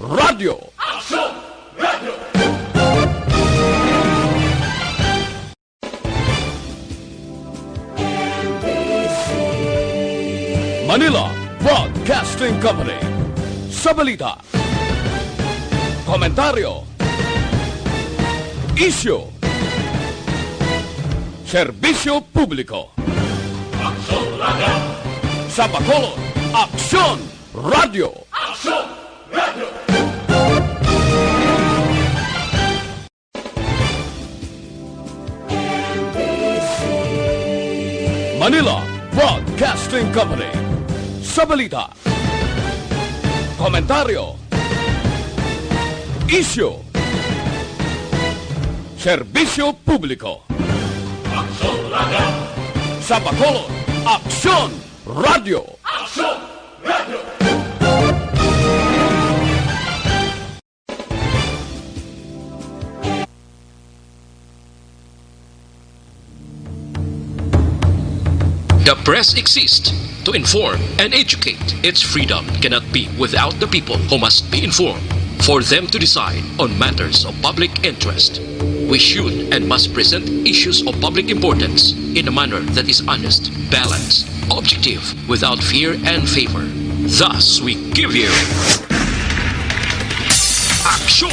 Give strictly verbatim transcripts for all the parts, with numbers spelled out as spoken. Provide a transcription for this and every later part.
Radyo. Aksyon Radio! Manila Broadcasting Company. Sa balita, komentaryo, isyu, serbisyo publiko. Aksyon Radio! Sa Bacolod, Aksyon Radio! Aksyon Radio! Manila Broadcasting Company. Sa balita, komentaryo, isyu, serbisyo publiko. Aksyon Radio! Sa Bacolod, Aksyon Radio! Aksyon Radio! The press exists to inform and educate. Its freedom cannot be without the people who must be informed for them to decide on matters of public interest. We should and must present issues of public importance in a manner that is honest, balanced, objective, without fear and favor. Thus, we give you Action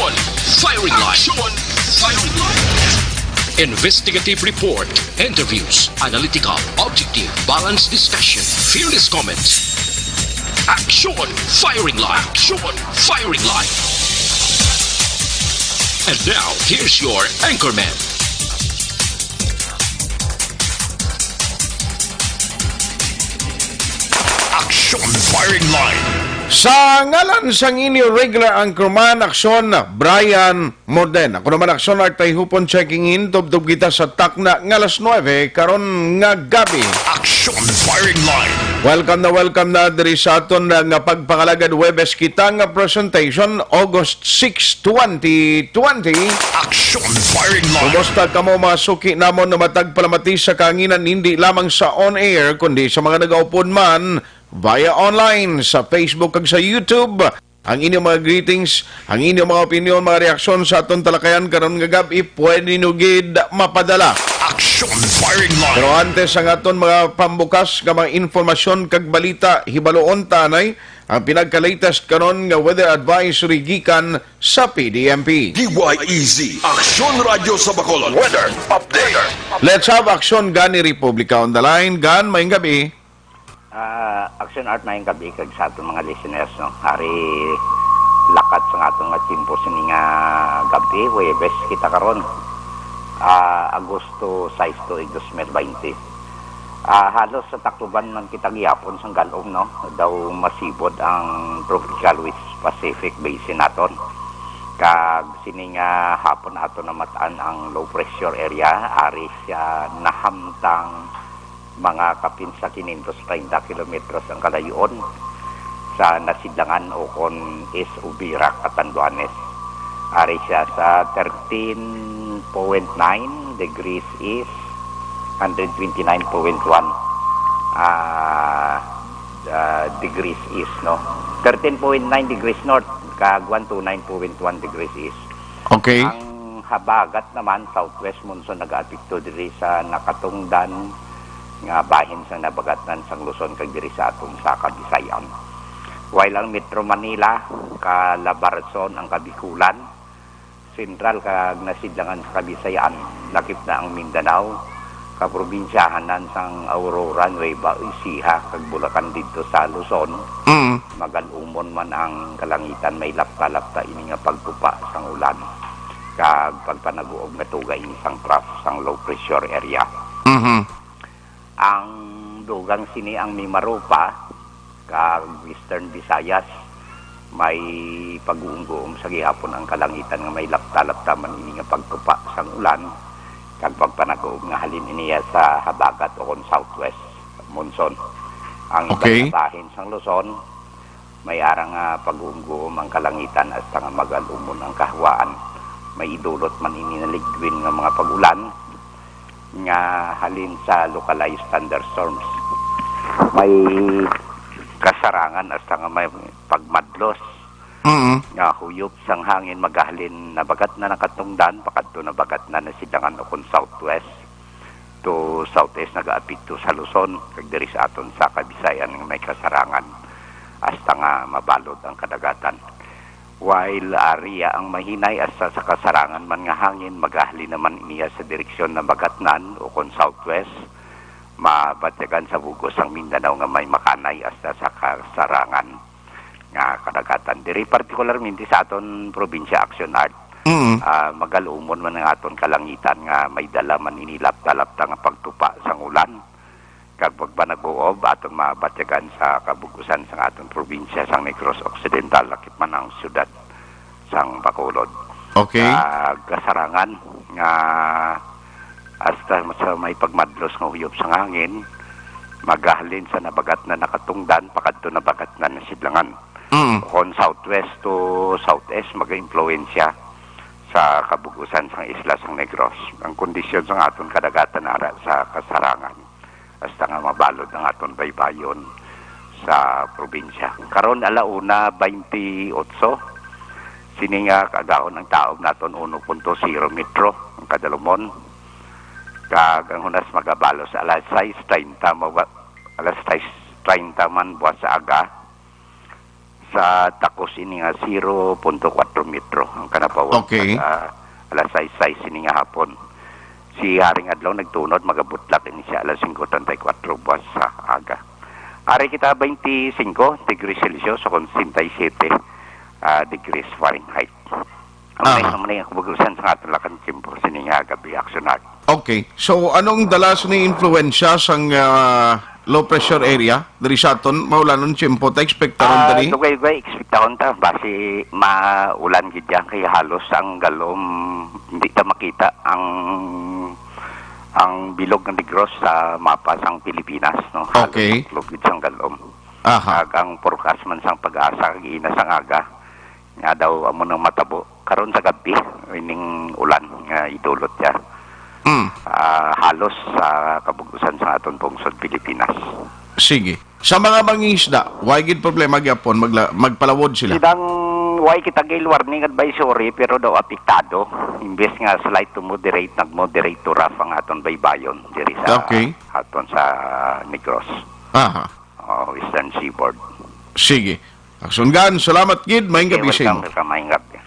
Firing Line. Action Firing Line. Investigative report, interviews, analytical, objective, balanced discussion, fearless comments. Action Firing Line. Action Firing Line. And now, here's your anchorman. Action Firing Line. Sa ngalan sang inyo regular anchorman, Aksyon, Brian Morden. Ako naman, Aksyon Art Tayhupon, checking in. Tubtob kita sa takna nga alas nuebe karon nga gabi. Action Firing Line. Welcome na welcome na diri sa aton nga pagpangalagad Huwebes kita nga presentation, August six, twenty twenty. Action Firing Line. Kumusta kamo, mga suki namon, nga matag palamati sa kahanginan, hindi lamang sa on air kundi sa mga nagaupod man via online sa Facebook kag sa YouTube? Ang inyong mga greetings, ang inyong mga opinyon, mga reaksyon sa aton talakayan karon nga gab-i, pwede nyo gid mapadala. Action Firing Line. Pero antes, ang aton mga pambukas nga mga informasyon kag balita, hibaluon ta anay ang pinagka-latest karon nga weather advisory gikan sa P D M P. D Y E Z, Aksyon Radyo sa Bacolod. Weather update. Let's have Aksyon, Gani Republica on the line. Gan, maayong gabi. Ah, Action Art, maayong gabi kag sa aton mga listeners, no. Ari, lakat sa aton nga tiyempo sini nga gabi, Huwebes kita karon. Ah, Agosto sais, tuig dos mil baynte. Ah, halos sa Tacloban man kita gihapon sang galom, no. Daw masibod ang Tropical West Pacific Basin naton. Kag sini nga hapon aton namat-an ang low pressure area, ari siya nahamtang mga kapin sa quinientos treinta kilometros ang kalayo-on sa Nasidlangan, o kon East Uvira, Catanduanes. Ari siya sa thirteen point nine degrees east, hundred twenty-nine point one, ah, ah, degrees east, no? Thirteen point nine degrees north, kag one two nine point one degrees east. Okay. Ang habagat naman, southwest monsoon, nagaapekto diri sa nakatungdan nga bahin sang nabagatnan sang Luzon kag diri sa atong sa Kabisayan. While ang Metro Manila, Calabarzon, ang Kabikulan, Central kag Nasidlangan sa Kabisayan, lakip na ang Mindanao, kaprobinsyahanan sang Aurora, Nueva Ecija, kag Bulacan didto sa Luzon, Mm. magal-umon man ang kalangitan, may lapta-lapta ini nga pagtupa sang ulan kag pagpanaguob nga tuga ini sang trough sang low pressure area. Mhm. Ang dugang sini ang Mimaropa kag Western Visayas, may pag-uumguom sa gihapon ang kalangitan nga may lapta-lapta man ini nga pagtupa sang ulan kag pagpanaguob nga halin iniya sa habagat o kon southwest monsoon. Ang iban Okay. nga bahin sang Luzon, may ara nga pag-uumguom ang kalangitan hasta nga magal-umon ang kahawaan. May idulot man ini na ligwin nga mga pag-ulan nga halin sa localized thunderstorms. May kasarangan hasta nga may pagmadlos Mm. Nga huyop sang hangin magahalin Nabagatnan, Katungdan, pakadto Nabagatnan, Sidlangan, ukon southwest to southeast, nagaapekto sa Luzon, kag diri sa aton sa Kabisayan nga may kasarangan, hasta nga mabalod ang kadagatan. While area ang mahinay, hasta sa kasarangan man nga hangin, magahalin naman niya sa direksyon Nabagatnan, ukon southwest, mabatyagan sa bug-os sang Mindanao nga may makanay hasta sa kasarangan nga kadagatan. Diri partikularmente sa aton probinsya, Action Art, Mm. ah, magalumon man ang aton kalangitan nga may dala man ini lapta-lapta nga pagtupa sang ulan kag pagbanag-uob aton mabatyagan sa kabug-usan sang aton probinsya sang Negros Occidental, lakip man ang siyudad sang Bacolod. Okay. Sa kasarangan nga hasta sa may pagmadlos nga huyop sang hangin, magahalin sa Nabagatnan, Katungdan, pakadto Nabagatnan, Sidlangan. Mm. Kon southwest to southeast, mag-impluwensya sa kabug-usan sang isla sang Negros. Ang kondisyon sang aton kadagatan ara sa kasarangan, hasta nga mabalod ang aton baybayon sa probinsya. Karon, ala una baynte otso, sini nga kaagahon ang taob naton uno punto zero metro ang kadalumon. Kag ang hunas magabalos alas sais treinta, mawa-, alas sais treinta man buwas sa aga. Sa takos ini nga zero punto kuwatro metro ang kanapawan. Okay. Kag, ah, alas sais sais ini nga hapon. Si Haring Adlaw nagtunod, magabutlak ini siya alas singko treinta y kuwatro buwas sa aga. Ari kita, baynte singko degrees Celsius o kon sesenta y siyete, ah, degrees Fahrenheit. Amo na, aha, amo na ang kabug-usan sa aton lakang tiyempo sini nga gab-i, Action Art. Okay. So, anong dala sini impluwensya sang, ah, low pressure area diri sa aton maulanon tiyempo? Ta ekspektaron ta Ah, ni? Dugay-dugay, ekspektaron ta. Basi maulan gid yan kay halos ang galom, hindi ta makita ang, ang bilog nga Negros sa mapa sang Pilipinas, no? Halos, okay, tuklog gid sang galom. Aha. Kag ang forecast man sang PAGASA kag ina sang aga, nga daw amo nang matabo karon sa gab-i, ining ulan nga idulot niya. Mm. Ah, halos sa kabug-usan sa aton pungsod Pilipinas. Sige. Sa mga mangingisda, way gid problema gyapon, magla-, magpalawod sila? Sidang way kita gil warning advisory, pero daw apektado. Imbes nga slight to moderate, nag-moderate to rough ang aton baybayon diri sa, okay, aton sa Negros. Aha. Oh, Eastern Seaboard. Sige. Aksyon Gan, salamat gid. Maayong gab-i sa imo. Okay, welcome, welcome. Maayong gab-i.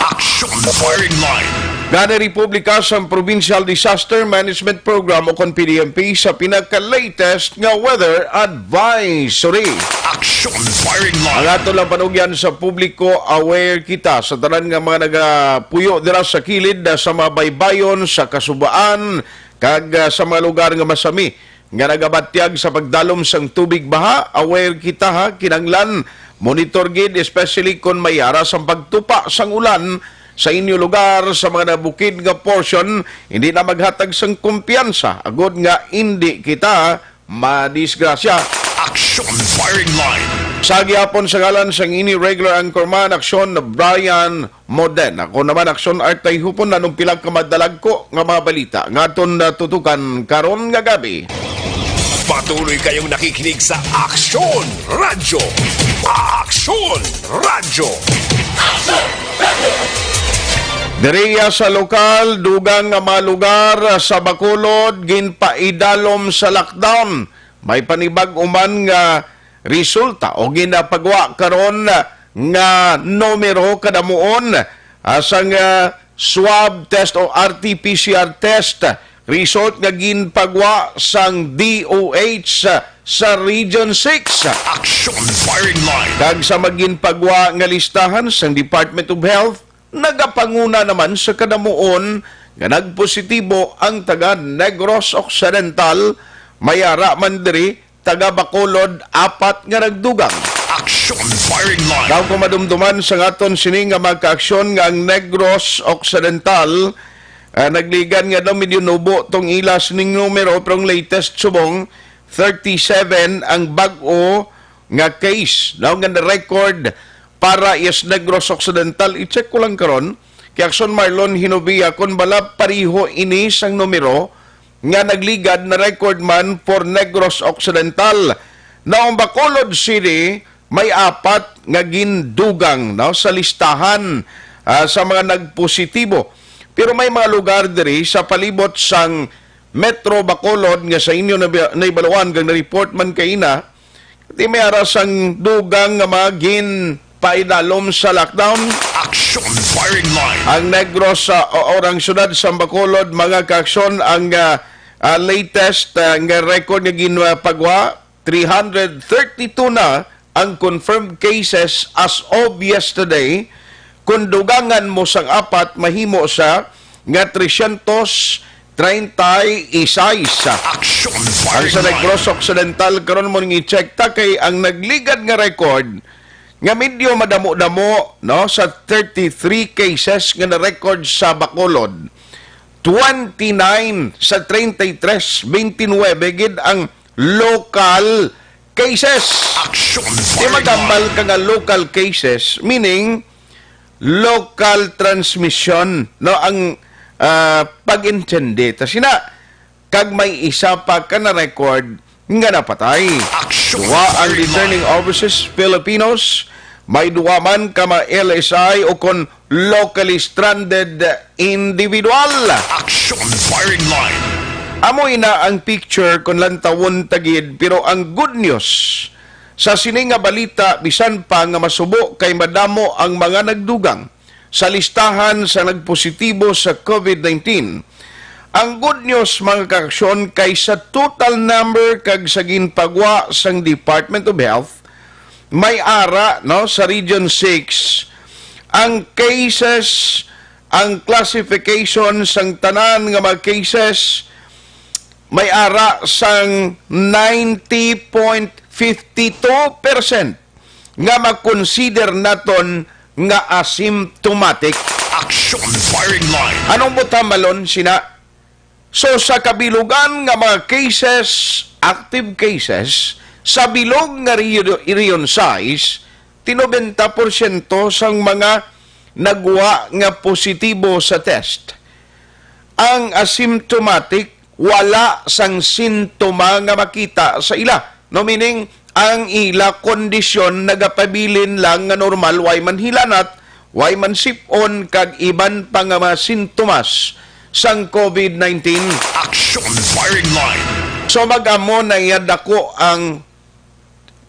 Action Firing Line. Gani, Republika sang Provincial Disaster Management Program o kon P D M P sa pinaka-latest nga weather advisory. Action Firing Line. Ang ato lang panugyan sa publiko, aware kita sa tanan nga mga nagapuyo dira sa kilid, ah, sa mga baybayon, sa kasubaan, kag, ah, sa mga lugar nga masami nga nagabatyag sa pagdalom sang tubig baha. Aware kita, ha, kinahanglan monitor gid, especially kon may ara sang pagtupa sang ulan sa inyo lugar. Sa mga nabukid nga portion, hindi na maghatag sang kumpiyansa agod nga hindi kita madisgrasya. Action Firing Line. Sa gihapon, sa ngalan sang ini regular anchorman, Aksyon Brian Moden. Ako naman, Aksyon Art Tayhupon, nanong pila ka madalagko nga mga balita nga aton natutukan karon nga gab-i. Patuloy kayong nakikinig sa Aksyon Radyo. Aksyon Radyo. Diriya sa lokal, dugang nga mga lugar sa Bacolod ginpaidalom sa lockdown. May panibag-o man nga resulta o ginapagwa karon nga numero kadamuon, ah, sang, ah, swab test o R T P C R test result nga ginpagwa sang D O H sa Region six. Action Firing Line. Kag sa maginpagwa nga listahan sang Department of Health, nagapanguna naman sa kadamuon nga nagpositibo ang taga Negros Occidental, may ara man diri taga Bacolod, apat nga nagdugang. Action Firing Line. Daw kung madumduman sa ngaton sini nga mga kaaksyon nga ang Negros Occidental, ah, nagligan nga daw medyo nubo tong ila sining numero, pero ang latest subong, thirty-seven ang bag-o nga case daw nga na-record para yes Negros Occidental. I-check ko lang karon kay Aksyon Marlon Hinovia kung bala pariho ini sang numero nga nagligad na record man for Negros Occidental. Now, ang Bacolod City, may apat nga gindugang, no, sa listahan, ah, sa mga nagpositibo. Pero may mga lugar diri sa palibot sang Metro Bacolod nga sa inyo nabi-, naibaluan kag na-report man kaina, di may ara sang dugang nga mga ginpaidalom sa lockdown. Action Firing Line. Ang Negros, ah, o, or ang siyudad sa Bacolod, mga kaaksyon, ang, ah, ah, latest, ah, nga record nga ginpagwa, three hundred thirty-two na ang confirmed cases as of yesterday. Kung dugangan mo sang apat, mahimo sa nga tresyentos treinta y seis. Action Ang sa Firing Line. Negros Occidental, karon mo ning i-check ta kay ang nagligad nga record nga medyo madamo-damo, no, sa thirty-three cases nga na-record sa Bacolod, twenty-nine sa treinta y tres, twenty-nine gid ang local cases. Action Di Firing magambal Line. Ka nga local cases, meaning local transmission, no, ang, ah, pag-intindi. Ta sina, kag may isa pa ka na-record nga napatay. Action Duha ang Firing Returning Line. Overseas Filipinos, may duha man ka mga L S I o kon locally stranded individual. Action Firing Line. Amo ina ang picture kon lantawon ta gid, pero ang good news sa sini nga balita, bisan pa nga masubo kay madamo ang mga nagdugang sa listahan sa nagpositibo sa COVID nineteen. Ang good news, mga kaaksyon, kay sa total number kag sa ginpagwa sang Department of Health, may ara, no, sa Region six, ang cases, ang classification sang tanan nga mga cases, may ara sang ninety point fifty two percent nga makonsider naton nga asymptomatic. Action Firing Line. Anong buta malon sina? So, sa kabilugan nga mga cases, active cases, sa bilog nga Rio-, Region six, tinobenta porsyento sang mga nagwa nga positibo sa test. Ang asymptomatic, wala sang sintoma nga makita sa ila. No, meaning, ang ila kondisyon nagapabilin lang nga normal, way man hilanat, way man sip-on, kag iban pa nga mga sintomas sang COVID nineteen. Action Firing Line. So, mag-amo na iya dako ang,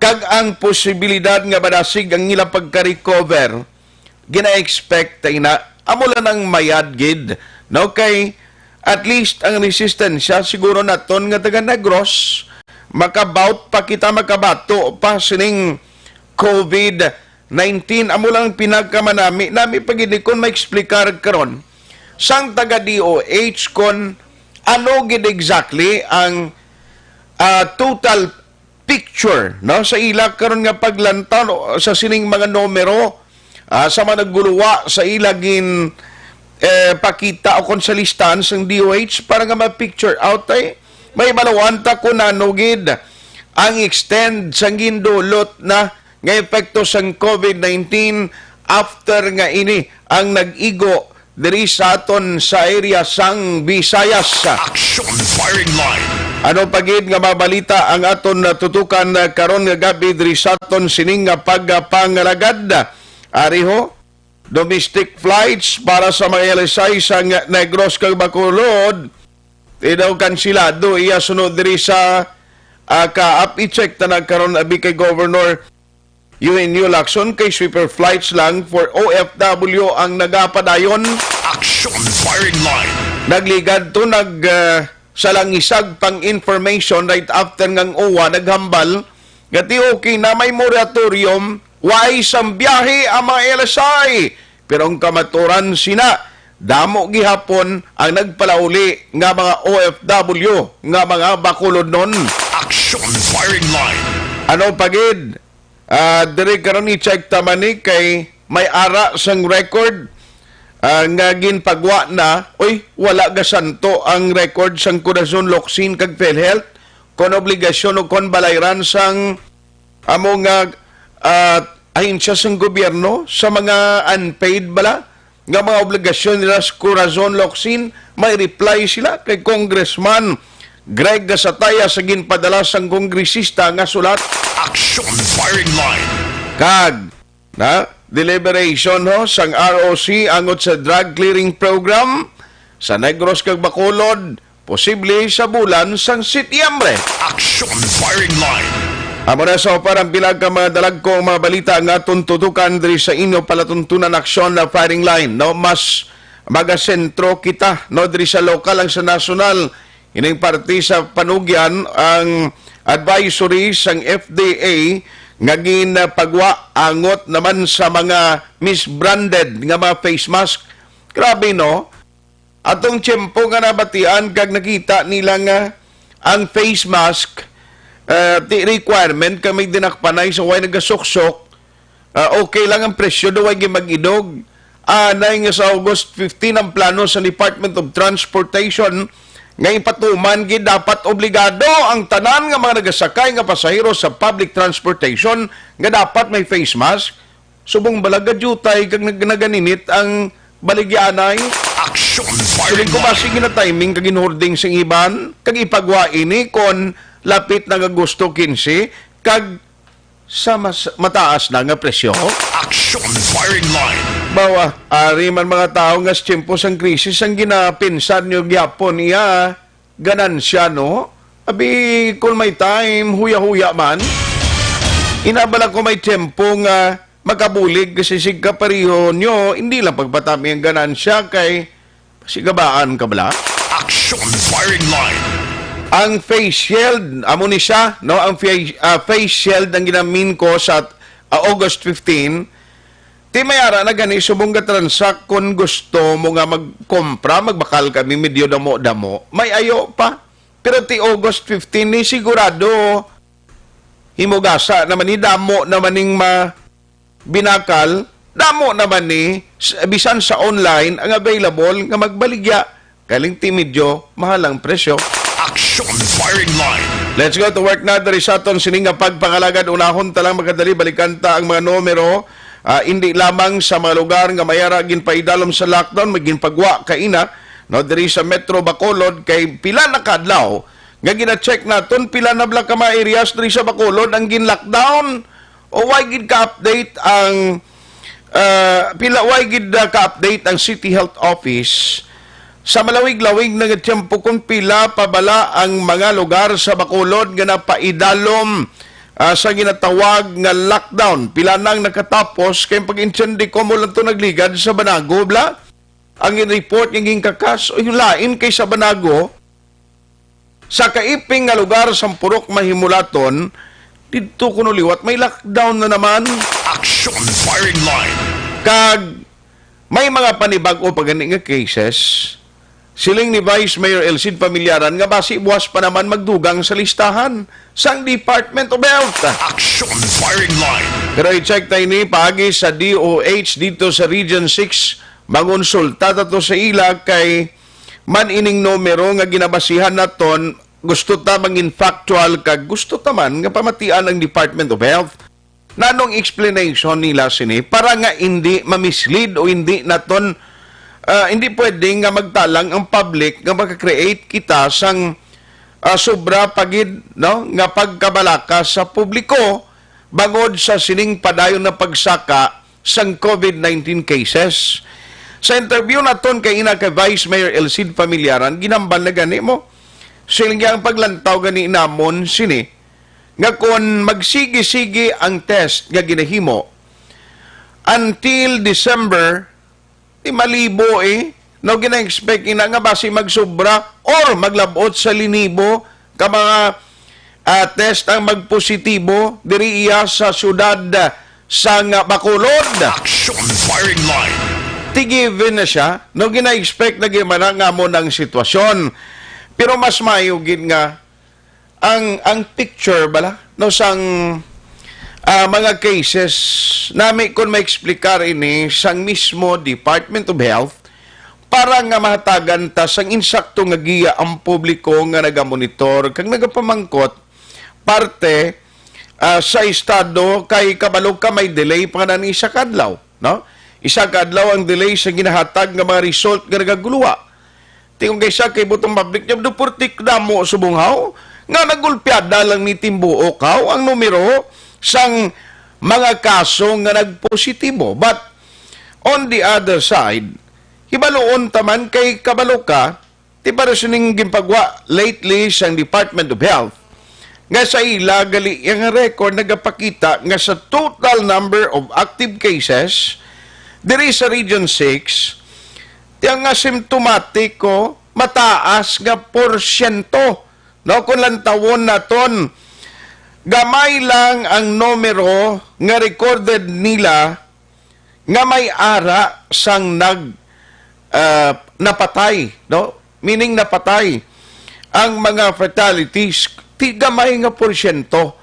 kag ang posibilidad nga madasig ang ila pagka-recover, gina-expect ta ina. Amo lang ang mayad gid, no? Kay at least ang resistensya siguro naton nga taga Negros, makabout pa kita, makabato pa sining COVID nineteen. Amo lang ang pinakamanami nami pa gid ni kon ma-explicar karon sang taga D O H kon ano gid exactly ang, ah, total picture, no, sa ila karon nga paglantaw, no, sa sining mga numero, ah, sa mga nagguluwa sa ila gin, eh, pakita o kon sa listahan sang D O H para nga ma-picture out, ay may maluan ta kung ano gid ang extend sang gindulot na nga epekto sang COVID nineteen after nga ini ang nag-igo diri sa aton sa area sang Visayas. Action Firing Line. Ano pa gid nga mabalita ang aton natutukan karon nga gabi diri sa aton sining nga pagpangalagad? Ari ho, domestic flights para sa mga L S I sa nga-, Negros kag Bacolod, di daw kansilado iya sunod diri sa, ah, kaap. I-check ta na karon abi kay Governor Eugenio Lacson kay sweeper flights lang for O F W ang nagapadayon. Action Firing Line. Nagligad to, nag, ah, salangisag pang information right after nga ang O W A naghambal nga ti okay na may moratorium, way sang biyahe ang mga L S I. Pero ang kamaturan sina, damo gihapon ang nagpalauli nga mga O F W nga mga Bacolodnon. Action Firing Line. Ano pa gid? Ah, diri karon i-check ta man ni kay may ara sang record, ah, nga ginpagwa na, uy, wala gasanto ang record sang Corazon Locsin kag PhilHealth kon obligasyon o kon balayran sang amo nga, ah, ahensya sang gobyerno sa mga unpaid bala nga mga obligasyon nila sa Corazon Locsin. May reply sila kay Congressman Greg Gasataya sa ginpadala sang kongresista nga sulat. Action Firing Line. Kag, na, deliberation, ho, sang R O C angot sa drug clearing program sa Negros kag Bacolod, posible sa bulan sang Setyembre. Action Firing Line. Amo na sa upar ang pila ka mga dalagko, mga balita nga aton tutukan diri sa inyo palatuntunan, Action na Firing Line, no? Mas magasentro kita, no, diri sa lokal ang sa nasyonal. Ining parte sa panugyan ang advisory sang F D A nga ginapagwa angot naman sa mga misbranded nga mga face mask. Grabe, no? Atong tiyempo nga nabatian kag nakita nila nga ang face mask, ah, di requirement kami dinakpanay sa way nagasuksok, ah, okay lang ang presyo, daw ay mag-idog. Anay nga sa August fifteen ang plano sa Department of Transportation nga ipatuman gid dapat obligado ang tanan nga mga nagasakay nga pasahero sa public transportation nga dapat may face mask. Subong bala gadyutay kag nag-, naganinit ang baligyanay. Action Siling ko, Firing Line. Basig gina-timing kag ginhording sing iban, kag ipagwa ini kon lapit na nga Agosto quince, kag sa mas mataas na nga presyo. Action Firing Line. Bawa, ari man mga tawo nga sa tiyempo sang krisis ang ginapinsan nyo gyapon iya ganansya, no? Abi, kung may time, huya-huya man. Inabala ko may tiyempo nga makabulig kasi sig kapareho nyo, hindi lang pagpatami ang ganansya kay pasigabaan ka bala. Action Firing Line. Ang face shield, amo ni siya, no? Ang face, ah, face shield ang ginamin ko sa, ah, August fifteen. Ti may ara na gani subong ga transact kon gusto mo nga magkompra, magbakal kami medyo damo-damo. May ayo pa. Pero ti August fifteen ni sigurado himugasa naman ni, damo naman ning ma-, binakal, damo naman ni s-, bisan sa online ang available nga magbaligya. Kaling ti medyo mahal ang presyo. Action Firing Line. Let's go to work na diri sa aton sini nga pagpangalagad. Unahon ta lang makadali, balikan ta ang mga numero. Ah, indi lamang sa mga lugar nga may ara ginpaidalom sa lockdown, may ginpagwa kaina, no, diri sa Metro Bacolod, kay pila na kadlaw nga gina-check naton, pila na bala ka mga areas diri sa Bacolod ang gin-lockdown. O way gid ka-update ang, ah, pila, way gid, ah, ka-update ang City Health Office sa malawig-lawig na nga tiyempo kung pila pa bala ang mga lugar sa Bacolod nga napaidalom, ah, sa ginatawag nga lockdown. Pila na ang nakatapos, kay ang pag-intindi ko mo lang to nagligad sa Banago, bala. Ang in-report nga ginkakas, o yung lain kay sa Banago, sa kaiping nga lugar sang Purok Mahimulaton, didto kuno liwat may lockdown na naman. Action Firing Line. Kag may mga panibag-o pa gani nga cases. Siling ni Vice Mayor Elcid Familiaran nga basi buwas pa naman magdugang sa listahan sang Department of Health. Action Firing Line. Pero i-check ta ini paagi sa D O H dito sa Region six. Mangonsulta ta to sa ila kay man ining numero nga ginabasihan naton, gusto ta mangin factual kag gusto ta man nga pamatian ang Department of Health. Nanong explanation nila sini para nga hindi ma-mislead o hindi naton, ah, hindi pwede nga magtalang ang public nga maka-create kita sang, ah, sobra pa gid, no, nga pagkabalaka sa publiko bangod sa sining padayon na pagsaka sang COVID nineteen cases. Sa interview naton kay ina kay Vice Mayor Elcid Familiaran, ginambal na gani mo. Siling niya ang paglantaw gani namon sini nga kon magsigi-sigi ang test nga ginahimo until December, di malibo eh. No, gina-expect ina nga basi magsubra or maglabot sa linibo ka mga, ah, test ang magpositibo diri iya sa siyudad, ah, sang Bacolod. Action Firing Line. Ti given na siya, no, gina-expect na gid man nga amo nang sitwasyon. Pero mas maayo gid nga ang, ang picture bala, no, sang, ah, mga cases, nami kon maeksplikar ini sang mismo Department of Health para nga mahatagan ta sang insakto nga giya ang publiko nga nagamonitor kag nagapamangkot parte, ah, sa estado, kay kabalo ka may delay pa nga na ni isa ka adlaw, no? Isa ka adlaw ang delay sa ginahatag nga mga result nga nagaguluha. Tingog kay siya kay butong public niya, duportik damo subong haw nga nagulpiada lang ni timbuok haw ang numero sang mga kaso nga nagpositibo. But on the other side, hibaluon ta man kay kabalo ka, ti para sining ginpagwa lately sang Department of Health, nga sa ila gali nga record nagapakita nga sa total number of active cases diri sa Region six, ti ang asymptomatic ko mataas nga porsyento, no? Kung lantawon naton, gamay lang ang numero nga recorded nila nga may ara sang nag, ah, napatay, no? Meaning napatay ang mga fatalities, ti gamay nga porsyento.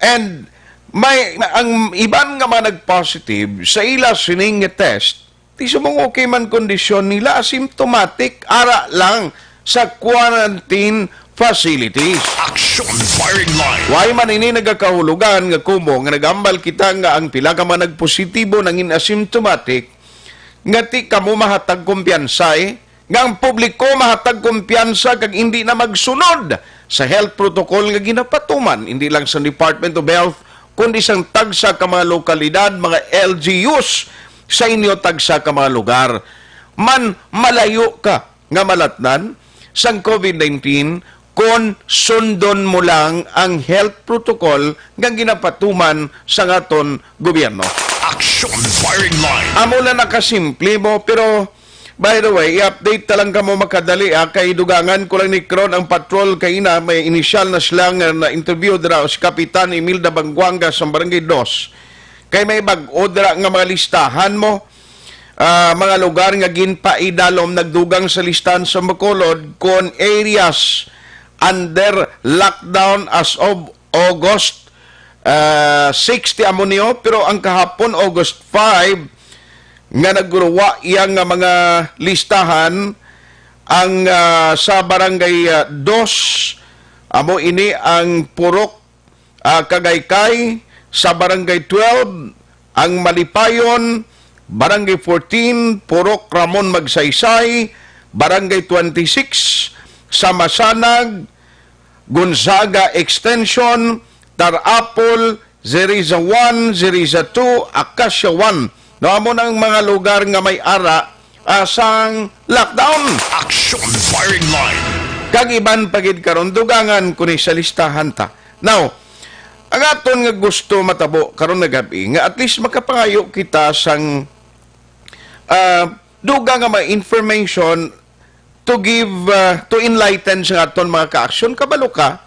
And may, ang iban nga mga nag-positive sa ila sining nga test, ti subong okay man kondisyon nila, asymptomatic, ara lang sa quarantine facilities. Action Firing Line. Why man ini nagakahulugan nga kumo nga nagambal kita nga ang pila ka mga nagpositibo nangin asymptomatic, nga ti kamo mahatag kumpiyansa, eh, nga ang publiko mahatag kumpiyansa kag hindi na magsunod sa health protocol nga ginapatuman, hindi lang sa Department of Health, kundi sang tagsa ka mga lokalidad, mga L G Us sa inyo tagsa ka mga lugar. Man, malayo ka nga malatnan sang COVID nineteen kon sundon mo lang ang health protocol nga ginapatuman sa aton gobyerno. Action Firing Line. Amo lang nakasimple mo, pero by the way, i-update ta lang kamo makadali, ah, kay dugangan ko lang ni karon ang patrol kay ina may inisyal na sila nga na-interview dira si Kapitan Imelda Banguanga sa Barangay Dos. Kay may bag-o dira nga mga listahan mo, ah, mga lugar nga ginpaidalom nagdugang sa listahan sa Bacolod kon areas under lockdown as of August, ah, six ti amo niyo, pero ang kahapon, August five, nga nagguruwa iya nga mga listahan, ang, ah, sa Barangay, ah, Dos, amo ini ang Purok, ah, Kagaykay, sa Barangay twelve, ang Malipayon, Barangay fourteen, Purok Ramon Magsaysay, Barangay twenty-six, sa Masanag, Gonzaga Extension, Tarapol, Zeriza one, Zeriza two, Acacia one. No, amo nang mga lugar nga may ara, ah, sang lockdown. Action Firing Line. Kag iban pa gid karon, dugangan ko ni sa listahan ta. Now, ang aton nga gusto matabo karon nga gab-i, nga at least makapangayo kita sang, ah, dugang nga mga information to give, uh, to enlighten sa aton mga ka-aksyon. Kabalo ka,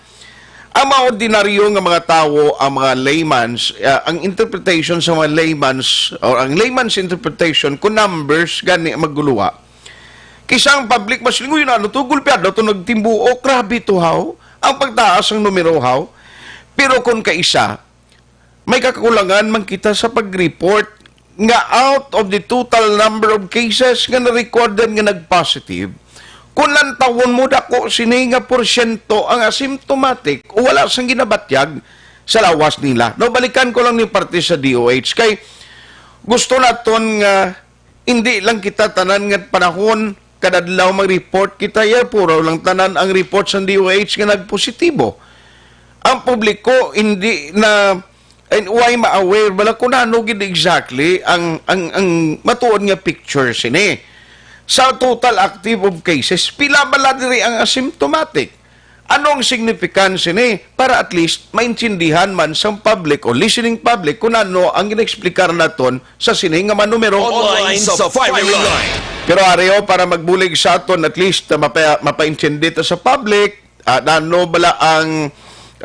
ang mga ordinaryo nga mga tawo, ang mga laymans, uh, ang interpretation sa mga laymans, or ang layman's interpretation, kung numbers gani ang magguluwa. Kisa ang public, mas lingon, "Ano to, gulpiado to, nagtimbuok, grabe to, haw, ang pagtaas ang numero, haw." Pero kung kaisa, may kakulangan man kita sa pag-report nga out of the total number of cases nga na-recorded nga nag-positive, kung lantawon mo, dako sini nga porsyento ang asymptomatic o wala sang ginabatyag sa lawas nila. No, balikan ko lang ni parte sa D O H kay gusto naton nga hindi lang kita tanan nga panahon, kada adlaw mag-report kita, ya, puro lang tanan ang report sa D O H nga nagpositibo. Ang publiko hindi na, and why ma-aware bala kung ano gid exactly ang, ang, ang matuod nga picture sini. Sa total active of cases, pila bala diri ang asymptomatic? Ano ang significance ini para at least maintindihan man sang public o listening public kung ano ang ginaeksplikar naton sa sini nga mga numero? Online sa firing line. Pero ari, o, para magbulig sa aton, at least, uh, mapa-, mapaintindi ta sa public, uh, ano bala ang,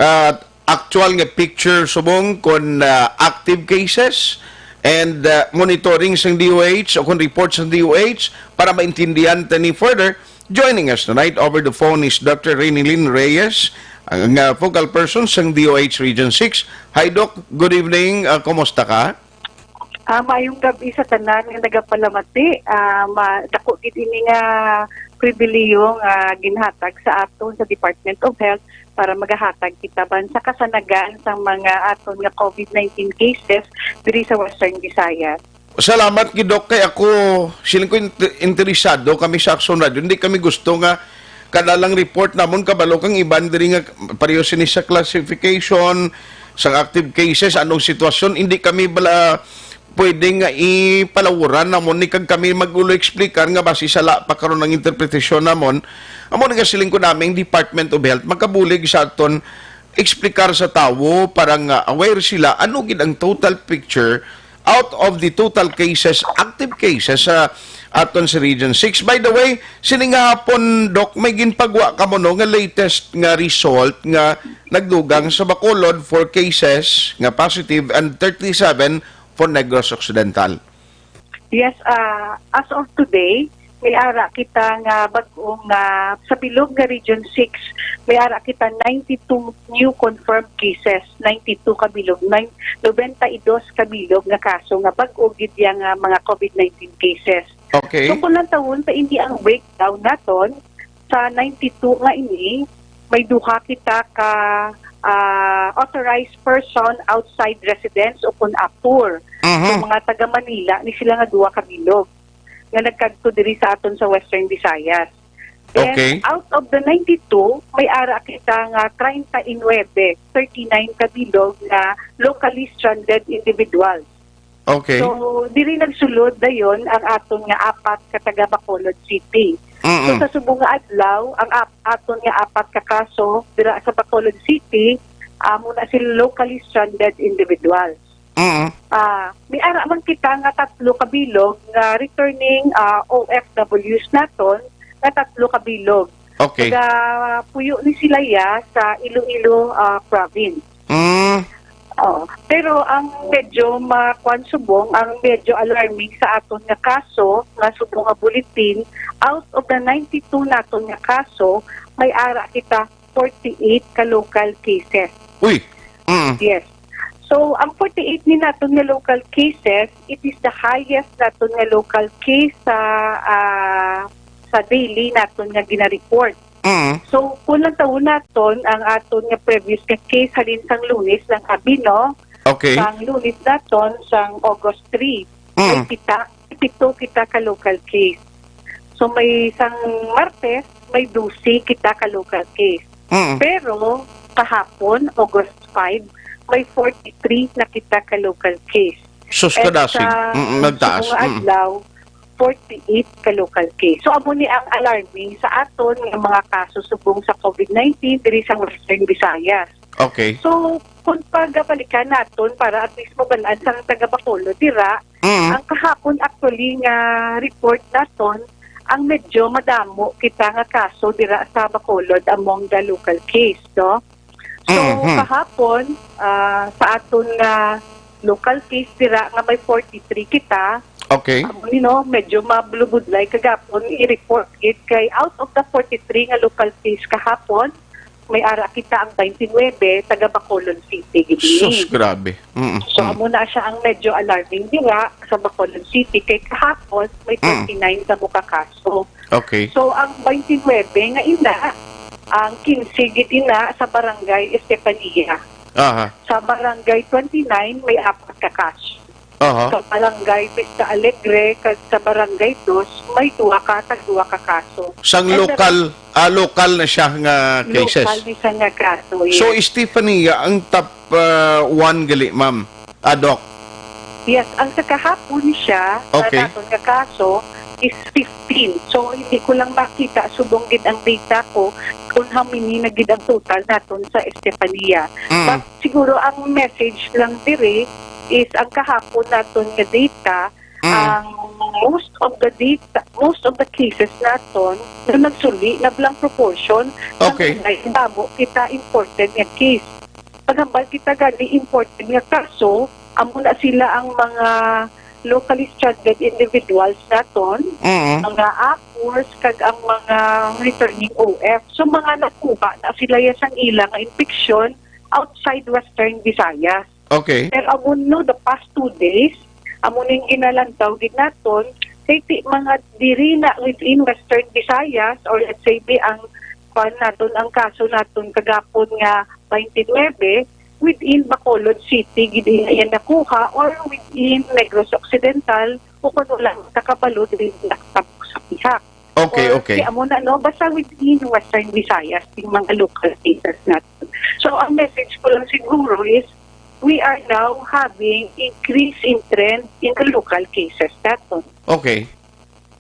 uh, actual nga picture subong kon, uh, active cases and, uh, monitoring sang D O H o kon reports sang D O H para maintindihan ta ni further. Joining us tonight over the phone is Doctor Renilyn Reyes, ang, uh, focal person sang D O H Region six. Hi, Doc. Good evening. Uh, kumusta ka? Ah, maayong gab-i sa tanan nga nagapalamati. Ah, ma-, dako gid ini nga pribilehiyo nga ginhatag sa aton sa Department of Health para magahatag kita ban sa kasanagan sa mga aton nga COVID nineteen cases diri sa Western Visayas. Salamat gid, Doc, kay ako, siling ko, inter-, interesado kami sa Aksyon Radio. Hindi kami gusto nga kada lang report namon, kabalo kang iban diri nga pareho sini sa classification, sang active cases, anong sitwasyon, hindi kami bala pwede nga ipalawaran namon ni kag kami mag-ulo explicar nga basi sala pa karon ang interpretasyon namon. Amo ni nga siling ko naming Department of Health, makabulig sa aton explicar sa tawo para nga aware sila ano gid ang total picture out of the total cases, active cases sa aton sa Region six. By the way, sini nga hapon, Doc, may ginpagwa kamo, no, nga latest nga result nga nagdugang sa Bacolod for cases nga positive and thirty-seven for Negros Occidental. Yes, ah, as of today, may ara kita nga bag-ong, ah, sa bilog nga Region six, may ara kita ninety-two new confirmed cases, ninety-two ka bilog, nine, nobenta y dos ka bilog nga kaso nga bag-o gid yang, ah, mga COVID nineteen cases. Okay. So, kung lantawon pa ini ang breakdown naton, sa ninety-two nga ini, may duha kita ka, ah, authorized person outside residence o kun apur. Mhm. So, mga taga Manila ni sila nga duha ka bilog nga nagkadto diri sa aton sa Western Visayas. Then, okay, out of the ninety-two, may ara kita nga treinta y nuebe, thirty-nine ka bilog nga locally stranded individuals. Okay. So, diri nagsulod dayon ang aton nga apat ka taga Bacolod City. Mm-mm. So, sa subong nga adlaw, ang ap-, aton nga apat ka kaso dira sa Bacolod City, amo na sila locally stranded individuals. Mm. Ah, may ara man kita nga tatlo ka bilog nga returning, ah, O F Ws naton nga tatlo ka bilog. Okay. Taga puyo ni sila ya sa Iloilo, ah, province. Mm. Oo. Pero ang medyo makuan subong, ang medyo alarming sa aton nga kaso, nga subong nga bulletin, out of the ninety-two naton nga kaso, may ara kita forty-eight ka local cases. Uy! Mm. Yes. So, ang forty-eight ni naton nga local cases, it is the highest naton nga local case sa, ah, sa daily naton nga gina-report. Mm. So, kung lantawon naton ang aton nga previous nga case halin sang Lunes lang abi, no? Okay. Sang Lunes naton, sang August three, mm, may pita, pito kita ka local case. So, may sang Martes, may dose kita ka local case. Mm. Pero, kahapon, August five, may forty-three na kita ka local case. Sus, and kadasig. Sa, mm, nagtaas, subong nga, mm, adlaw, forty-eight ka local case. So, amo ni ang alarming sa aton nga mga kaso subong sa COVID nineteen diri sa Western Visayas. Okay. So, kung pagabalikan naton para at least mabalaan sang taga Bacolod dira, mm, ang kahapon actually nga report naton, ang medyo madamo kita nga kaso dira sa Bacolod among the local case, no? So, mm-hmm, kahapon, ah, sa aton nga local case dira nga may forty-three kita, okay, amo ni, no, medyo mabulubudlay kagapon i-report it kay out of the forty-three nga local case kahapon, may ara kita ang twenty-nine taga Bacolod City gid ni. Sus, grabe. Mm, so, mm, amo na siya ang medyo alarming dira sa Bacolod City kay kahapon may, mm, twenty-nine kamo ka kaso. Okay. So, ang twenty-nine nga ina, ang quince gid ina sa Barangay Estefania. Aha. Sa Barangay twenty-nine, may apat ka kaso. Aha. Sa Barangay Vista Alegre kag sa Barangay Dos, may duha ka, tag duha ka kaso. Sang, and the local, ah, local na siya nga cases? Local ni siya nga kaso, yes. So, Estefania ang top, ah, one gali, ma'am? Ah, Doc? Yes, ang sa kahapon siya, okay, sa naton nga kaso is fifteen. So, hindi ko lang makita subong gid ang data ko kung how many na gid ang total naton sa Estefania. Mm. But siguro ang message lang diri is ang kahapon naton nga data, mm, ang most of the data, most of the cases naton na nagsuli, nablang proportion, okay, ang damo kita imported nga case. Paghambal kita gani imported nga kaso, amo na sila ang mga locally stranded individuals naton, mm, mga apurs, kag ang mga returning O F. So, mga nakuha na sila ya sang ila nga infection outside Western Visayas. Okay. Pero amo no, the past two days, amo ning ginalantaw gid naton, kay ti-, mga diri na within Western Visayas, or let's say, di ang, kuwan naton, ang kaso naton kagapon nga twenty-nine, within Bacolod City gid iya nakuha or within Negros Occidental o kung wala, nakabalo din nakatapok sa pihak. Okay, or, okay, kaya mo na, no, basta within Western Visayas, yung mga local cases natin. So, ang message ko lang siguro is, we are now having increase in trend in the local cases naton. Okay.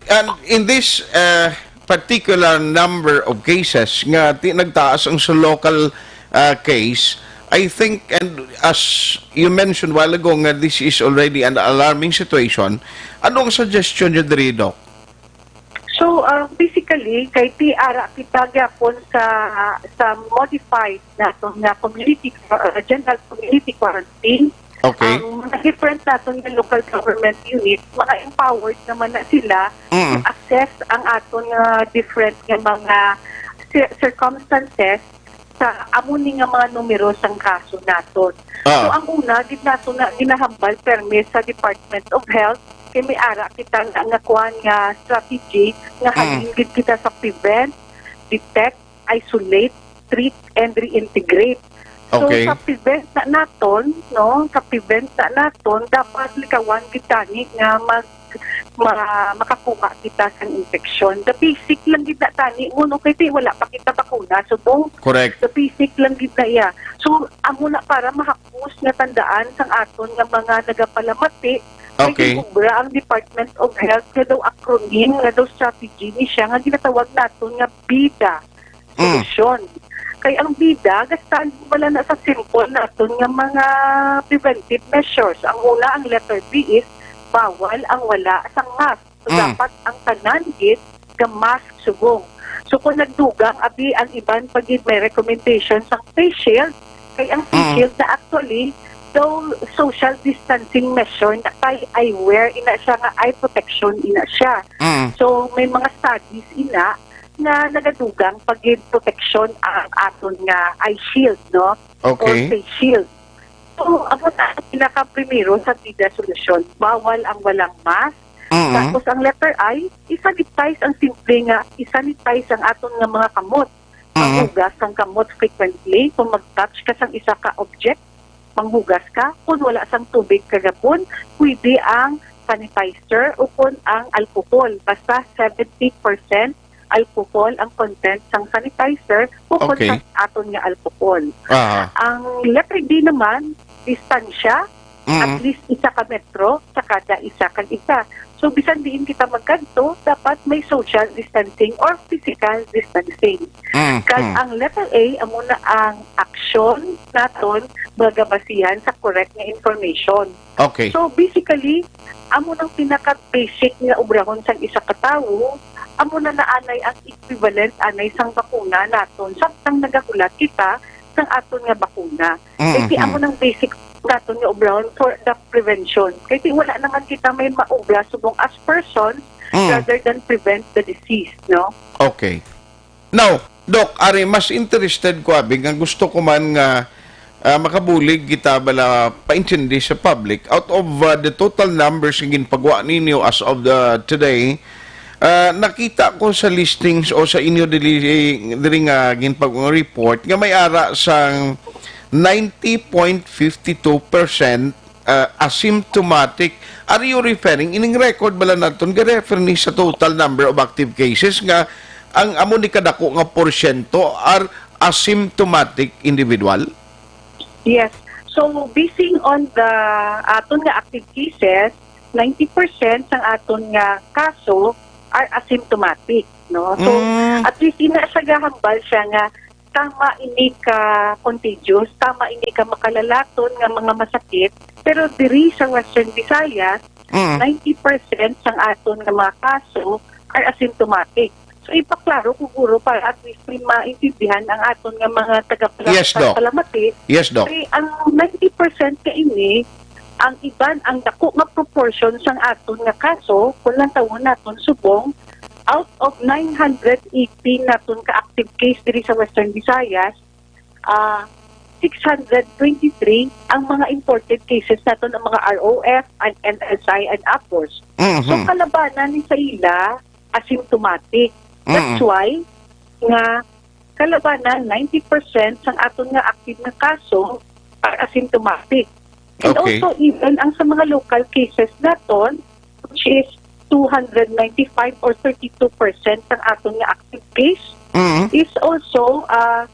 And in this uh, particular number of cases nga ti nagtaas ang sa local uh, case, I think, and as you mentioned while ago, nga this is already an alarming situation, ano ang suggestion niyo diri, Doc? So, uh, basically, kay ti ara kita gyapon sa sa modified naton nga community, uh, general community quarantine. Okay. Ang mga different naton nga local government unit, mga empowered naman na sila Mm. to assess ang aton nga different nga mga cir- circumstances sa amo ni nga mga numero sang kaso naton. Ah. So, ang una gid naton na ginahambal permi sa Department of Health, kay may ara kita nga, nga kuan nga strategy nga Mm. halin gid kita sa prevent, detect, isolate, treat, and reintegrate. So, Okay. sa prevent na naton, no, sa prevent na naton, dapat likawan gid tani nga mag ma, makakuha kita sang infection. The basic lang gid na tani mo, no, kay ti wala pa kita bakuna subong. Correct. The basic lang gid na iya. So, amo na para mahapos nga tandaan sang aton nga mga nagapalamati, may Okay. ginobra ang Department of Health nga daw acronym, nga daw strategy ni siya nga ginatawag naton nga BIDA. Mm. Solusyon. Kay ang BIDA, gastaan mo bala na sa simple naton nga mga preventive measures. Ang una, ang letter B is bawal ang wala sang mask. So, Mm. dapat ang tanan gid ga-mask subong. So, kung nagdugang, abi, ang iban pa gid may recommendation sang face shield, kay ang face Mm. shield na actually, though social distancing measure na kay eyewear, ina siya nga eye protection, ina siya. Mm. So, may mga studies ina nga nagadugang pa gid protection ang aton nga eye shield, no? Okay. Or face shield. So, amo na ang pinaka-primero sa BIDA solusyon. Bawal ang walang mask. Mm. Tapos ang letter I, i-sanitize ang simple nga, i-sanitize ang aton nga mga kamot. Mm. Maghugas ang kamot frequently. Kung mag-touch ka sang isa ka object, manghugas ka. Kung wala sang tubig kagapon, pwede ang sanitizer o kung ang alcohol. Basta seventy percent alcohol ang content sang sanitizer o kung Okay. sang aton nga alcohol. Aha. Ang letter D naman, distansya, Mm. at least isa ka metro sa kada isa kag isa. So, bisan diin kita magkadto, dapat may social distancing or physical distancing. Mm, Kag mm. ang letter A, amo na ang aksyon naton magabasihan sa correct nga information. Okay. So, basically, amo nang pinaka-basic nga obrahon sang isa ka tawo, amo na naanay ang equivalent anay sang bakuna naton samtang nagahulat kita sang aton nga bakuna. Mm, Kay ti amo mm. nang basic naton nga obrahon for the prevention. Kay ti wala naman kita may maobra subong as person Mm. rather than prevent the disease, no? Okay. Now, Doc, ari mas interested ko abi nga gusto ko man nga ah, makabulig kita bala paintindi sa public out of ah, the total numbers nga ginpagwa ninyo as of the today. Ah, nakita ko sa listings o sa inyo dili, diri nga ginpag report nga may ara sang ninety point fifty two percent ah, asymptomatic. Are you referring, ining record bala naton ga-refer ni sa total number of active cases nga ang amo ni kadako nga porsyento are asymptomatic individual? Yes. So, basing on the aton nga active cases, ninety percent sang aton nga kaso are asymptomatic, no? So, Mm. at least ina siya gahambal siya nga tama ini ka contagious, tama ini ka makalalaton nga mga masakit, pero diri sa Western Visayas, Mm. ninety percent sang aton nga mga kaso are asymptomatic. So, ipaklaro ko, guro, para at least may maintindihan ang aton nga mga taga-, Yes, Doc. taga-palamati. Yes, Doc. Kay ang ninety percent ka ini, ang iban, ang dako nga proportion sang aton nga kaso, kung lantawon naton subong, out of nine hundred eighteen naton ka active case diri sa Western Visayas, ah, six hundred twenty-three ang mga imported cases naton, ang mga R O F, ang N S I, and AFORES. Mhm. So, kalabanan ni sa ila, asymptomatic. That's Mm. why nga kalabanan, ninety percent sang aton nga active nga kaso are asymptomatic. And Okay. also, even ang sa mga local cases naton, which is two hundred ninety-five or thirty-two percent ang aton nga active case, Mm. is also, ah,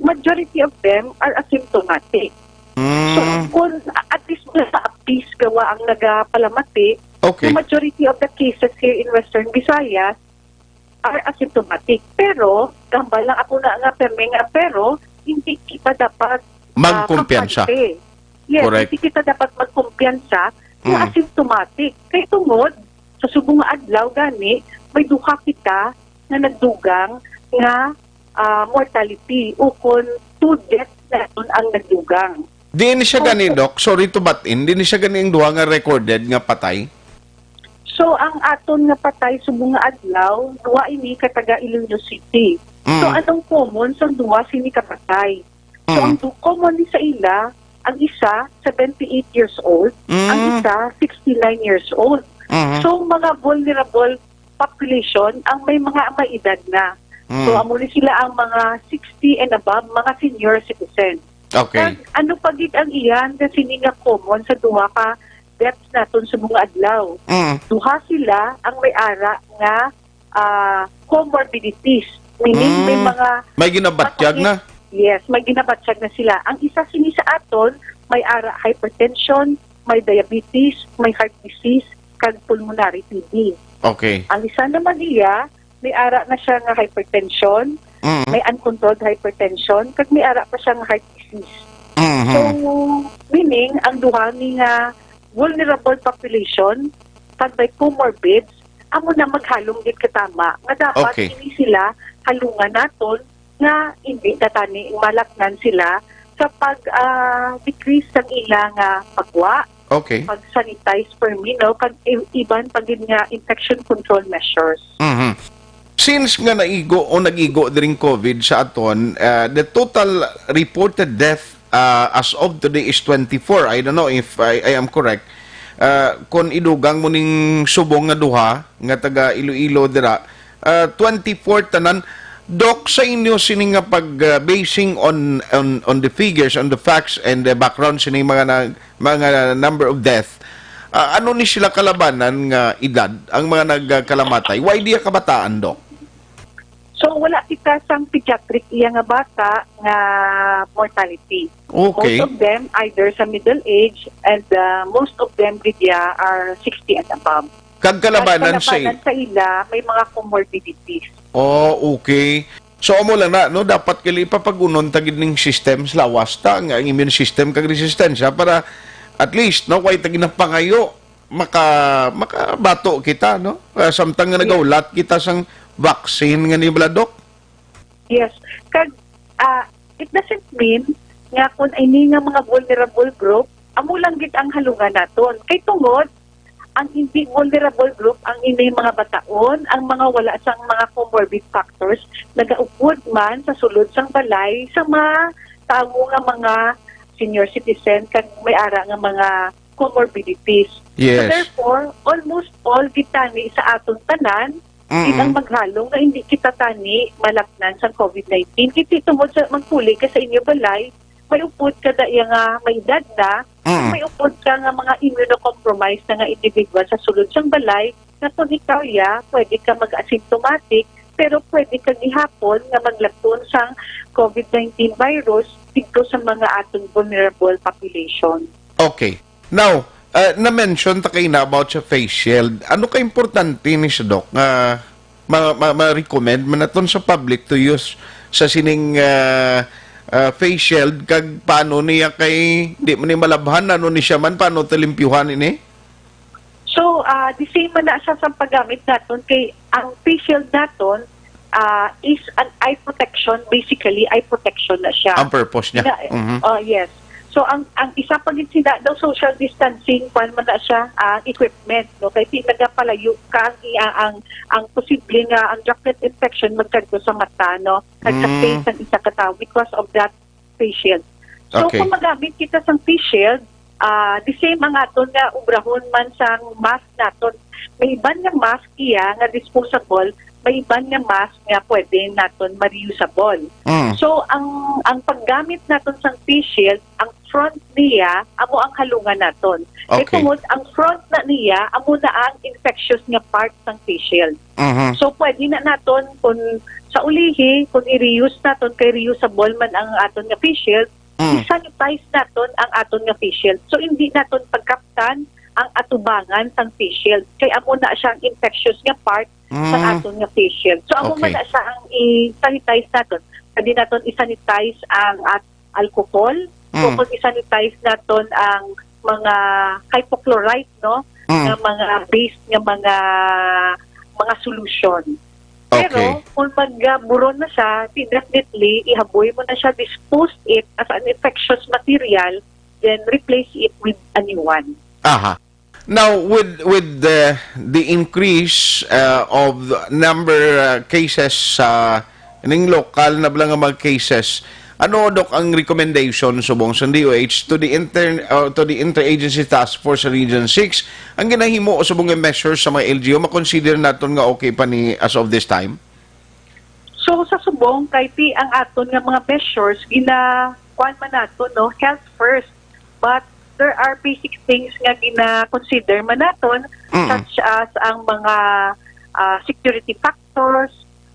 majority of them are asymptomatic. So, Mm. kung a-, at least wala sa apis gawa ang nagapalamati, Okay. the majority of the cases here in Western Visayas are asymptomatic. Pero, gambal lang ako na nga, perme nga, pero hindi kita dapat, ah, Magkumpiyansa. kampante. Yes, Correct. hindi kita dapat magkumpiyansa nga Mm. asymptomatic. Kay tungod, sa subong nga adlaw gani, may duha kita nga nagdugang nga, ah, mortality, ukon two deaths naton ang nagdugang. Di ni siya So, gani, Doc? Sorry to butt in. Di ni siya gani ang duha nga recorded nga patay? So, ang aton nga patay subong nga adlaw, duha ini ka taga Iloilo City. So, Mm. anong common sa duha sini ka patay? So, Mm. ang du-, common ni sa ila, ang isa, seventy-eight years old, ang Mm. isa, sixty-nine years old. Mhm. So, mga vulnerable population ang may mga may edad na. Mm. So, amo ni sila ang mga sixty and above, mga senior citizen. Okay. Kag ano pa gid ang iyan nga sini nga common sa duha ka deaths naton sa mga adlaw? Mm. Duha sila ang may ara nga, ah, comorbidities. Meaning, may Mm. mga May ginabatyag masakit. na? Yes, may ginabatyag na sila. Ang isa sini sa aton, may ara hypertension, may diabetes, may heart disease, kag pulmonary T B. Okay. Ang isa naman iya, may ara na siya nga hypertension, Mm. may uncontrolled hypertension, kag may ara pa siya nga heart disease. Mhm. So, meaning, ang duha ni nga vulnerable population, kag may comorbids, amo na maghalong gid katama nga dapat Okay. ini sila halungan naton nga hindi na tani malaknan sila sa pag, ah, decrease sang ila nga pagwa, Okay. pag-sanitize permi, no, kag i-, iban pa gid nga infection control measures. Mhm. Since nga naigo o nag-igo diring COVID sa aton, ah, the total reported death, ah, as of today is twenty-four. I don't know if I, I am correct. Ah, kung idugang mo ning subong nga duha nga taga Iloilo dira, ah, twenty-four tanan. Doc, sa inyo sini nga pag, ah, basing on, on, on the figures, on the facts and the background sini mga na, mga number of death, ah, ano ni sila kalabanan nga edad ang mga nagkalamatay? Why diya kabataan, Doc? So, wala kita sang pediatric iya nga bata nga mortality. Okay. Most of them either sa middle age and, uh, most of them gid ya are sixty and above. Kag kalabanan Kag sa kalabanan sa ila, may mga comorbidities. Oh, okay. So, amo lang na, no? Dapat gali ipapag-unon ta gid ning system sa lawas ta, nga ang immune system kag resistensya para at least, no, way ta ginapangayo, maka-, makabato kita, no? Ah, samtang nga Yes. nagaulat kita sang vaccine nga ni bala, Doc. Yes. Kag, ah, it doesn't mean nga kung ini nga mga vulnerable group, amo lang gid ang halungan naton. Kay tungod, ang hindi vulnerable group, ang ini mga bataon, ang mga wala sang mga comorbid factors, nagaupod man sa sulod sang balay sa mga tawo nga mga senior citizen kag may ara nga mga comorbidities. So, Yes. therefore, almost all gid tani sa aton tanan, Mm-mm. gid ang maghalong nga hindi kita tani malapnan sang COVID nineteen. Kay tungod sa magpuli ka sa inyo balay, may upod ka da iya nga may edad na, Mm. may upod ka nga mga immunocompromised na nga individual sa sulod sang balay, nga kung ikaw ya, pwede ka mag-asymptomatic, pero pwede ka gihapon nga maglapton sang COVID nineteen virus didto sa mga aton vulnerable population. Okay. Now, uh, na-mention ta kaina about sa face shield. Ano ka importante ni sa, Doc, nga ma-, ma-, ma-recommend man naton sa public to use sa sining, uh, uh, face shield, kag paano niya kay di man ni malabhan, ano ni siya man, paano ta limpyuhan ini? So, ah, the same man na siya sa paggamit naton kay ang face shield naton, ah, is an eye protection, basically eye protection na siya. Ang purpose niya. Na, Mhm. oh, yes. So, ang, ang isa pa gid sila daw social distancing, kwan man na siya, ah, equipment, no? Kay di nagapalayo ka ang, ang, ang, ang posible nga ang droplet infection magkadto sa mata, no? At sa Mm. face ng isa ka tawo because of that face shield. So, Okay. kung magamit kita sang face shield, ah, the same ang aton nga obrahon man sang mask naton. May iban nga mask iya nga disposable, may iban nga mask nga pwede naton ma-reusable. Mm. So, ang, ang paggamit naton sang face shield, ang front niya, amo ang halungan naton. Kay Okay. tungod, ang front na niya, amo na ang infectious nga part sang face shield. Mhm. So, pwede na naton kung sa ulihi, kung i-reuse naton, kay reusable man ang aton nga face shield, Mm. I-sanitize naton ang aton nga face shield. So, hindi naton pagkaptan ang atubangan sang face shield. Kay amo na siya ang infectious nga part sa Mm. aton nga face shield. So, amo Okay. man na siya ang i-sanitize naton. Pwede naton i-sanitize ang at-, alcohol. Mm. O kung i-sanitize naton ang mga hypochlorite, no? Mm. Nga mga base nga mga, mga solution. Pero Okay. kung magburon na siya, di, definitely, ihaboy mo na siya, dispose it as an infectious material, then replace it with a new one. Aha. Now, with, with the, the increase, uh, of number, uh, cases sa ning lokal na bala nga mga cases, ano, Doc, ang recommendation subong sa D O H to the inter-, uh, to the Interagency Task Force sa Region six? Ang ginahimo subong nga measures sa mga L G U, makonsider naton nga okay pa ni as of this time? So, sa subong, kay ti ang aton nga mga measures, gina-, kuwan man naton, no, health first. But there are basic things nga gina-consider man naton, Mm. such as ang mga, ah, security factors,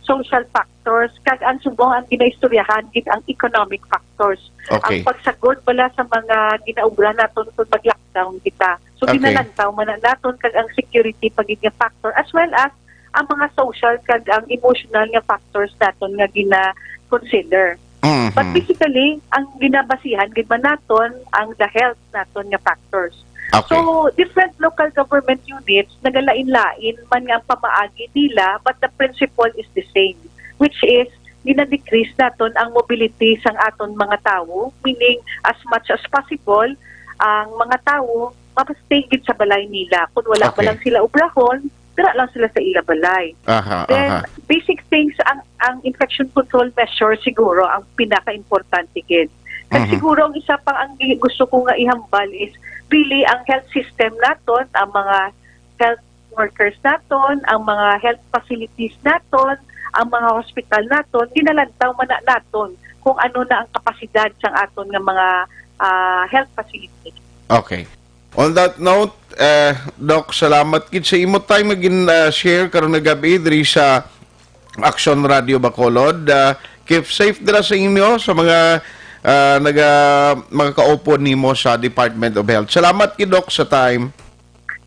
social factors, kag ang subong ang ginaistoryahan gid ang economic factors. Okay. Ang pagsagod bala sa mga ginaobra naton kung mag-lockdown kita. So, Okay. ginalantaw man na naton kag ang security pa gid nga factor, as well as ang mga social kag ang emotional nga factors naton nga gina-consider. Mhm. But basically, ang ginabasihan gid man naton ang the health naton nga factors. Okay. So, different local government units nagalain-lain man nga ang pamaagi nila, but the principle is the same, which is gina-decrease naton ang mobility sang aton mga tawo, meaning as much as possible ang mga tawo mapastay gid sa balay nila. Kung wala Okay. man lang sila obrahon, dira lang sila sa ila balay. Aha, Then, aha. basic things, ang, ang infection control measure siguro ang pinaka-importante gid. Kag Mhm. siguro ang isa pa ang gi-, gusto ko nga ihambal is really ang health system naton, ang mga health workers naton, ang mga health facilities naton, ang mga hospital naton, ginalantaw man na naton kung ano na ang kapasidad sang aton nga mga, ah, health facilities. Okay. On that note, eh, Doc, salamat gid sa imo time nga gin, ah, share karon nga gab-i diri sa Action Radio Bacolod. Ah, keep safe dira sa inyo, sa mga, ah, naga-, mga kaupod nimo sa Department of Health. Salamat gid, Doc, sa time.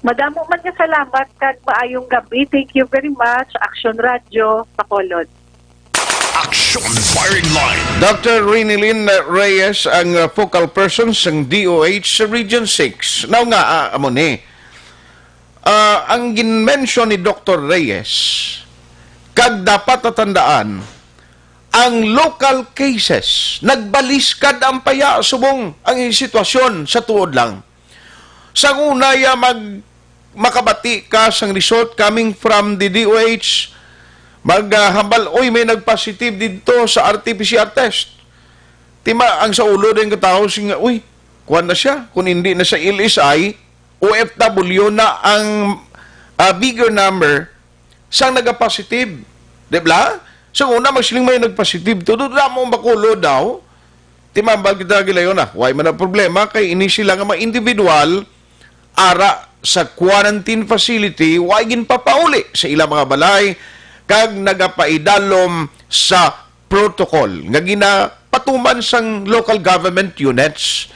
Madamo man nga salamat kag maayong gab-i. Thank you very much, Action Radio Bacolod. Action Firing Line. Doctor Rinilyn Reyes ang, uh, focal person sang D O H sa Region six. Now nga, ah, amo ni. Ah, ang gin-mention ni Doctor Reyes, kag dapat tatandaan, ang local cases, nagbaliskad ang paya subong ang sitwasyon sa tuod lang. Sang una, ya mag-, makabati ka sang result coming from the D O H, mag, ah, hambal, "Uy, may nagpositive didto sa R T P C R test." Tima, ang sa ulo din ka tao, singa, "Uy, kuwan na siya. Kung hindi na sa L S I, O F W na ang, ah, bigger number sang nagapositive." Di ba? Sa una, magsiling may nagpositive. Todo damo ang Bacolod daw. Timambal kita gilayon na. Way man ang problema kay ini sila nga mga individual ara sa quarantine facility, way ginpapauli sa ilang mga balay, kag nagapaidalom sa protocol nga ginapatuman sang local government units.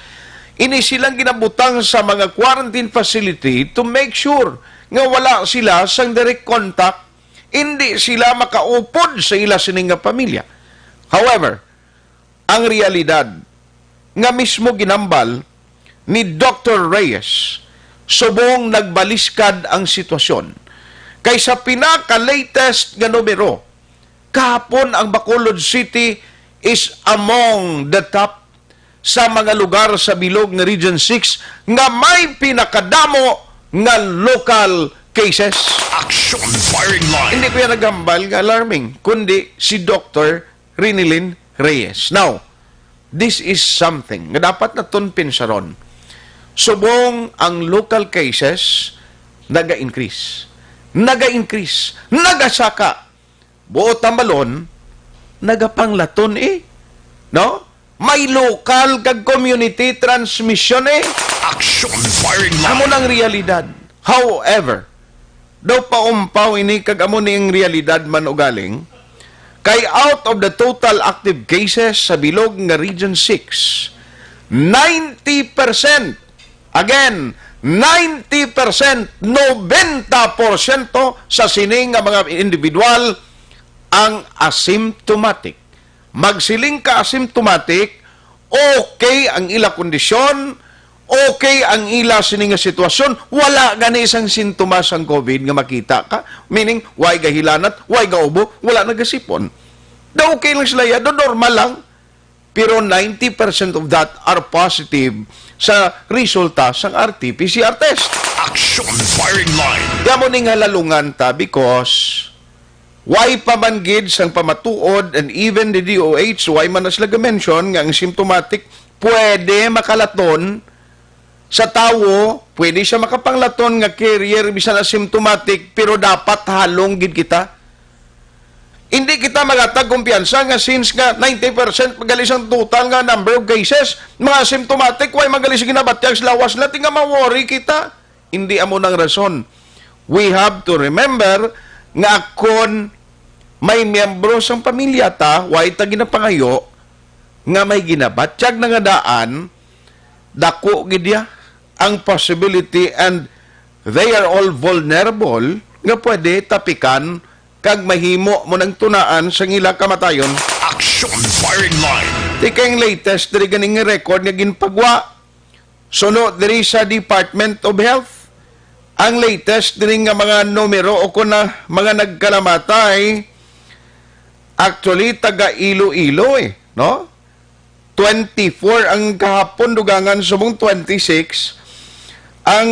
Ini silang ginabutang sa mga quarantine facility to make sure nga wala sila sang direct contact, hindi sila makaupod sa ila sini nga pamilya. However, ang realidad nga mismo ginambal ni Doctor Reyes, subong nagbaliskad ang sitwasyon. Kay sa pinaka-latest nga numero, kahapon ang Bacolod City is among the top sa mga lugar sa bilog nga Region six nga may pinakadamo nga local cases. Action Firing Line. Hindi ko yan naghambal nga alarming, kundi si Doctor Rinilyn Reyes. Now, this is something nga dapat naton pinsaron. Subong ang local cases naga-increase. Naga-increase. Nagasaka. Buot tambalon, nagapanglaton eh. No? May lokal kag community transmission eh. Action Firing Line. Amo nang realidad. However, daw paumpaw ini kag amo ni ang realidad man ugaling, kay out of the total active cases sa bilog nga Region six, Ninety percent, again, ninety percent, nobenta porsyento sa sini nga mga individual ang asymptomatic. Magsiling ka asymptomatic, okay ang ila kondisyon, okay ang ila sini nga sitwasyon, wala gani isang sintomas ang COVID nga makita ka, meaning, way gahilanat, way gaubo, wala nagasipon. Da okay lang sila, ya, do normal lang. Pero ninety percent of that are positive sa resulta sang R T P C R test. Action firing line. Kaya mo ning halalungan ta because why pa man gid sang pamatuod and even the D O H, why man na sila ga-mention nga ang symptomatic pwede makalaton sa tawo, pwede siya makapanglaton nga carrier bisan asymptomatic, pero dapat halong gid kita. Hindi kita maghatag kumpiyansa nga since nga ninety percent gali sang total nga number of cases, mga asymptomatic, way man gali sa ginabatyag sa lawas natin nga ma-worry kita. Hindi amo nang rason. We have to remember nga kon may miyembro sang pamilya ta, way ta ginapangayo nga may ginabatyag na nga daan, dako gid ya ang possibility and they are all vulnerable nga pwede tapikan kag mahimo mo nang tunaan sang ila kamatayon. Action firing line. Tikang latest diri ganing record nga ginpagwa suno diri sa Department of Health. Ang latest diri nga mga numero o kon na mga nagkalamatay, actually, taga Iloilo, eh, no? Twenty-four ang kahapon, dugangan subong twenty-six. Ang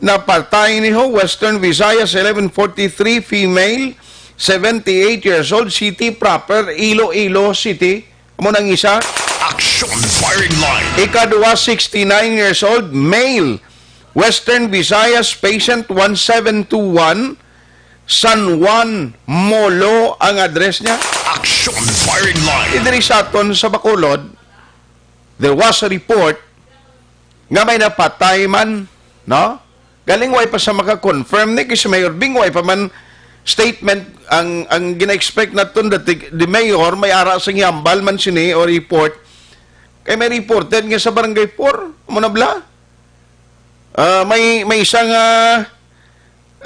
napatay ni ho, Western Visayas, eleven forty-three, female, seventy-eight years old, city proper, Iloilo City. Amo nang isa. Action firing line. Ikaduha, sixty-nine years old, male, Western Visayas, patient one seven two one, San Juan, Molo ang address niya. Action firing line. Diri sa aton sa Bacolod, there was a report nga may napatay man, no? Galing way pa sa maka-confirm ni, kay si Mayor Bing, way pa man statement ang, ang gina-expect naton dati, the mayor, may ara sa hambal man sini o report. Kay may reported nga sa Barangay four, amo na bala. Ah, may, may isa nga,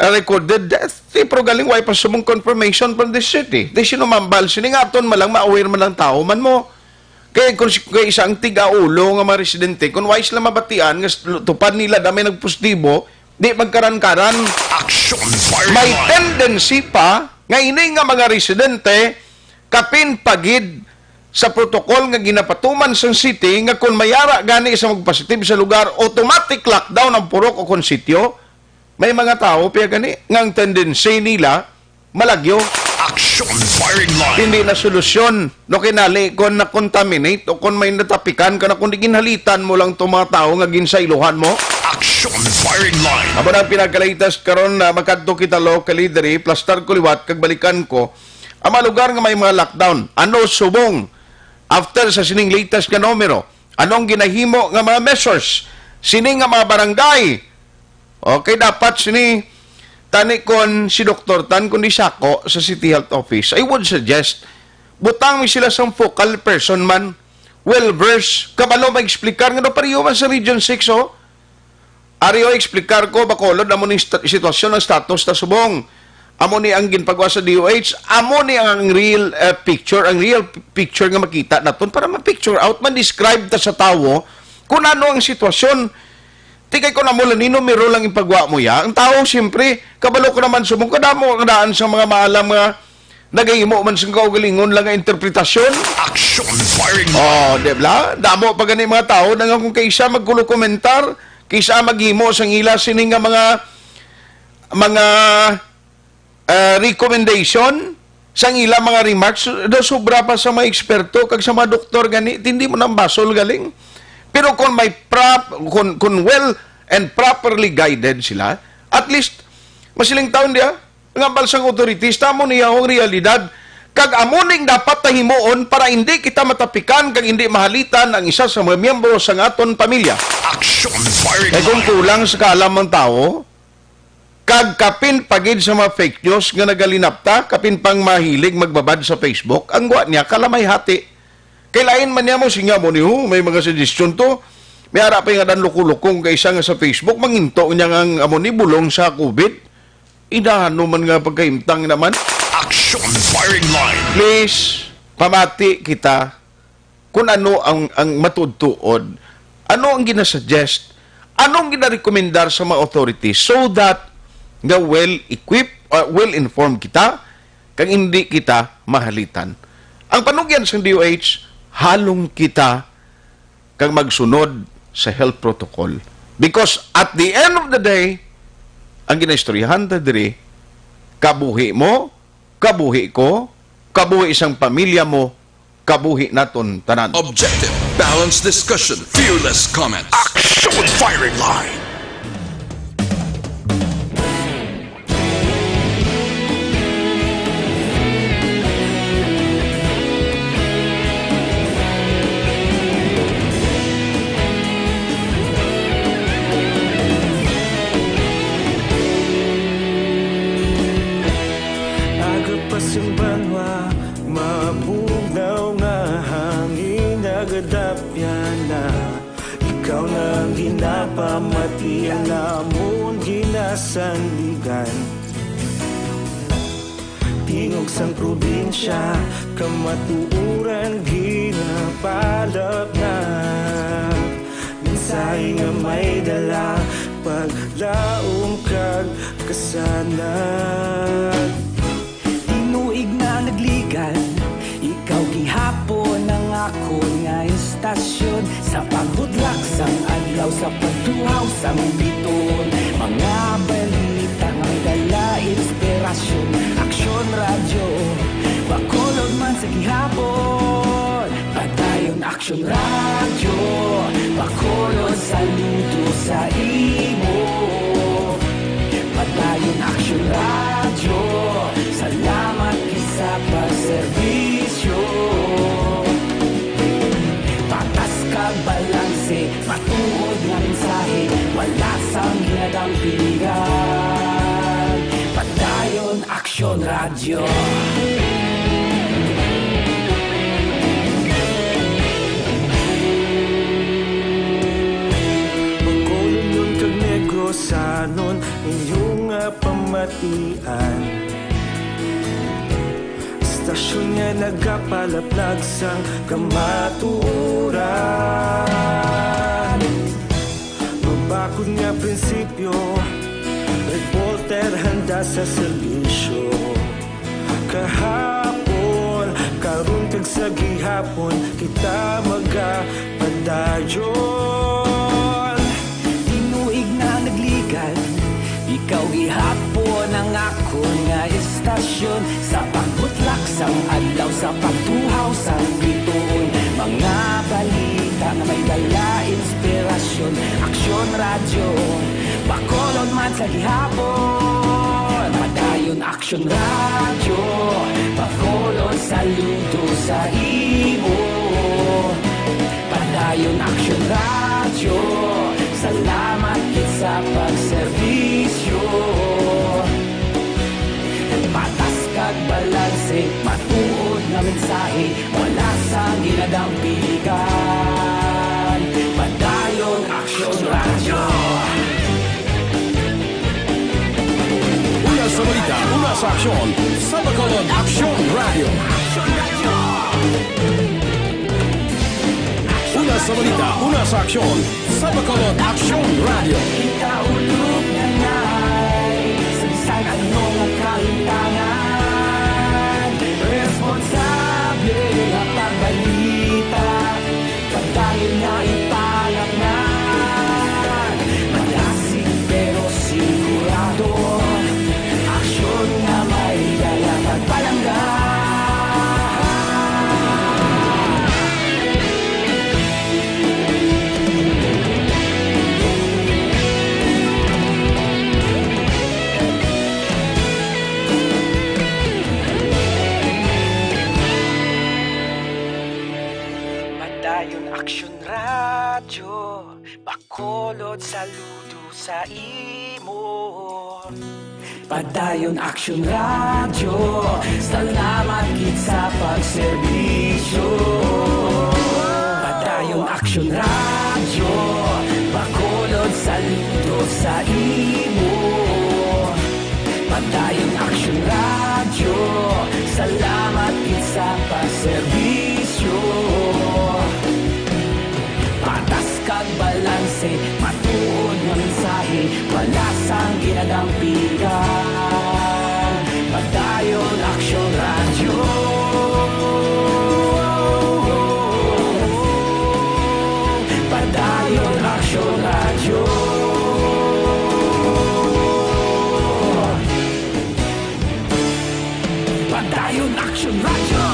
ah, recorded death. Di, pero galing, way pa subong confirmation from the city. Di, sino mambal? Sini nga aton man lang, ma-aware man lang tao man mo. Kay kung si, kay isang tig-aulo nga mga residente, kung way sila mabatian, nga s-, tupad nila, damay nagpositibo, di magkaran-karan. Action firing May line. Tendency pa, nga ini nga mga residente, kapin pagid sa protocol nga ginapatuman sang city, nga kung may ara gani sa magpositive sa lugar, automatic lockdown ang purok o kon sitio. May mga tawo pa gani nga ang tendency nila malagyo. Action firing line. Hindi na solusyon. No, kinali kon na-contaminate o kon may natapikan ka na, kundi ginhalitan mo lang tong mga tawo nga ginsailohan mo. Action firing line. Amo na ang pinaka-latest karon na makadto kita locally diri, plastar ko liwat kag balikan ko ang mga lugar nga may mga lockdown. Ano subong after sa sining latest nga numero? Anong ginahimo nga mga measures? Sini nga mga barangay, okay, dapat sini, tani kon si Doktor Tan, kundi sako sa City Health Office, I would suggest, butang mi sila sang focal person man, well-versed, kabalo mag-explicar nga daw pareho man sa Region six, oh. Ari, oh, explicar ko, Bacolod, amo ni sta-, sitwasyon, ang status ta subong. Amo ni ang ginpagawa sa D O H, amo ni ang real, eh, picture, ang real picture nga makita naton para ma-picture out, ma-describe ta sa tawo kung ano ang sitwasyon. Di kay kung amo lang ni numero lang ipagwa mo ya, ang tawo, siyempre, kabalo ko naman subong kadamo ang daan sa mga maalam nga nagahimo man sa kaugalingon lang nga interpretasyon. Action firing. Oh, di ba? Damo pa gani mga tawo na nga kung kaysa magkulo komentar, kaysa maghimo sang ila sini nga mga, mga, ah, recommendation, sang ila mga remarks, do sobra pa sa mga eksperto kag sa mga doktor gani, hindi mo nang basol galing. Pero kung may prop-, kung, kung well and properly guided sila, at least, masiling taon diya, nga balsang authorities, tamo niya ang realidad. Kag amo ning dapat ta himuon para hindi kita matapikan kag hindi mahalitan ang isa sa mga miyembro sa aton pamilya. Action firing Kay kung line. Kulang sa kaalam ang tawo, kag kapin pagid sa mga fake news nga nagalinapta, kapin pang mahilig magbabad sa Facebook, ang gwa niya kalamay hati. Ilain man niya mo, siya mo ni, "Oh, may mga suggestion to." May ara pa nga dan luko-lukong kay isa nga sa Facebook, manginto niya nga ang amo ni bulong sa COVID. Inano man nga pagkaimtang naman. Action Firing Line. Please, pamati kita kung ano ang, ang matuod-tuod. Ano ang ginasuggest? Ano ang ginarekomendar sa mga authorities so that nga well-equipped, uh, well-informed kita, kag hindi kita mahalitan? Ang panugyan sang D O H, halong kita kag magsunod sa health protocol. Because at the end of the day, ang ginaistoryahan ta diri, kabuhi mo, kabuhi ko, kabuhi sang pamilya mo, kabuhi naton tanan. Objective, balanced discussion, fearless comments. Action Firing Line. Aga pa sing banwa, mabugnaw nga hangin, nagadapyan na. Ikaw na ang ginapamati, ang amon ginasandigan. Tingog sang probinsya, kamatuoran ginapalapnap. Mensahe nga may dala, paglaom kag kasanag. Tinuig na nagligad, ikaw gihapon ang akon nga istasyon. Sa pagbutlak sang adlaw, sa pagtuhaw sang bituon, mga balita nga may dala inspirasyon. Aksyon Radyo, Bacolod man sa gihapon. Padayon Aksyon Radyo, Bacolod, saludo sa imo. Padayon Aksyon Radyo, salamat gid sa pagserbisyo. Patas kag balanse, matuod nga mensahe, wala sang ginadampingan. Padayon Aksyon Radyo. Bacolod kag Negros, sanon inyo nga pamatian. Istasyon nga nagapalaplag sang kamatuoran. Mabakod nga prinsipyo, reporter handa sa serbisyo. Kahapon, karon kag sa gihapon, kita magapadayon. Tinuig na nagligad, ikaw gihapon ang akon nga istasyon. Sa pagbutlak sang adlaw, sa pagtuhaw sang bituon, mga balita nga may dala inspirasyon. Aksyon Radyo, Bacolod man sa gihapon. Padayon Aksyon Radyo, Bacolod, saludo sa imo. Padayon Aksyon Radyo, salamat gid sa pagserbisyo. Patas kag balanse, matuod nga mensahe, wala sang ginadampigan. Padayon Aksyon Radyo. Una sa balita, una sa aksyon, sa Bacolod Aksyon Radyo. Una sa balita, una sa aksyon, sa Bacolod Aksyon Radyo. Kita ulog na ngay, sa bisan ano nga kahimtangan, responsable nga pagbalita, padayon nga ipalapngan. Malasig pero sigurado, aksyon nga may dala pagpalangga. Padayon Aksyon Radyo, Bacolod, saludo sa imo. Padayon Aksyon Radyo, salamat gid sa pagserbisyo. Radyo Bacolod, saludo sa imo. Padayon Aksyon Radyo, salamat gid sa pagserbisyo. Patas kag balanse, matuod nga mensahe, wala sang ginadampigan. Padayon Aksyon Radyo. Padayon Aksyon Radyo. Padayon Aksyon Radyo.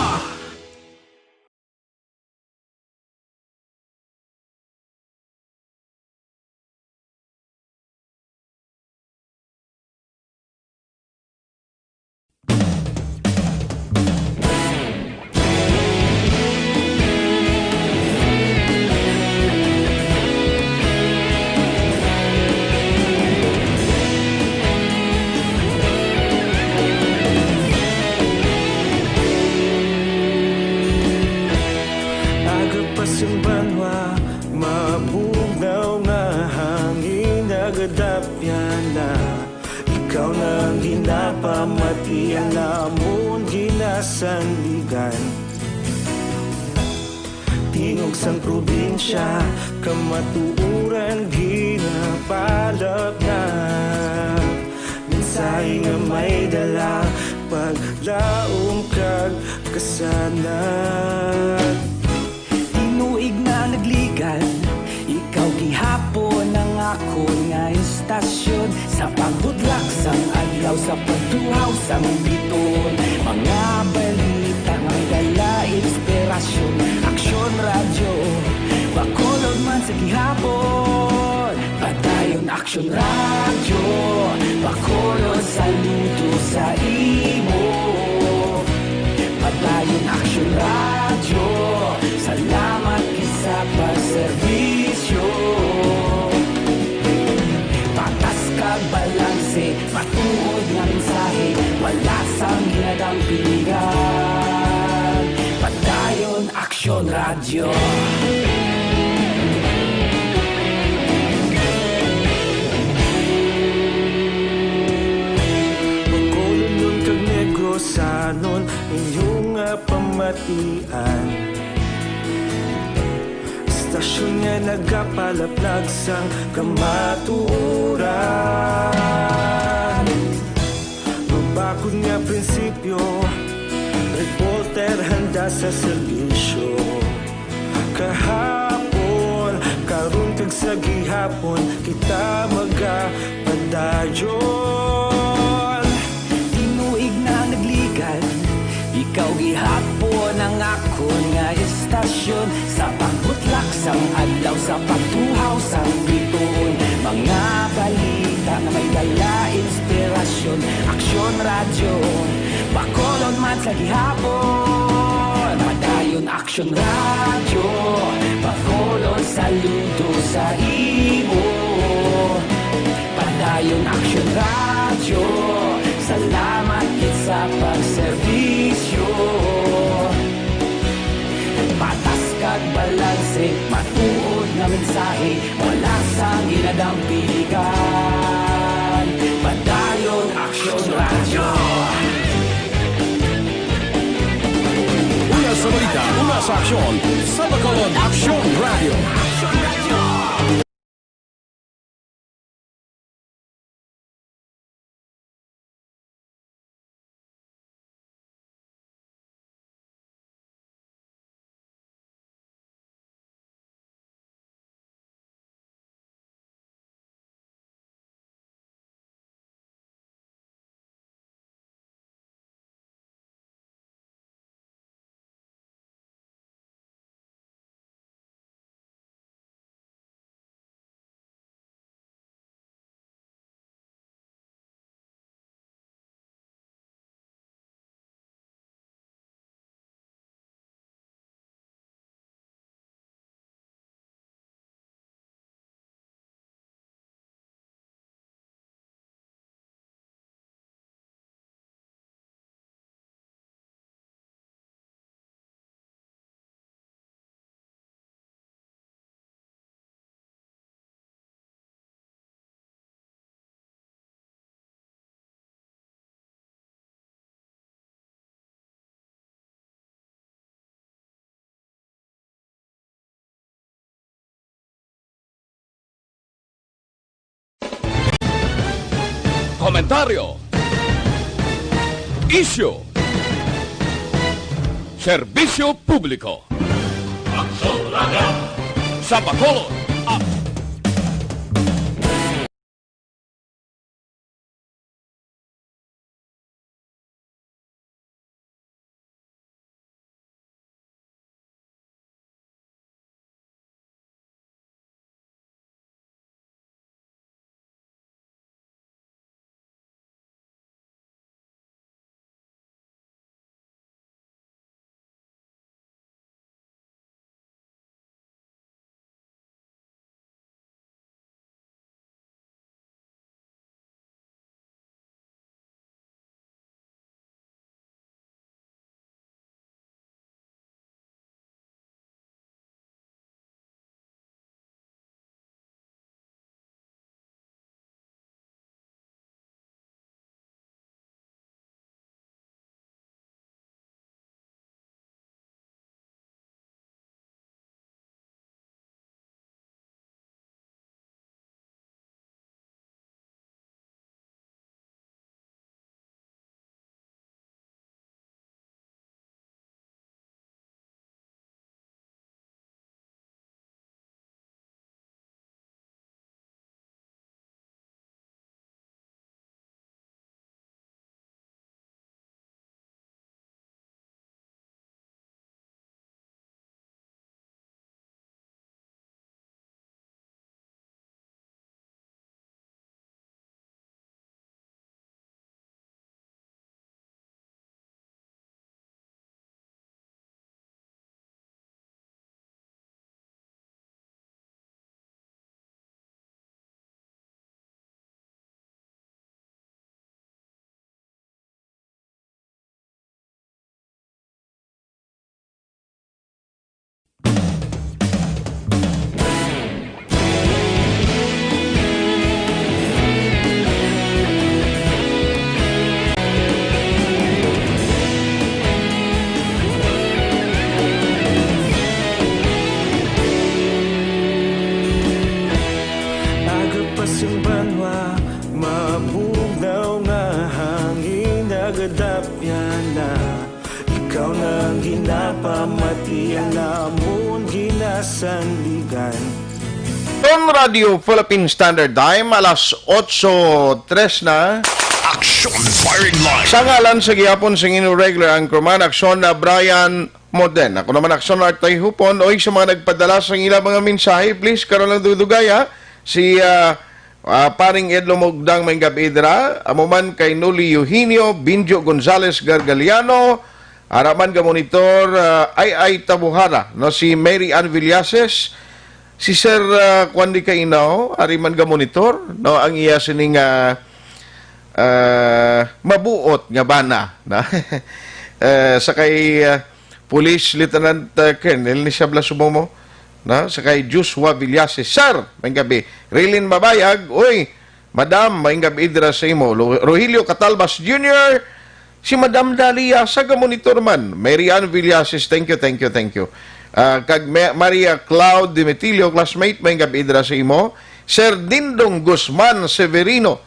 Aga pa sing banwa, mabugnaw nga hangin nagadapyan na. Ikaw na ang ginapamatian namon ginasandigan. Tingog sang probinsya, kamatuoran ginapalapnap. Mensahe nga may dala, paglaom kag kasanag. Tinuig na nagligad, ikaw gihapon ang akon nga istasyon. Sa pagbudlak sang adlaw, sa pagtuhaw sang bituon, mga balita nga may dala inspirasyon. Aksyon Radyo Bacolod man sa gihapon. Padayon Aksyon Radyo Bacolod, saludo sa imo. Padayon Aksyon Radyo, salamat gid sa pagserbisyo. Patas kag balanse, matuod nga mensahe, wala sang ginadampigan. Padayon Aksyon Radyo. Bacolodnon kag Negrosanon, inyo nga pamatian. Istasyon nga nagapalaplag sang kamatuoran. Mabakod nga prinsipyo, reporter handa sa serbisyo. Kahapon, karon kag sa gihapon, kita magapadayon. Tinuig na ang nagligad, ikaw gihapon ang akon nga istasyon. Sa pagbutlak sang adlaw, sa pagtuhaw sang bituon, mga balita nga may dala inspirasyon. Aksyon Radyo Bacolod man sa gihapon. Padayon Aksyon Radyo Bacolod, saludo sa imo. Padayon Aksyon Radyo, salamat gid sa pagserbisyo. Patas kag balanse, matuod nga mensahe, wala sang ginadampigan. Padayon Aksyon Radyo. Una sa balita, una sa aksyon, sa Bacolod Aksyon Radyo. Komentaryo. Isyu. Serbisyo publiko. Aksyon Radio. Sa Bacolod. Agapas sing banwa, mabugnaw nga hangin, nagadapyan na. Ikaw na ang ginapamati, ang amon ginasandigan. From Radio Philippine Standard Time, alas otso tres na. Action Firing Line. Sa ngalan sa gihapon sa inyong regular anchorman, Aksyon na Brian Moden. Ako naman, Aksyon Artay Hupon. Oy, sa mga nagpadala sa ilang mga mensahe, please, karon lang dudugaya. Si, ah, ah, Paring Edlo Mugdang, may gabi dira. Amo man kay Nuli Eugenio, Binjo Gonzales Gargaliano, ara man ga monitor, ah, Ay Ay Tabuhara, no, si Mary Ann Villases, si Sir, ah, Kwan di Kainaw, ari man ga monitor, no, ang iya sining, ah, ah, mabuot nga bana, na? Eh, sa kay, ah, Police Lieutenant, ah, Colonel ni Shabla Sumomo, na? Sa kay Joshua Villases, Sir, may gabi. Rilin Mabayag, uy, Madam, may gabi dira sa imo. Lo-, Rogelio Catalbas Junior, si Madam Dalia, sa gamonitor man. Mary Ann Villases, thank you, thank you, thank you. Ah, kag Ma-, Maria Cloud Dimitilio, classmate, may gabi dira sa imo. Sir Dindong Guzman Severino,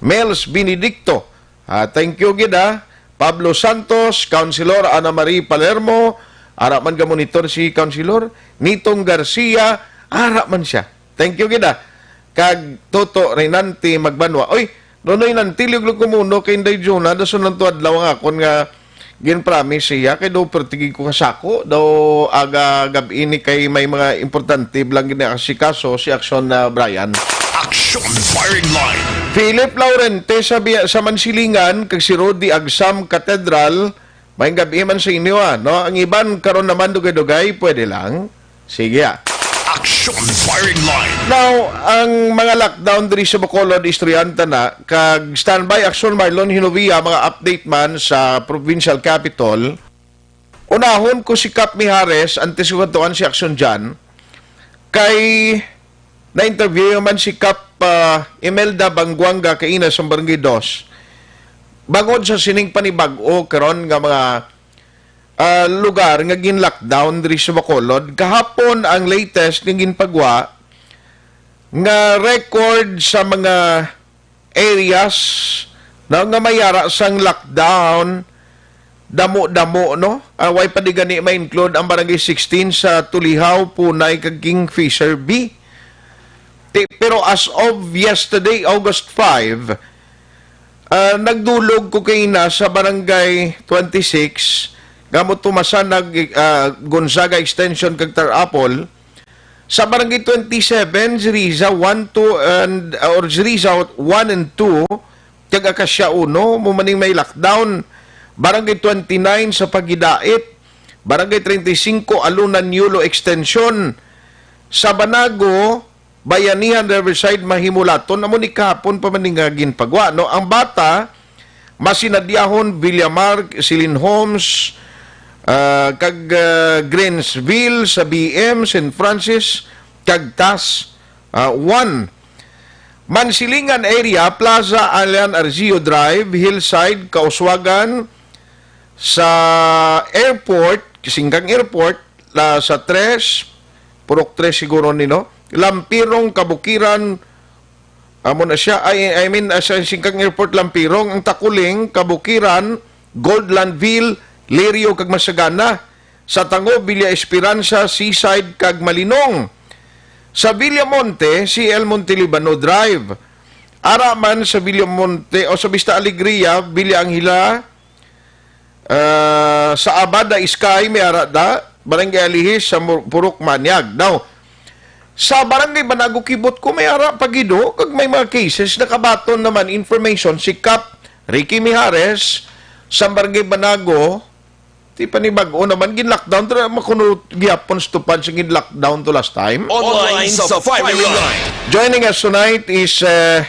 Mels Benedicto, ah, thank you gid, ah. Pablo Santos, Councilor Ana Marie Palermo, ara man ga monitor si Councilor Nitong Garcia, ara man siya. Thank you gid, ah. Kag Toto Renante Magbanwa. Oy, Nonoy, nantilyog lang ko muno kay Inday Juna, dason lang to adlaw ang akon nga gin-promise siya, kay daw pertigi ko kasako, daw aga gab-i ni kay may mga importante lang gini asikaso si Aksyon na Brian. Action Firing Line. Philip Laurente sa, Bi-, sa Mansilingan, kag si Rudy Agsam Cathedral, may gabi man sa inyo, ah, no? Ang iban karon naman dugay-dugay, pwede lang. Sige, ah. Action Firing Line. Now, ang mga lockdown diri sa Bacolod, istoryahan ta na, kag standby, Action Marlon Hinovia, mga update man sa Provincial Capitol. Unahon ko si Kap Mijares, antes ko katuan si Action Jan, kay na-interview man si Kap, ah, Imelda Banguanga kaina sa Barangay Dos. Bangod sa sining panibag-o karon nga mga ah, lugar nga gin-lockdown diri sa Bacolod. Kahapon ang latest nga ginpagwa nga record sa mga areas na nga may ara sang lockdown, damo-damo, no? Ah, way pa di gani ma-include ang Barangay sixteen sa Tulihaw, Punay, kag Kingfisher B. Ti-, pero as of yesterday, August five, ah, nagdulog ko kaina sa Barangay twenty-six, Gamo Tumasan, nag, ah, Gonzaga Extension, kag Tarapol. Sa Barangay twenty-seven, Ziriza one, two, and, or Ziriza one and two, kag Acacia uno, mo maning may lockdown. Barangay twenty-nine sa Pagidait, Barangay treinta y cinco, Alunan, Yulo Extension. Sa Banago, Bayanihan, Riverside, Mahimulaton, amo ni kahapon pa man ni nga ginpagwa, no? Ang Bata, Masinadiahon, Villamar, Silin Homes, ah, kag, ah, Greensville, sa B M, Saint Francis, kag Tas, ah, one. Mansilingan area, Plaza, Alan Argio Drive, Hillside, Kauswagan, sa airport, Singkang Airport, la, sa Tres, Purok Tres siguro ni, no? Lampirong, Kabukiran, amo na siya, ay, I mean, ah, sa Singkang Airport, Lampirong, ang Takuling, Kabukiran, Goldlandville, Lirio, kag Masagana. Sa Tango, Villa Esperanza, Seaside, kag Malinong. Sa Villamonte, C L Montelibano Drive. Ara man sa Villamonte o sa Vista Alegria, Villa Angela, ah, sa Abada, Iskay, may ara da, Barangay Alihis, sa Mur-, Purok Manyag. Now, sa Barangay Banago, kibot ko, may ara pa gid, oh, kag may mga cases, nakabaton naman information si Kap Ricky Mijares sa Barangay Banago, ti panibag-o naman, gin-lockdown, tra-, makuno gihapon sa tupad sa gin-lockdown to last time. Online sa Firing Line. Joining us tonight is, eh,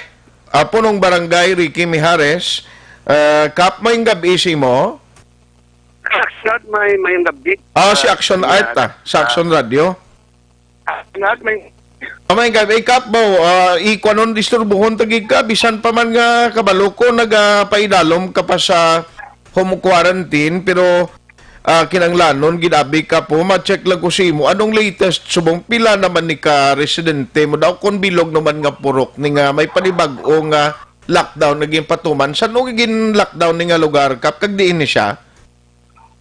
ah, Punong Barangay Ricky Mijares. Eh, Kap, may gabi sa imo? Action Art, may, may gabi. Ah, si Ah, Action Art, ah, sa Action Radio. Ah, Action Art, may Ah, may gabi, Kap, mo, ah, ikwanon, disturbuhon ta gid ka, bisan pa man nga kabalo ko, nagapaidalom ka pa sa home quarantine, pero, ah, kinahanglanon gid abi, Kap, mo, ma-check lang ko sa imo. Anong latest, subong pila naman ni ka residente mo daw, kung bilog naman nga purok ni nga may panibag-o nga lockdown nga ginpatuman? San-o gin-lockdown ni nga lugar, Kap, kag diin ni siya?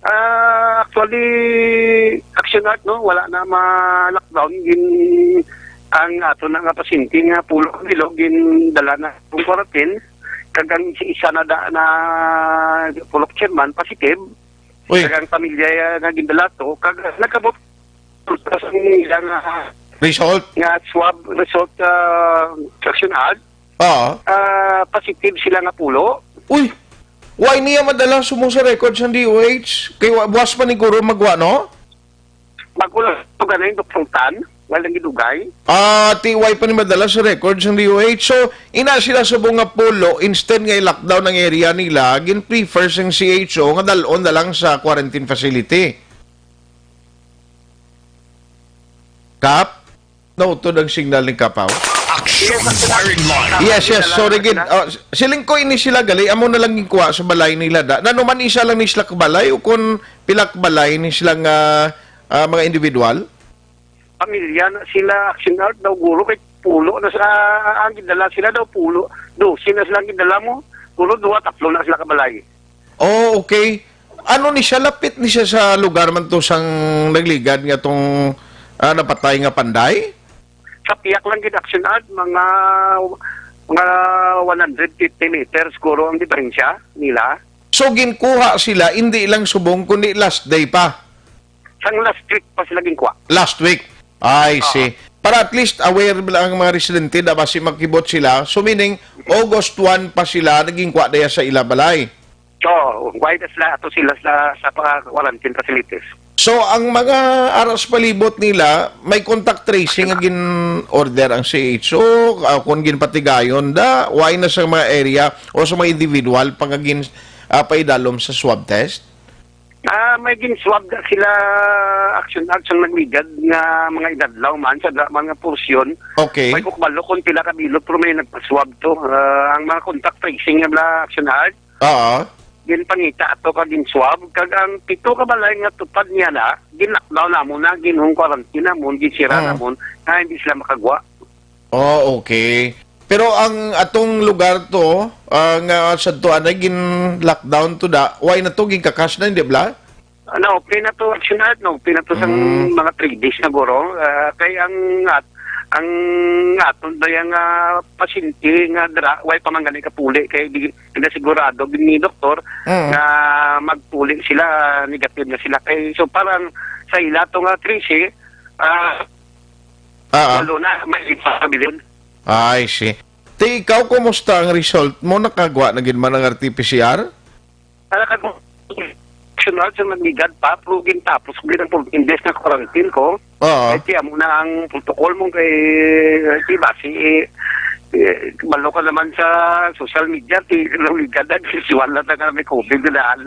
Ah, actually, Action Art, no, wala na ma-lockdown. Gin-, ang ato na nga pasyente nga pulo ka bilog, gindala na sa quarantine. Kag ang isa na da-, na pulok chairman, positive. Uy. Kag ang pamilya, ah, nga gindala to, kag nagkabot sa ilang, ah, Result? nga swab result, ah, Action Art. Oo. Ah, positive sila nga pulo. Uy! Why niya madala subong sa record sa D O H? Kay wa-, buwas pa ni Guro magwa, no? Magkulang to ganay, Doktor Tan. Walang gidugay. Ah, ti, why pa ni madala sa record sa D O H? So, ina sila subong nga pulo, instead nga i-lockdown ang area nila, gin-prefer sang C H O nga dalon na lang sa quarantine facility. Kap? Nautod ang signal ni Kapaw? Action Firing Line. Yes, yes. Sorry, gid. Ah, siling ko ini sila gali, amo na lang ginkuha sa balay nila da. Nano man, isa lang ni sila ka balay o kon pila ka balay ni sila nga, ah, mga individual? Pamilya na sila, Action Art daw, guro, kay pulo na sa, ang gidala sila daw, pulo. Dose na sila ang gidala mo. Puro duha, tatlo na sila ka balay. Oh, okay. Ano ni siya? Lapit ni siya sa lugar man to sang nagligad nga tong, ah, napatay nga panday? Sa piyak lang gid, Action Art, mga, mga one hundred fifty meters siguro ang diferensya nila. So, ginkuha sila, hindi lang subong, kundi last day pa? Sang last week pa sila ginkuha. Last week. I Oo. see. Para at least aware lang ang mga residente na basi makibot sila. So, meaning, August one pa sila naging kwa daya sa ila balay. So, why na sila ato sila sa, sa mga quarantine facilities? So, ang mga aras palibot nila, may contact tracing nga gin-order ang C H O, ah, kung ginpatigayon da, why na sa mga area o sa mga individual pa nga gin, ah, paidalom sa swab test? Ah, may gin-swab na sila, Action Art, sang nagligad nga mga inadlaw man sa da-, mga porsyon. Okay. May kukbalo kung pila ka bilog, pero may nagpa-swab to. Ah, ang mga contact tracing nga bala, Action Art, Oo. ginpangita ato ka gin-swab. Kag ang pito ka balay nga tupad niya na, gin-lockdown namon na, gin-home quarantine namon, ginsira Ah. namon, nga hindi sila makagwa. Oh, okay. Pero ang atong lugar to, ah, nga sa tuan ay gin-lockdown to da, why na to, gin-cash na, hindi bala? Ano, okay na to, Action Art, no? Okay na to sang Mm. mga three days na guro. Ah, kay ang at-, ang aton ba yang, ah, pasyente nga dra-, way pa man gani kapuli kay di pinasigurado gid ni doktor Mm. nga magpuli sila, negative na sila. Kay, so, parang sa ila to nga trese, ah, Ah, ah. walo na, may ipakabilin. I see. Ti, ikaw, kumusta ang result mo? Nakagwa na gid man ang R T P C R? Para kag Action Art sa nagligad pa, pero gintapos ko gid ang fourteen days na quarantine ko. Oo. Kay ti amo na ang protocol mo kay, kay basi, eh, eh, malo ka naman sa social media, ti, nagligad na, sisiwan lang na may covid na daan.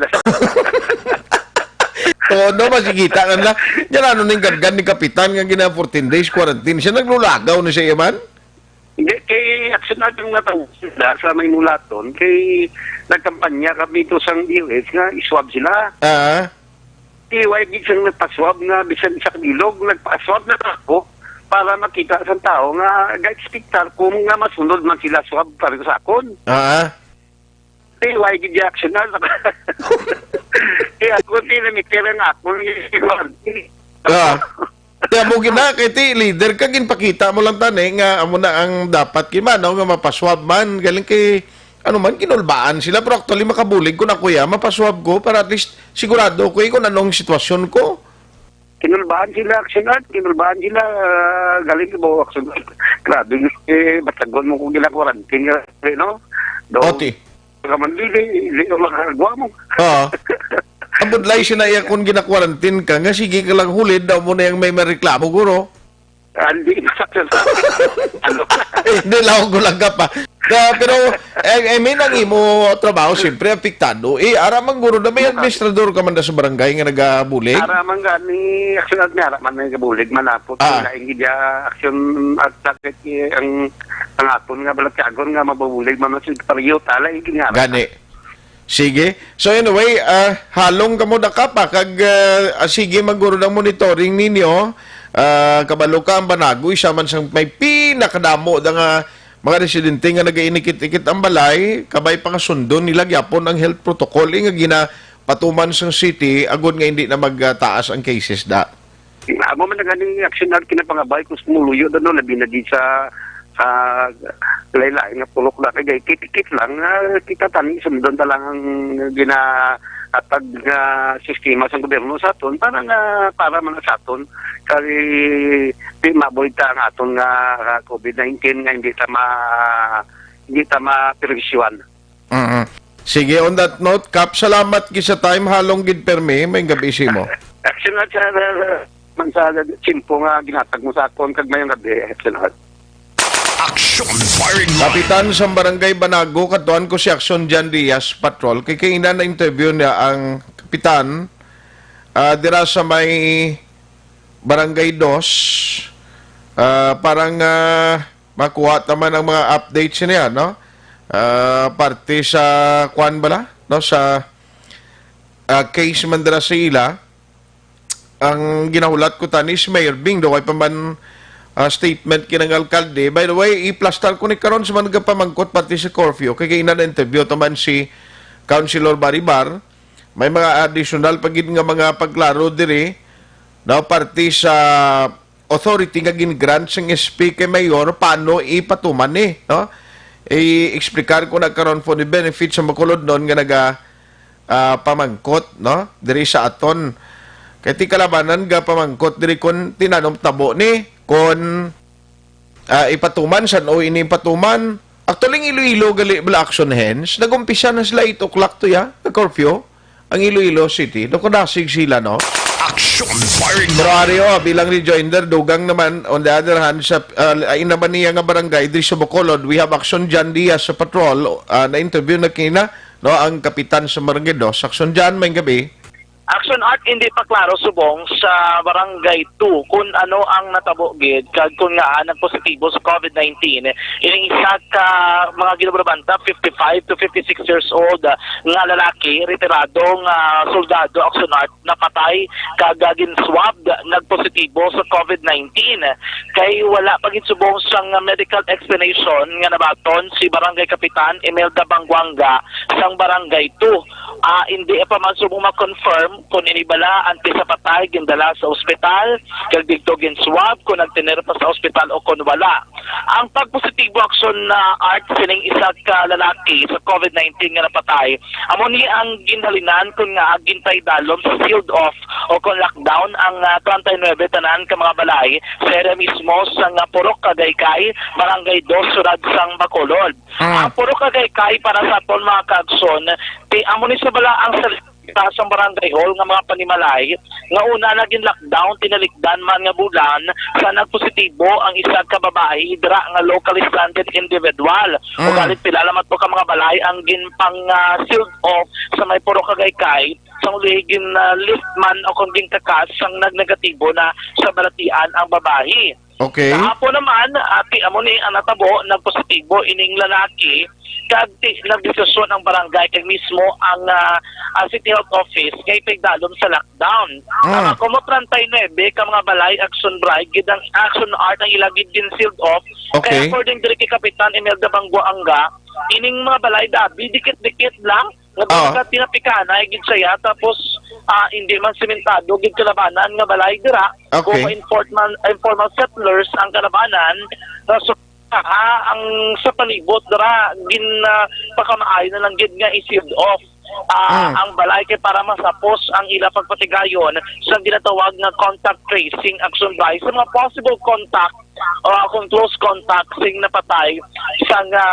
Oo, no, masigita na na. Yan, ano ning gargan ni Kapitan nga gina fourteen days quarantine? Siya naglulagaw na siya, man? Hindi, kay Action Art ang natawag sila sa may mulaton, kay nagkampanya kami to sang D O H nga iswab sila. Ah. Di, way gid sang nagpaswab nga bisan sa bilog, nagpaswab na ako para makita sa tao nga ga-expectar ko nga masunod man sila swab pareho sa akon. Ah. Di, way gid Action Art. Di, ako, di, namikir ang akon, Ah. Kaya mo gina, kay ti leader ka, ginpakita mo lang tani nga amo na ang dapat kay mano nga mapaswab man. Galing kay, ano man, kinulbaan sila. Pero actually, makabulig ko na, kuya, mapaswab ko para at least sigurado ko, eh, kung anong sitwasyon ko. Kinulbaan sila, Action Art, kinulbaan sila, ah, galing mo, Action Art. Grabe, eh, batagon mo kung gina-quarantine nga, eh, no? Do, O, ti. Ka man, di, di, di, makakagwa mo. Oo. Ang budlay siya na iya kung gina-quarantine ka, nga sige ka lang hulid, daw mo na yung may mareklamo, guro. Ah, hindi, ano? Eh, hindi lang ako lang ka pa. Ka-, pero, I, I mean, ang imo trabaho, siyempre, apektado. Eh, ara man, guro, na may Ano ka? Administrador ka man na sa barangay nga nagabulig? Ara man gani, actually, may ara man may gabulig, malapot. Ah. Lain gid ya, action at sakit, eh, ang, ang aton nga balatyagon nga mabubulig man sa pariyo, tala, eh, gid nga. Gani. Sige. So anyway, ah, halong kamo da ka pa kag, ah, ah, sige, maguro ang monitoring ninyo. Ah, kabalo ka ang Banago, isa man sang may pinakadamo da nga mga residente nga nagainikit-ikit ang balay, kabay pa nga sundon nila gyapon ang health protocol, eh, nga ginapatuman sang city agod nga hindi na magtaas ang cases da. Amo man na gani, Action Art, kinapangabay ko sa muluyo, ano, labi na di sa, sa lain-lain nga pulok na kay kit-kit lang, ah, kita tani, sundon ta lang ang ginahatag nga sistema sa gobyerno sa aton para nga, para man sa aton, kay di mabulig ta ang aton nga, ah, covid nineteen nga hindi ta ma-, hindi ta maperwisyohan. Mm. Sige, on that note, Kap, salamat gid sa time, halong gid permi, may gabi simo. Action na sa, man sa tiyempo nga ginatag mo sa akon, kag mayong gabi, Action Art. Action Firing Line. Kapitan sa Barangay Banago, katuan ko si Action John Diaz Patrol. Kay kaina na interview niya ang kapitan, ah, dira sa may Barangay Dos, ah, parang, ah, makuha ta man ang mga updates niya, no? Ah, parte sa kwan bala, no? Sa, ah, case man dira sa ila, ang ginahulat ko tani si Mayor Bing, daw way pa man, ah, statement kinang alkalde. By the way, iplastar ko ni karon sa mga nagapamangkot parte sa curfew. Kay kaina na interview ta man si Councilor Baribar. May mga additional pa gid nga mga pagklaro diri, no? Parte sa authority nga gin-grant sang S P kay Mayor, paano ipatuman ni, no? I-explicar ko na karon for the benefit sa Bacolodnon nga naga, ah, pamangkot, no? Diri sa aton. Kay ti kalabanan ga pamangkot diri kon tinanom tabo ni, kon, ah, ipatuman, san-o ini ipatuman. Actually, ang Iloilo gali bala, Action Hens, nag-umpisa na sila eight o'clock to ya, nag-curfew. Ang Iloilo City, do kadasig sila, no? Action Firing Pero Line. Ari, oh, bilang rejoinder, dugang naman, on the other hand, sa, uh, ina ba niya nga barangay, diri sa Bacolod, we have Action John Diaz sa patrol, uh, na-interview na kina, no, ang kapitan sa Barangay Dos. Action John, may gabi. Action Art, hindi pa klaro subong sa Barangay two kung ano ang natabo gid kag kung ngaa nagpositibo sa COVID nineteen ining isa ka mga ginabulabanta, fifty-five to fifty-six years old, ah, nga lalaki, retirado nga soldado, Action Art, napatay kag, ah, gin-swab, nagpositibo sa COVID nineteen. Kay wala pa gid subong sang medical explanation nga nabaton si Barangay Kapitan Imelda Banguanga sang Barangay two. Ah, hindi pa man subong ma-confirm kung ini bala antes sa patay gindala sa ospital, kag didto gin-swab kung nagtener pa sa ospital o kon wala. Ang pagpositibo, Action, ah, Art, sining isa ka lalaki sa COVID nineteen nga napatay, amo ni ang ginhalinan kon ngaa ginpaidalom sa sealed off o kon lockdown ang, ah, treinta y nuebe tanan ka mga balay sa area mismo sang, ah, Purok Kagaykay, Barangay Dos, Siyudad sang Bacolod. Mm. Ang Purok Kagaykay, para sa aton mga ka-Action, ti amo ni sa bala ang salita sang barangay hall nga mga panimalay nga una na gin-lockdown tinalikdan man nga bulan sa nagpositibo ang isa ka babayi dira nga locally stranded individual. Mm. Ugalit pila lamang to ka mga balay ang ginpang, ah, sealed off sa may Purok Kagaykay, sang uli gin, ah, lift man o kon gintakas sang nagnegatibo na sa balatian ang babayi. Okay. Kahapon naman, ati, amo ni ang natabo, nagpositibo ining lalaki, kag ti-, nagdesisyon ang barangay kag mismo ang, ah, ang City Health Office nga ipaidalom sa lockdown. Mm. Ang kumo treinta y nuebe ka mga balay, Action, Bri, gid ang, Action, Art, ang ila gid gin-sealed off. Okay. Kaya according diri kay Kapitan Imelda Banguanga, ining mga balay dabi dikit-dikit lang, nga Ah. baga tinapikanay gid siya, tapos, ah, hindi man sementado gid kalabanan nga balay dira. Okay. Kung informal, informal settlers ang kalabanan, nga so, ah, ang sa palibot dira, gin, ah, pakamaayo na lang gid nga i-sealed off, ah, Mm. ang balay kay para masapos ang ila pagpatigayon sa ginatawag nga contact tracing, Action, Bri, sa mga possible contact o kung close contact sing napatay sa nga,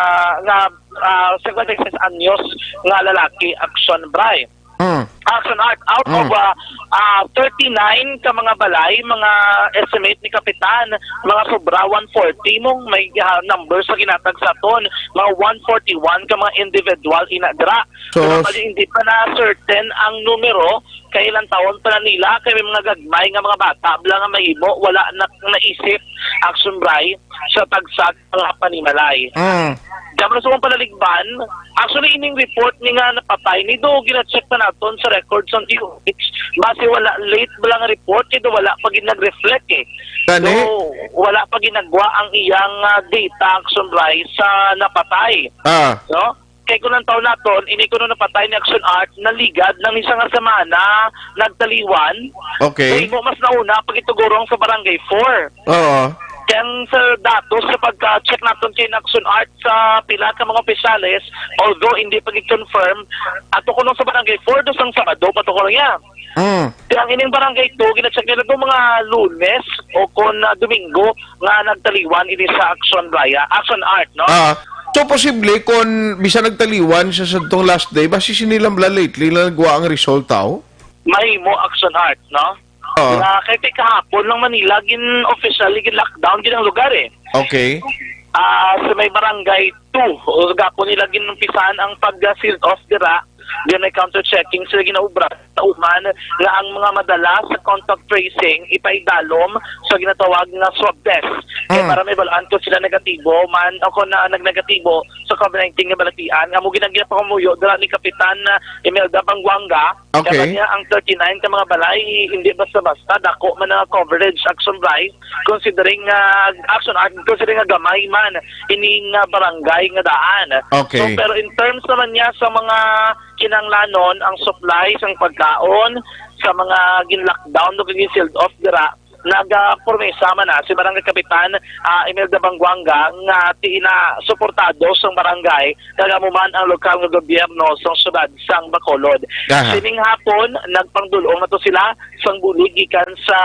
nga, ah, cinquenta y seis anyos nga lalaki, Action, Bri. Mm. Action, Art, out Mm. of, ah, ah, thirty-nine ka mga balay, mga estimate ni Kapitan, mga sobra one forty mong may, ah, number sa ginatag sa aton, mga one forty-one ka mga individual ina dira. So, Pero s- bali, hindi pa na certain ang numero, kay ilang taon pa na nila, kay may mga gagmay nga mga bata bala nga mahimo, wala na naisip, Action, Bri, sa tagsag mga panimalay. Mm. Diyan man sa mga palaligban, actually, ining report ni nga napatay, ni do gina-check na naton sa records sa D O H, basi wala, late bala nga report, kay do wala pa gid nag-reflect eh. Gani? So, wala pa ginagwa ang iyang, ah, data, Action, Bri, sa napatay. Ah. No? Kay kung ang taon naton, ini kuno napatay ni Action, Art, naligad na ni sa nga semana, nagtaliwan. Okay. Kay mo mas nauna, pagitugurong sa Barangay four. Oo. Kaya ang sa datos sa pagka-check naton kay Action, Art, sa pila ka mga opisyales, although hindi pa gi-confirm, ato kuno sa Barangay four, do sang Sabado, pa to kuno niya. Mm. Kaya ang ining Barangay two, gina-check nila do mga Lunes o kon, ah, Domingo nga nagtaliwan ini sa Action, Bri, Action, Art, no? Ah, so posible kon bisan nagtaliwan siya sa tong last day, basi sini lang bala lately lang nagwa ang resulta, oh? Mahimo, Action, Art, no? Oo. Na kay kay kahapon lang Manila gin officially gin lockdown gid ang lugar eh. Okay. Ah, sa may Barangay two, o gapon nila ginumpisahan ang pag-sealed off dira. Then may counter checking sila ginaubra sa uman nga ang mga madala sa contact tracing ipaidalom sa ginatawag nga swab test. Kay Mm. para may balaan kung sila negatibo man o kung na nagnegatibo sa COVID nineteen nga balatian. Nga mo ginang ginapangamuyo dira ni Kapitan, ah, Imelda Banguanga. Okay. Kaya niya ang thirty-nine ka mga balay, hindi basta-basta, dako man ang coverage, Action, Bri, considering nga, Action, Art, considering nga gamay man ining, ah, barangay nga daan. Okay. So, pero in terms naman niya sa mga kinahanglanon, ang supply sang pagkaon, sa mga gin-lockdown o gin-sealed off dira, nagapromesa man na si Barangay Kapitan, ah, Imelda Banguanga nga ti-, na suportado sang barangay kag amo man ang lokal nga gobyerno sang siyudad sang Bacolod. Aha. Sining hapon, nagpangdul-ong na to sila sang bulig gikan sa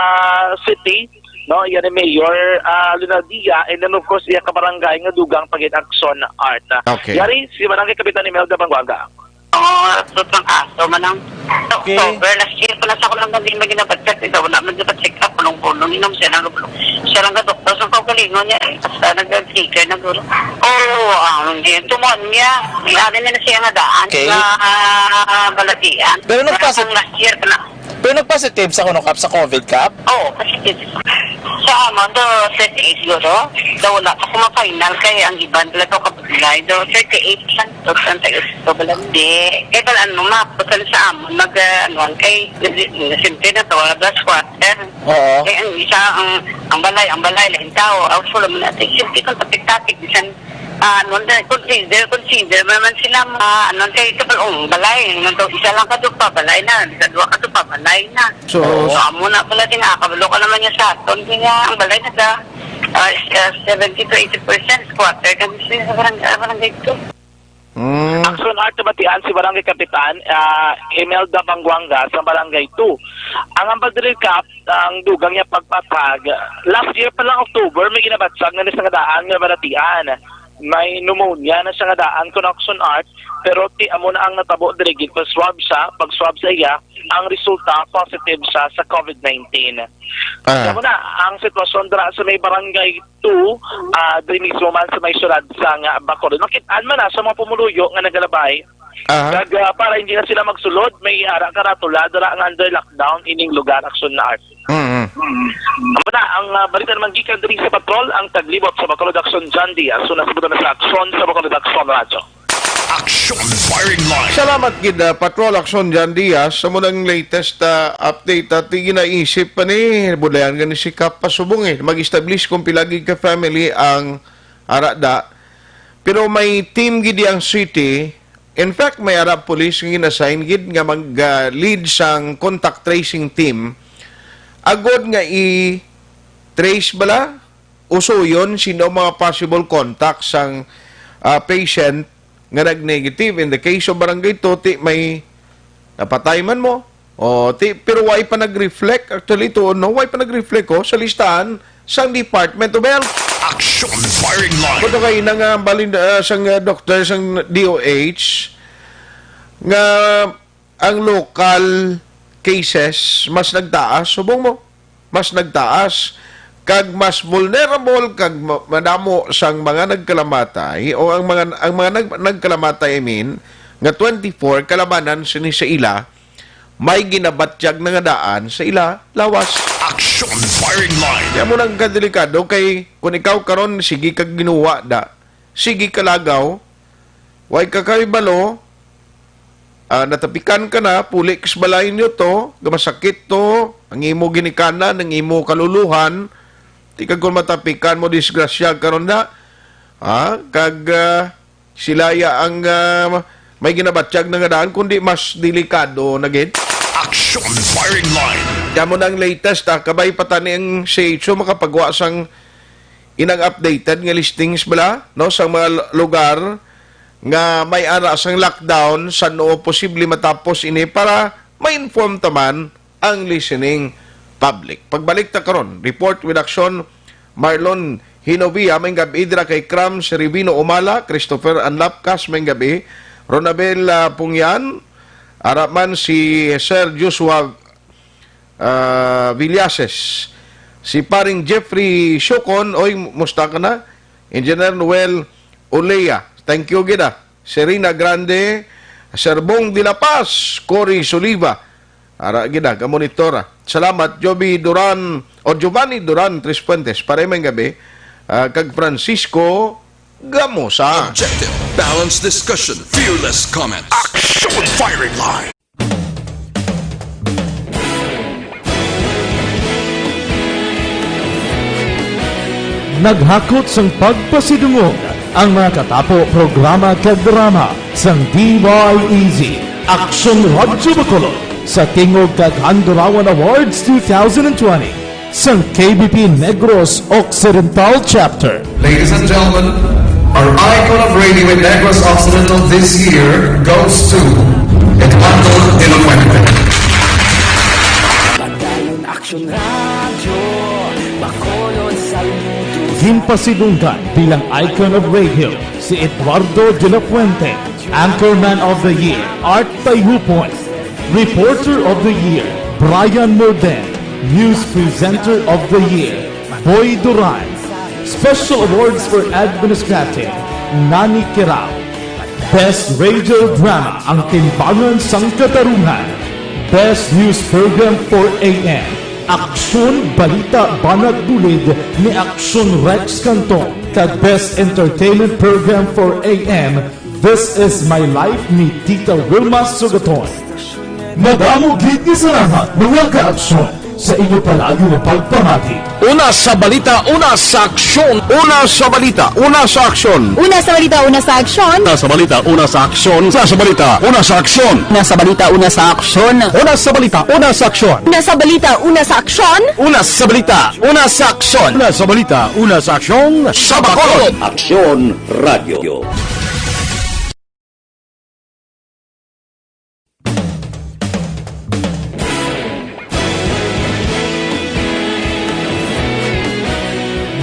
city, no? Yan ni Mayor, ah, Leonardia, and then of course, iya ka barangay nga dugang pa gid, Action, Art. Okay. Yari, si Barangay Kapitan Imelda Banguanga. Oo, tutong aso man ang Okay. October. Last year pa na sa ako lang hindi man ginabacheck. Ito, wala man ginabacheck up. Nung puno, inom siya ng, siya lang ka doktor sa kaugalingon niya, eh. Basta nag-sticker na guro. Oo, ah, hindi yung tumon niya. May ari na siya nga daan Okay. nga, ah, balatian. Pero nagpasa- Ang last year pa na. Pero nagpositive sa kuno, Kap, sa COVID, Kap? Oo, positive. Sa amon, do thirty-eight siguro. Do wala pa ko ma-final kay ang iban pala to kabudlay. Do thirty-eight lang to, thirty-eight to bala. Hindi. Kay balaan mo, mapusan sa amon, mag, ah, ano, kay, siyempre na to, last quarter. Oo. Kay ang isa, ang, ang balay, ang balay, lain tao, ang solo mo natin. Siyempre, kung tapik-tapik, bisan, ah, ano, na, consider, consider mo naman sila, ma, ano, kay kabalong balay, ano, daw, isa lang ka doon pa, balay na, isa, dua ka doon pa, balay na. So, So, amo na pala din, ah, kabalo ka naman niya sa aton, kaya ang balay na sa, ah, is, ah, seventy to eighty percent squatter, kasi sa barangay, ah, barangay to. Mm. Action Art, nabatian si Barangay Kapitan, ah, Imelda Banguanga sa Barangay two. Ang hambal diri, Kap, ang dugang niya pagpatag, last year pa lang October, may ginabatyag na ni sa nga daan nga baratian. May pneumonia na sa nga daan kun Action Art, pero ti amo na ang natabo diri, gid pa-swab siya, pag-swab sa iya, ang resulta positive siya sa COVID nineteen. Ah. Kamo na ang sitwasyon dira sa may Barangay two, ah, diri mismo man sa may syudad sa nga Bacolod. Makit-an man na sa mga pumuluyo nga nagalabay. Aha. Kag, ah, para hindi na sila magsulod, may ara karatula dira nga under lockdown ining lugar, Action Art. Mm-hmm. Amo na ang, ah, balita naman gikan diri sa Patrol, ang taglibot sa Bacolod Action, John Diaz. So, nasibutan na sa Action sa Bacolod Action Radyo. Action Firing Line. Salamat gid, ah, Patrol Action John Diaz. Sa mo nang latest, ah, update, at ginaisip pa ni, bulayan gani si Kap pasubong, eh, mag-establish kung pila gid ka family ang arada. Pero may team gid ang city. In fact, may ara police nga gin-assign gid nga mag, ah, lead sang contact tracing team. Agod nga i-trace bala, usuyon sino mga possible contacts sang, ah, patient nga nag-negative. In the case of Barangay Tuti, may napatay man mo. O, ti, pero why pa nag-reflect? Actually, tuon, no? Why pa nag-reflect, oh, sa listahan sang Department of Health? Action Firing Line. Kuto kay na nga balin, ah, sang, ah, doktor sang D O H nga ang local cases mas nagtaas, subong mo, mas nagtaas, kag mas vulnerable, kag ma-, madamo sang mga nagkalamatay, o ang mga, ang mga nag-, nagkalamatay, I mean, nga twenty-four, kalabanan sini sa ila, may ginabatyag na nga daan sa ila lawas. Action Firing Line. Kaya mo nang kadelikado kay kung ikaw karon, sige kag ginuwa da, sige kalagaw, way ka kahibalo, ah, natapikan ka na, puli ka sa balay niyo to, gamasakit to, ang imo ginikanan, ang imo kaluluhan, ti kag kung matapikan mo, disgrasya karon na, ha? Kag, ah, sila ya ang, ah, may ginabatyag na nga daan, kundi mas delikado na gid. Action Firing Line. Kamo na ang latest, ah, kabay pa tani ang C H O makapagwa sang inang updated nga listings bala, no, sa mga lu-, lugar nga may ara sang lockdown, san-o posible matapos ini para ma-inform ta man ang listening public. Pagbalik ta karon, report with action, Marlon Hinovia, may gabi dira kay Cram Serivino Umala, Christopher Anlapcas, may gabi, Ronabel, ah, Pungyan, ara man si Sir Joshua ah, Villases, si paring Jeffrey Siocon, oy, musta ka na? Engineer Noel Olea, thank you gid, ah. Serena Grande, Sir Bong de la Paz, Cory Soliva, ara gid, ah, kamonitor, ah. Salamat, Joby Duran, o Giovanni Duran Trespuentes, para may gabi, ah, kag Francisco Gamosa. Objective, balanced discussion, fearless comments. Action Firing Line. Naghakot sang pagpasidungog ang mga katapo programa kag drama sang D Y E Z, Aksyon Radyo Bacolod, sa Tingog kag Handurawan Awards two thousand and twenty, sang K B P Negros Occidental Chapter. Ladies and gentlemen, our icon of radio in Negros Occidental this year goes to Eduardo de la Fuente. Padayon Aksyon Radyo, Bacolod, saludo. Ginpasidunggan bilang icon of radio si Eduardo de la Fuente, Anchorman of the Year, Art Tayupon, Reporter of the Year, Brian Morden, News Presenter of the Year, Boy Duran. Special Awards for Administrative, Nani Kirao. Best Radio Drama, Ang Timbangan sang Katarungan. Best News Program, four A M, Aksyon, Balita, Banat, Bulid ni Aksyon Rex Cantong, kag Best Entertainment Program, four A M, This Is My Life ni Tita Wilma Sugaton. Madamo gid nga salamat, mga kaaksyon, sa inyo palagi nga pagpamati. Una sa balita, una sa aksyon. Una sa balita, una sa aksyon. Una sa balita, una sa aksyon. Una sa balita, una sa aksyon. Una sa balita, una sa aksyon. Una sa balita, una sa aksyon. Una sa balita, una sa aksyon. Una sa balita, una sa aksyon. Una sa balita, una sa aksyon. Una sa balita, una sa aksyon. Sa Bacolod. Aksyon Radio.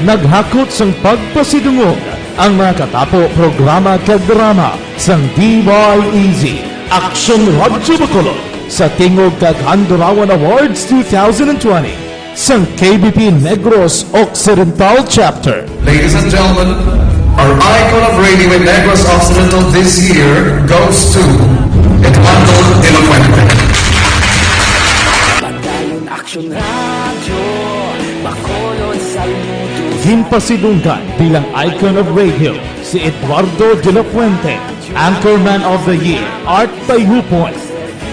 Naghakot sang pagpasidungog ang mga katapo, programa kag drama sang D Y E Z, Aksyon Radyo Bacolod, sa Tingog kag Handurawan Awards two thousand twenty sang K B P Negros Occidental Chapter. Ladies and gentlemen, our icon of radio in Negros Occidental this year goes to Eduardo de la Fuente. Padayon Aksyon Radyo, Bacolod, saludo. Ginpasidunggan bilang icon of radio si Eduardo de la Fuente, Anchorman of the Year, Art Tayhupon,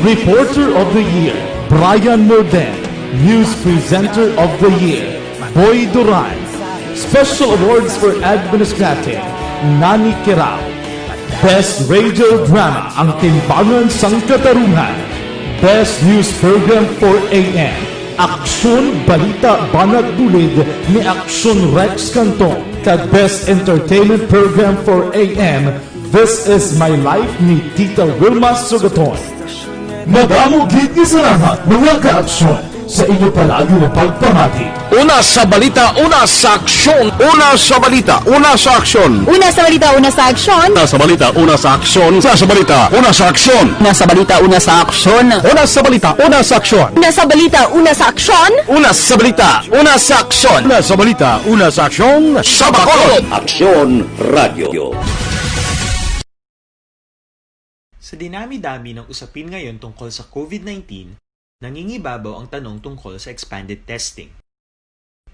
Reporter of the Year, Brian Morden, News Presenter of the Year, Boy Duran. Special Awards for Administrative, Nani Kirao. Best Radio Drama, Ang Timbangan sang Katarungan. Best News Program, four A M, Aksyon, Balita, Banat, Bulid ni Aksyon Rex Cantong, kag Best Entertainment Program, four A M, This Is My Life ni Tita Wilma Sugaton. Madamo gid nga salamat, mga kaaksyon, sa inyo palagi nga pagpamati. Una sa balita, una sa aksyon. Una sa balita, una sa aksyon. Una sa balita, una sa aksyon. Una sa balita, una sa aksyon. Una sa balita, una sa aksyon. Una sa balita, una sa aksyon. Una sa balita, una sa aksyon. Una sa balita, una sa aksyon. Una sa balita, una sa aksyon. Una sa balita, una sa aksyon. Sa Bacolod. Aksyon Radio. Sa dinami-dami ng usapin ngayon tungkol sa COVID nineteen, nangingibabaw ang tanong tungkol sa expanded testing.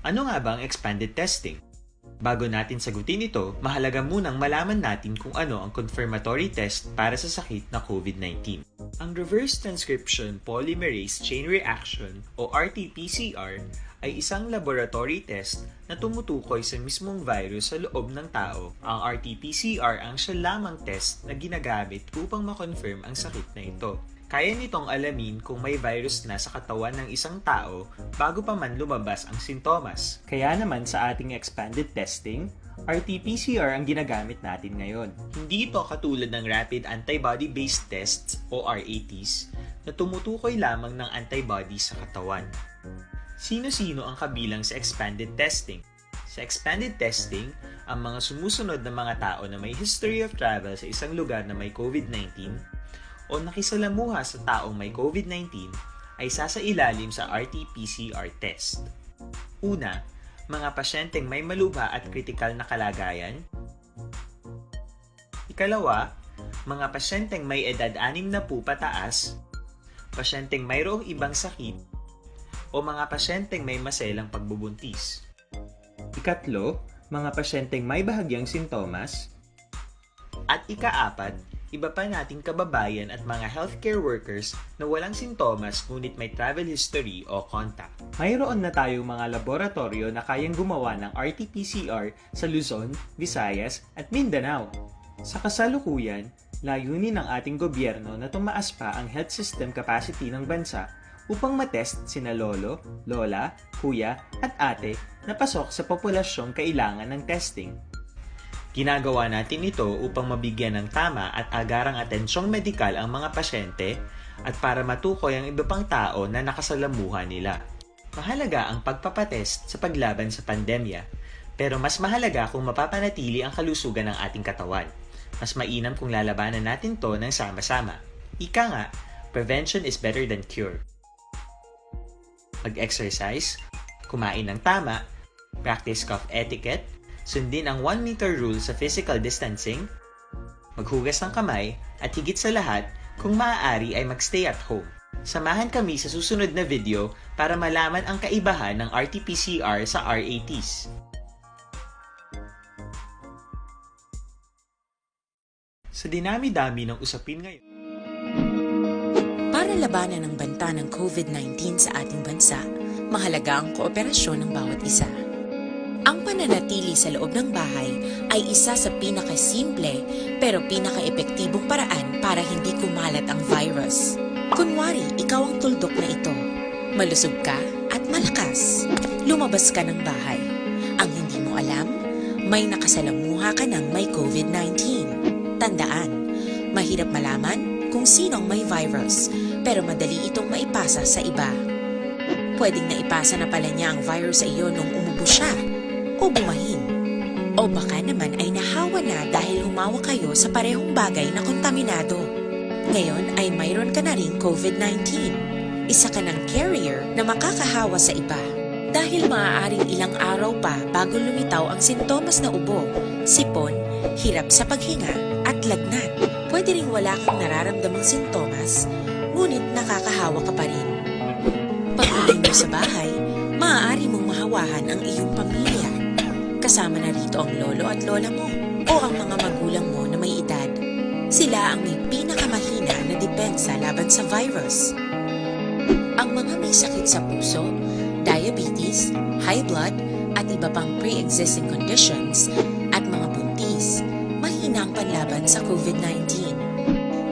Ano nga ba ang expanded testing? Bago natin sagutin ito, mahalaga munang malaman natin kung ano ang confirmatory test para sa sakit na COVID nineteen. Ang reverse transcription polymerase chain reaction o R T P C R ay isang laboratory test na tumutukoy sa mismong virus sa loob ng tao. Ang R T P C R ang siya lamang test na ginagamit upang ma-confirm ang sakit na ito. Kaya nitong alamin kung may virus na sa katawan ng isang tao bago pa man lumabas ang sintomas. Kaya naman sa ating expanded testing, R T P C R ang ginagamit natin ngayon. Hindi ito katulad ng rapid antibody-based tests o R A Ts na tumutukoy lamang ng antibody sa katawan. Sino-sino ang kabilang sa expanded testing? Sa expanded testing, ang mga sumusunod na mga tao na may history of travel sa isang lugar na may COVID nineteen o nakisalamuha sa taong may COVID nineteen ay sasailalim sa R T P C R test. Una, mga pasyenteng may malubha at kritikal na kalagayan. Ikalawa, mga pasyenteng may edad anim na po pataas, pasyenteng mayroong ibang sakit, o mga pasyenteng may maselang pagbubuntis. Ikatlo, mga pasyenteng may bahagyang sintomas. At ikaapat, iba pa nating kababayan at mga healthcare workers na walang sintomas ngunit may travel history o contact. Mayroon na tayong mga laboratoryo na kayang gumawa ng R T P C R sa Luzon, Visayas, at Mindanao. Sa kasalukuyan, layunin ng ating gobyerno na tumaas pa ang health system capacity ng bansa upang matest sina lolo, lola, kuya, at ate na pasok sa populasyong kailangan ng testing. Ginagawa natin ito upang mabigyan ng tama at agarang atensyong medikal ang mga pasyente at para matukoy ang iba pang tao na nakasalamuha nila. Mahalaga ang pagpapatest sa paglaban sa pandemya, pero mas mahalaga kung mapapanatili ang kalusugan ng ating katawan. Mas mainam kung lalabanan natin 'to ng sama-sama. Ika nga, prevention is better than cure. Mag-exercise, kumain ng tama, practice cough etiquette, sundin ang one meter rule sa physical distancing, maghugas ng kamay, at higit sa lahat, kung maaari ay mag-stay at home. Samahan kami sa susunod na video para malaman ang kaibahan ng R T P C R sa R A Ts. Sa dinami-dami ng usapin ngayon. Para labanan ang banta ng COVID nineteen sa ating bansa, mahalaga ang kooperasyon ng bawat isa. Ang pananatili sa loob ng bahay ay isa sa pinakasimple pero pinakaepektibong paraan para hindi kumalat ang virus. Kunwari, ikaw ang tuldok na ito. Malusog ka at malakas. Lumabas ka ng bahay. Ang hindi mo alam, may nakasalamuha ka ng may COVID nineteen. Tandaan, mahirap malaman kung sino ang may virus, pero madali itong maipasa sa iba. Pwedeng naipasa na pala niya ang virus sa iyo nung umubo siya, o bumahin. O baka naman ay nahawa na dahil humawa kayo sa parehong bagay na kontaminado. Ngayon ay mayroon ka na ring COVID nineteen. Isa ka ng carrier na makakahawa sa iba. Dahil maaaring ilang araw pa bago lumitaw ang sintomas na ubo, sipon, hirap sa paghinga, at lagnat. Pwede ring wala kang nararamdamang sintomas, ngunit nakakahawa ka pa rin. Pag-uwi mo sa bahay, maaari mong mahawahan ang iyong pamilya. Kasama na rito ang lolo at lola mo o ang mga magulang mo na may edad. Sila ang may pinakamahina na depensa laban sa virus. Ang mga may sakit sa puso, diabetes, high blood, at iba pang pre-existing conditions, at mga buntis, mahina ang panlaban sa COVID nineteen.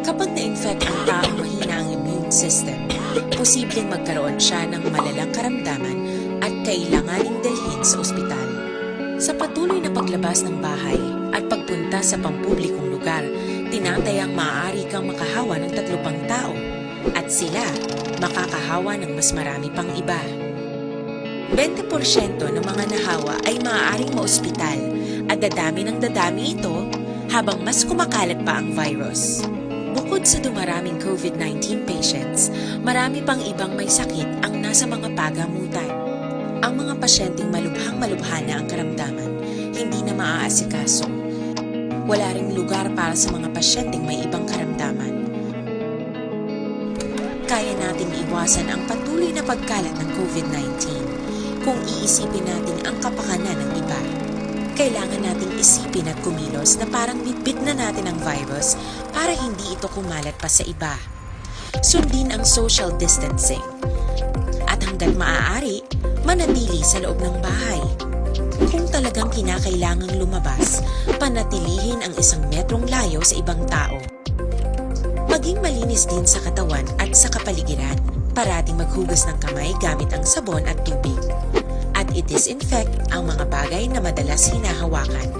Kapag na-infect ang taong mahina ang immune system, posibleng magkaroon siya ng malalang karamdaman at kailanganing dalhin sa ospital. Sa patuloy na paglabas ng bahay at pagpunta sa pampublikong lugar, tinatayang maaari kang makahawa ng tatlo pang tao, at sila makakahawa ng mas marami pang iba. Bente porsyento ng mga nahawa ay maaaring maospital at dadami ng dadami ito habang mas kumakalat pa ang virus. Bukod sa dumaraming COVID nineteen patients, marami pang ibang may sakit ang nasa mga pagamutan. Ang mga pasyenteng malubhang-malubha na ang karamdaman, hindi na maaasikaso. Wala ring lugar para sa mga pasyenteng may ibang karamdaman. Kaya nating iwasan ang patuloy na pagkalat ng COVID nineteen kung iisipin natin ang kapakanan ng iba. Kailangan nating isipin at kumilos na parang bitbit na natin ang virus para hindi ito kumalat pa sa iba. Sundin ang social distancing. At hanggat maaari, manatili sa loob ng bahay. Kung talagang kinakailangang lumabas, panatilihin ang isang metrong layo sa ibang tao. Maging malinis din sa katawan at sa kapaligiran. Parating maghugas ng kamay gamit ang sabon at tubig. At i-disinfect ang mga bagay na madalas hinahawakan.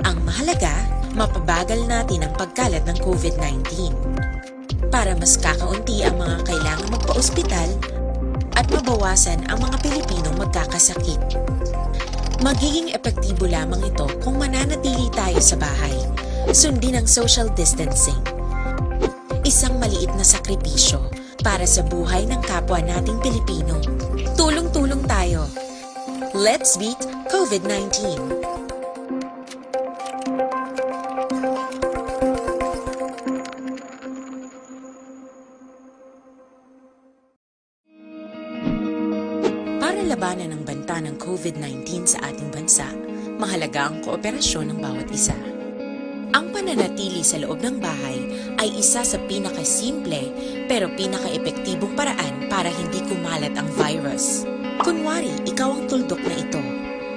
Ang mahalaga, mapabagal natin ang pagkalat ng COVID nineteen. Para mas kakaunti ang mga kailangan magpa-ospital at mabawasan ang mga Pilipinong magkakasakit. Magiging epektibo lamang ito kung mananatili tayo sa bahay. Sundin ang social distancing. Isang maliit na sakripisyo para sa buhay ng kapwa nating Pilipino. Tulong-tulong tayo. Let's beat COVID nineteen. Para labanan ang banta ng COVID nineteen sa ating bansa, mahalaga ang kooperasyon ng bawat isa. Ang pananatili sa loob ng bahay ay isa sa pinakasimple pero pinakaepektibong paraan para hindi kumalat ang virus. Kunwari, ikaw ang tuldok na ito.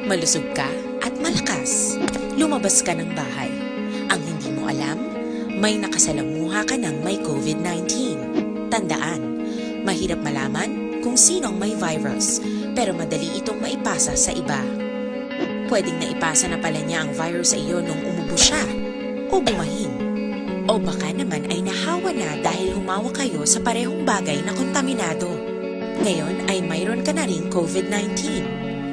Malusog ka at malakas. Lumabas ka ng bahay. Ang hindi mo alam, may nakasalamuha ka ng may COVID nineteen. Tandaan, mahirap malaman kung sino ang may virus, pero madali itong maipasa sa iba. Pwedeng naipasa na pala niya ang virus sa iyo nung umubo siya o bumahin. O baka naman ay nahawa na dahil humawa kayo sa parehong bagay na kontaminado. Ngayon ay mayroon ka na ring COVID nineteen.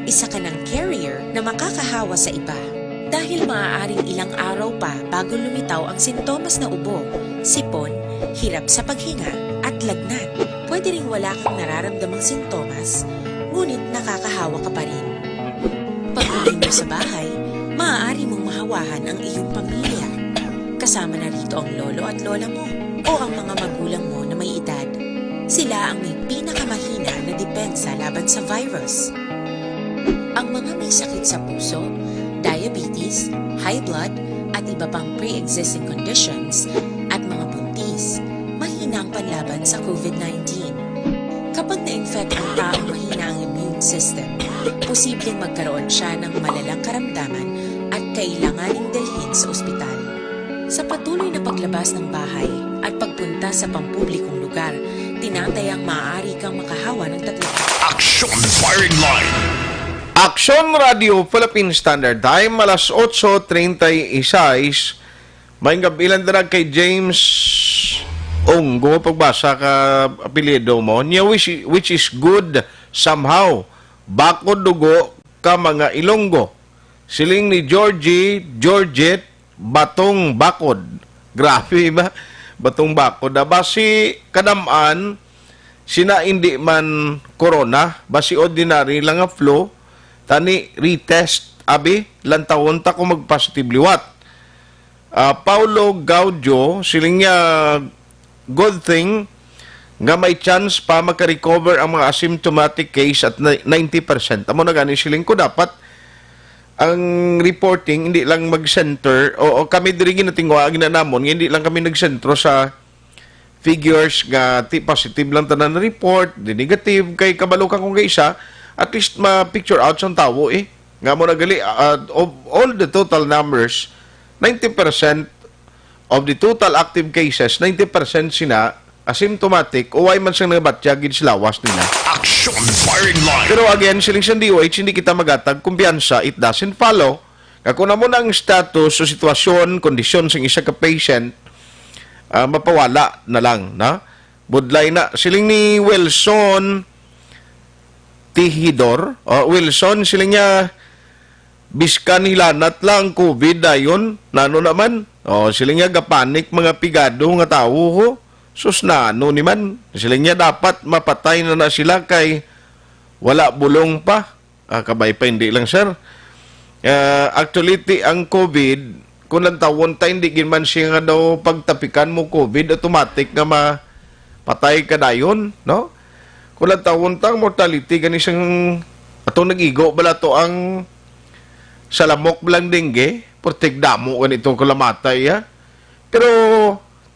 Isa ka ng carrier na makakahawa sa iba. Dahil maaaring ilang araw pa bago lumitaw ang sintomas na ubo, sipon, hirap sa paghinga, at lagnat. Pwede ring wala kang nararamdamang sintomas, ngunit nakakahawa ka pa rin. Pag-uwi mo sa bahay, maaari mong mahawahan ang iyong pamilya. Kasama na rito ang lolo at lola mo o ang mga magulang mo na may edad. Sila ang may pinakamahina na depensa laban sa virus. Ang mga may sakit sa puso, diabetes, high blood, at iba pang pre-existing conditions, at mga buntis, mahina ang panlaban sa COVID nineteen. Kapag na-infect ang taong mahina ang immune system, posibleng magkaroon siya ng malalang karamdaman at kailanganing dalhin sa ospital. Sa patuloy na paglabas ng bahay at pagpunta sa pampublikong lugar, tinatayang maaari kang makahawa ng tatlong Action Firing Line. Action Radio Philippine Standard Time, alas otso treinta y seis. Maayong gabi lang dira kay James Onggo, pagbasa ka apelyido mo. Niya, which, which is good somehow. Bakod dugo ka mga Ilonggo. Siling ni Georgie, Georgette, Batong Bakod. Grabe ba? Batong Bakod. Ah, basi kadam-an, sina indi man corona, basi ordinary lang nga flu, tani retest, abi, lantawon ta kung mag-positive liwat. Ah, Paulo Gaudio, siling niya, good thing nga may chance pa makarecover ang mga asymptomatic case at ni-, ninety percent. Amo na gani siling ko, dapat ang reporting hindi lang mag-center, o, o kami diri ginatingwa, ginanamon, nga hindi lang kami nagsentro sa figures nga ti positive lang tanan na report, di negative, kay kabalo ka kung kay isa, at least ma-picture out sang tawo eh. Nga mo na gali, uh, of all the total numbers, ninety percent of the total active cases, ninety percent sina asymptomatic o way man sang nagabatyag gid sa lawas nila. Action Firing Line. Pero again, siling sa D O H, hindi kita magatag kumpiyansa, it doesn't follow nga kung amo na ang status o sitwasyon, kondisyon sang isa ka patient, ah, mapawala na lang, na? Budlay na. Siling ni Wilson Tihidor, o Wilson, siling niya, biskan hilanat lang COVID dayon, nano naman? O, siling niya, gapanik mga pigado nga tawo, ho. Sus, nano ni man? Siling niya, dapat mapatay na na sila kay wala bulong pa. Ah, kabay pa, hindi lang, sir. Ah, actually, ti ang COVID, kung lantawon ta, hindi gid man siya nga daw pagtapikan mo COVID, automatic nga mapatay ka dayon, no? Kung lantawon ta, ang mortality gani sang atong nag-igo bala to ang sa lamok bala ang dengue, purtig damo gani itong kalamatay, ha? Pero,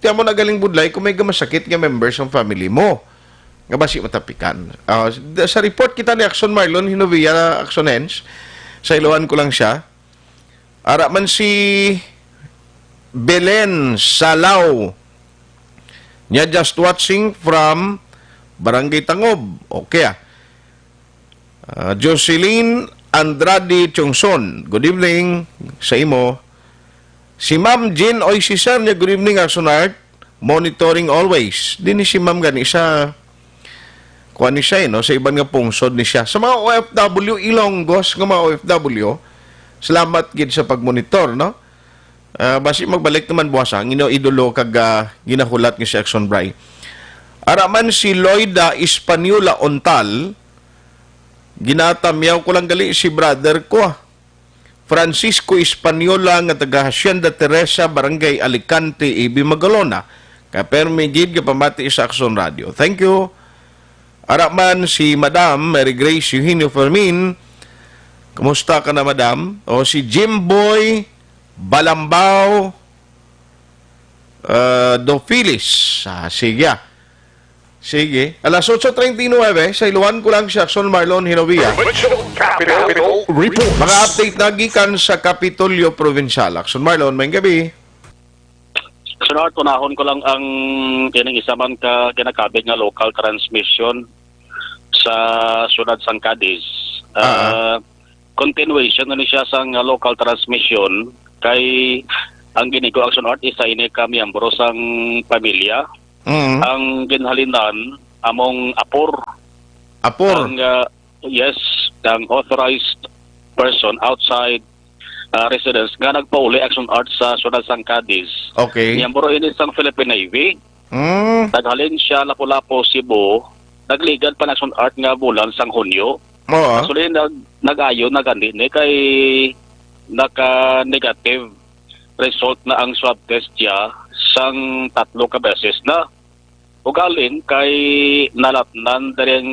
ti amo na galing budlay kung may gamasakit nga member sang family mo nga basi matapikan. Ah, sa report kita ni Action Marlon Hinovia, Action Hens, sa iluhan ko lang siya. Ara man si Belen Salao. Niya, just watching from Barangay Tangob. Okay, ah. Ah, Jocelyn Andrade Chongson, good evening sa imo. Si Ma'am Jean Oy Cesar niya, good evening, Action Art. Monitoring always. Di ni si Ma'am gani sa, kuan ni siya, eh, no? Sa iban nga pungsod ni siya. Sa mga O F W, Ilonggos nga mga O F W, salamat gid sa pagmonitor, no? Ah, basi magbalik naman buwas ang inyo idolo kag, ah, ginahulat ni si Action Bray. Ara man si Loida Española Ontal, ginatamyaw ko lang gali si brother ko, ah. Francisco Española nga taga Hacienda Teresa, Barangay Alicante, A B Magalona, ka permi gid nga pamati sa Action Radio. Thank you. Ara man si Madam Mary Grace Eugenio Fermin. Kumusta ka na, Madam? O si Jimboy Balambao, ah, Dofilis. Ah, sige, ah. Sige. Alas otso treinta y nueve, sa iluhan ko lang si Action Marlon Hinovia. Provincial Capitol Report. Mga update na gikan sa Kapitolyo Provincial. Action Marlon, maayong gabi. Sunod, tunahon ko lang ang kining isa man ka ginakabig nga local transmission sa siyudad sang Cadiz. Ah, ah. Ah, continuation na ni siya sang local transmission kay ang ginigo Action Art isa ini ka miyembro sang pamilya. Mm. Ang ginhalinan among apor. Apor. Ang, ah, yes, ang authorized person outside, ah, residence nga nagpauli Action Art sa siyudad sang Cadiz. Okay. Miyembro ini sang Philippine Navy. Mm. Naghalin siya Lapu-Lapu, Cebu, nagligad pa na Action Art nga bulan sang Hunyo. Oo. Actually, nag nag-ayo na gani ni kay naka-negative result na ang swab test niya sang tatlo ka beses na. Ugalin kay nalatnan diri ang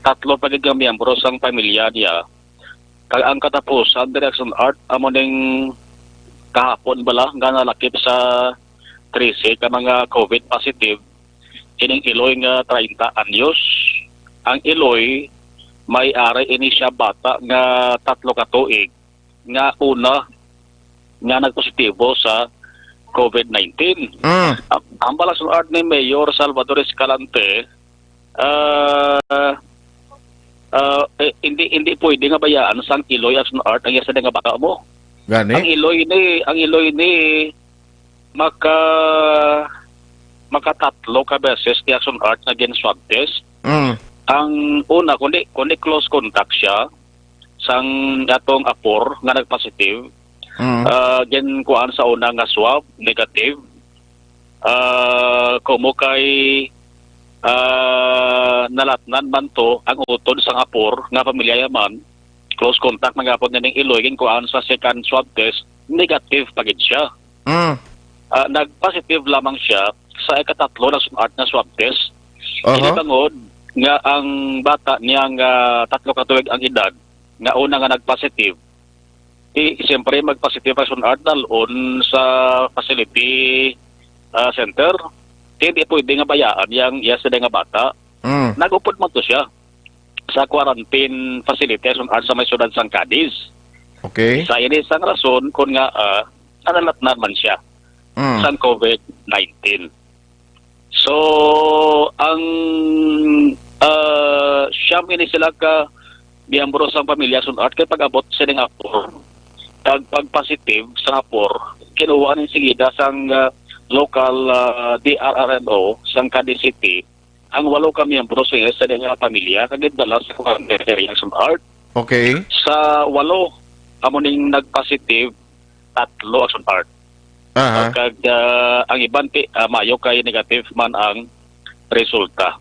tatlo pa gid nga miyembro sang pamilya niya. Kag ang katapusan diri Action Art amo ning kahapon bala nga nalakip sa trese ka mga COVID positive ining iloy nga treinta anyos. Ang iloy may ari ini siya bata nga tatlo ka tuig nga una nga nagpositibo sa COVID nineteen. Mm. Ang, ang bala Action Art ni Mayor Salvador Escalante, ah, ah, eh, hindi hindi pwede nga bayaan sang iloy Action Art ang iya sa nga bata mo. Ang Gani? iloy ni ang iloy ni maka makatatlo ka beses ni Action Art nga gin swab test. Mm. Ang una, kundi kundi close contact siya sang atong apor nga nagpositive, Mm. ah, ginkuhaan sa una nga swab, negative. Ah, kumo kay ah, nalatnan man to ang utod sang apor nga pamilya man, close contact man gihapon nining iloy, ginkuhaan sa second swab test, negative pa gid siya. Mm. Ah, nag-positive lamang siya sa ikatatlo na Action Art nga swab test. Aha. Ini bangod nga ang bata niya nga tatlo ka tuig ang edad nga una nga nag-positive, di siyempre mag-positive Action Art dalon sa facility ah, center. Di, di pwede nga bayaan yang iya sila nga bata. Mm. Nag-upod man to siya sa quarantine facility Action Art sa may siyudad sang Cadiz. Okay. Sa ini sang rason kun nga ah, nalatnan man siya Mm. sang COVID nineteen. So, ang ah, siyam ini sila ka miyembro sang pamilya Action Art kay pag-abot sining apor kag pag-positive sa apor, kinuha ni sigida sang ah, local ah, D R R M O sang Cadiz City ang walo ka miyembro sa iya sa nga pamilya kag gidala sa quarantine area Action Art. Okay. Sa walo, amo ning nag-positive, tatlo Action Art. Aha. Kag ah, ang iban ti ah, mayo kay negative man ang resulta.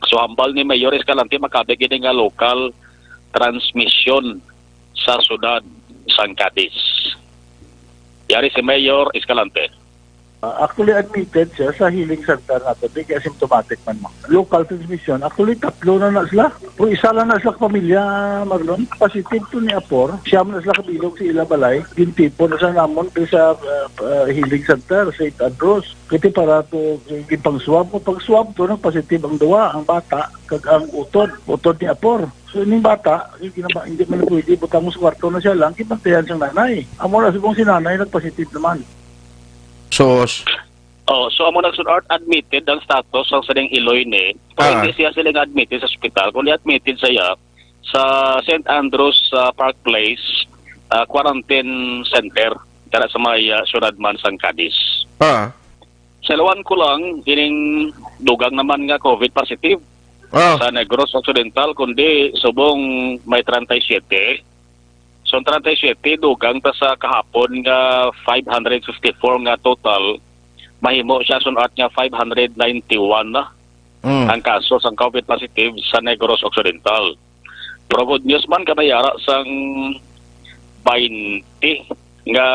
So hambal ni Mayor Escalante, makabig ini nga local transmission sa siyudad sang Cadiz. Yari si Mayor Escalante. Ah, actually, admitted siya sa healing center nato, di kay asymptomatic man mo. Local transmission, actually, tatlo na na sila. Pero isa lang na sila ka pamilya, Marlon. Positive to ni Apor. Siya man na sila kabilog sa ila balay. Gintipon na sa namon di sa ah, ah, healing center, Saint Andrews. Kasi para to, yung pang-swab mo, pag-swab to, nang positive ang duwa, ang bata, kag ang utod, utod ni Apor. So, ining bata, yung ginaba, hindi man pwede, butang mo sa kwarto na siya lang, gibantayan sang nanay. Amo na subong si nanay, nag-positive naman. Sos. Oh, so amo nagsun art admitted ang status sang sining iloy ni. Pero Ah. Hindi siya sila nga admitted sa ospital, kundi admitted siya sa Saint Andrews ah, Park Place ah, Quarantine Center dara sa may ah, syudad man sang Cadiz. Ah. Sa lawan ko lang, ining dugang naman nga COVID positive Ah. sa Negros Occidental, kundi subong may treinta y siete. So, ang treinta y siete, dugang ta sa kahapon nga five hundred fifty-four nga total, mahimo siya sun-at nga five hundred ninety-one na Mm. ang kaso sang COVID positive sa Negros Occidental. Pero good news man, kay may ara sang twenty nga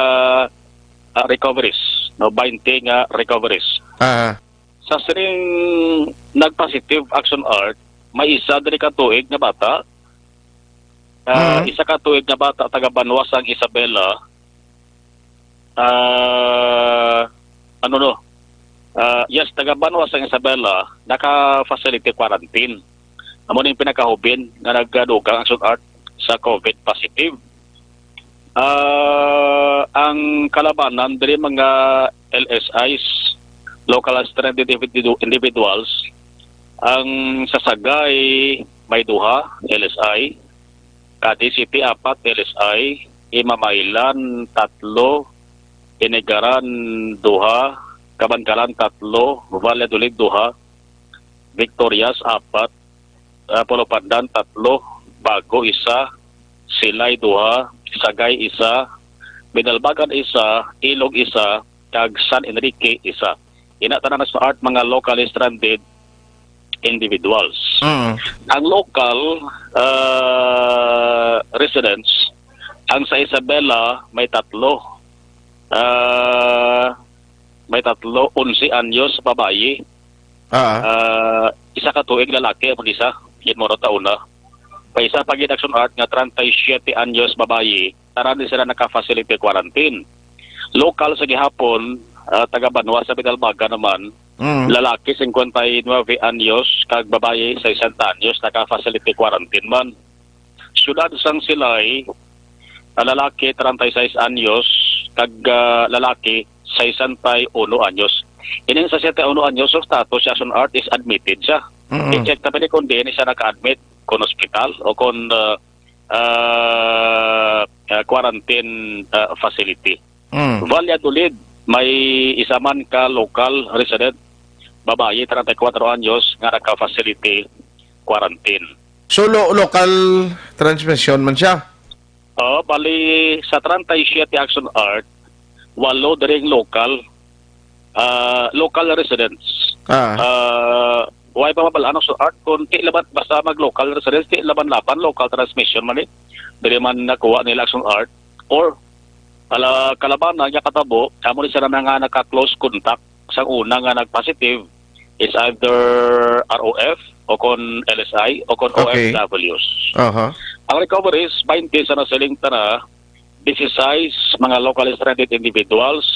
ah, recoveries, no, twenty nga recoveries. Ah. Sa sining nag-positive Action Art, may isa diri ka tuig nga bata. Ah, Mhm. Isa ka tuig nga bata taga banwa sang Isabela. Ah, ano no? Ah, yes, taga banwa sang Isabela, naka-facility quarantine. Amo ning pinakahubin nga nagdugang Action Art sa COVID positive. Ah, ang kalabanan diri mga L S Is, local stranded individu- individuals, ang sa Sagay may duha L S I, Cadiz City apat L S I, Imamaylan tatlo, Inigaran duha, Kabankalan tatlo, Valladolid duha, Victorias apat, ah, Palopandan tatlo, Bago isa, Silay duha, Sagay isa, Binalbagan isa, Ilog isa, kag San Enrique isa. Ina tanan na sa art mga locally stranded individuals. Mm. Ang local ah, residents, ang sa Isabela may tatlo. Ah, may tatlo, onse anyos babayi. Ah. Ah, isa ka tuig lalaki ang isa, gid mo ta una. May isa pa gid, Action Art, nga treinta y siete anyos babayi, tanan ni sila naka-facility quarantine. Local sa gihapon, ah, taga Banwa sa Binalbaga naman, Mm. lalaki, cincuenta y nueve anyos, kag babayi, sesenta anyos, naka-facility quarantine man. Siyudad sang Silay, ah, lalaki, treinta y seis anyos, kag ah, lalaki, sesenta y uno anyos. Ining sesenta y uno anyos, ang status siya, Action Art, is admitted siya. Mm. I-check ta pa ni kung diin siya naka-admit, kung hospital o kung ah, ah, ah, quarantine ah, facility. Mm. Valladolid, may isa man ka local resident, babayi, treinta y cuatro anyos, nga naka-facility quarantine. So, lo- local transmission man siya? Oh, bali sa treinta y siete, Action Art, walo diring local ah, local residents. Ah. Ah, why pa mabal-an, Action Art, kung ti laban, basta mag local residents, ti laban-laban local transmission man eh. Dili man nakuha nila, Action Art, or ala kalabanan nga katabo, amo ni sila na nga naka-close contact sa una nga nag-positive is either R O F o kon L S I o kon Okay. O F Ws. Aha. Ang recoveries, twenty sa nasiling tana, disisais mga locally stranded individuals.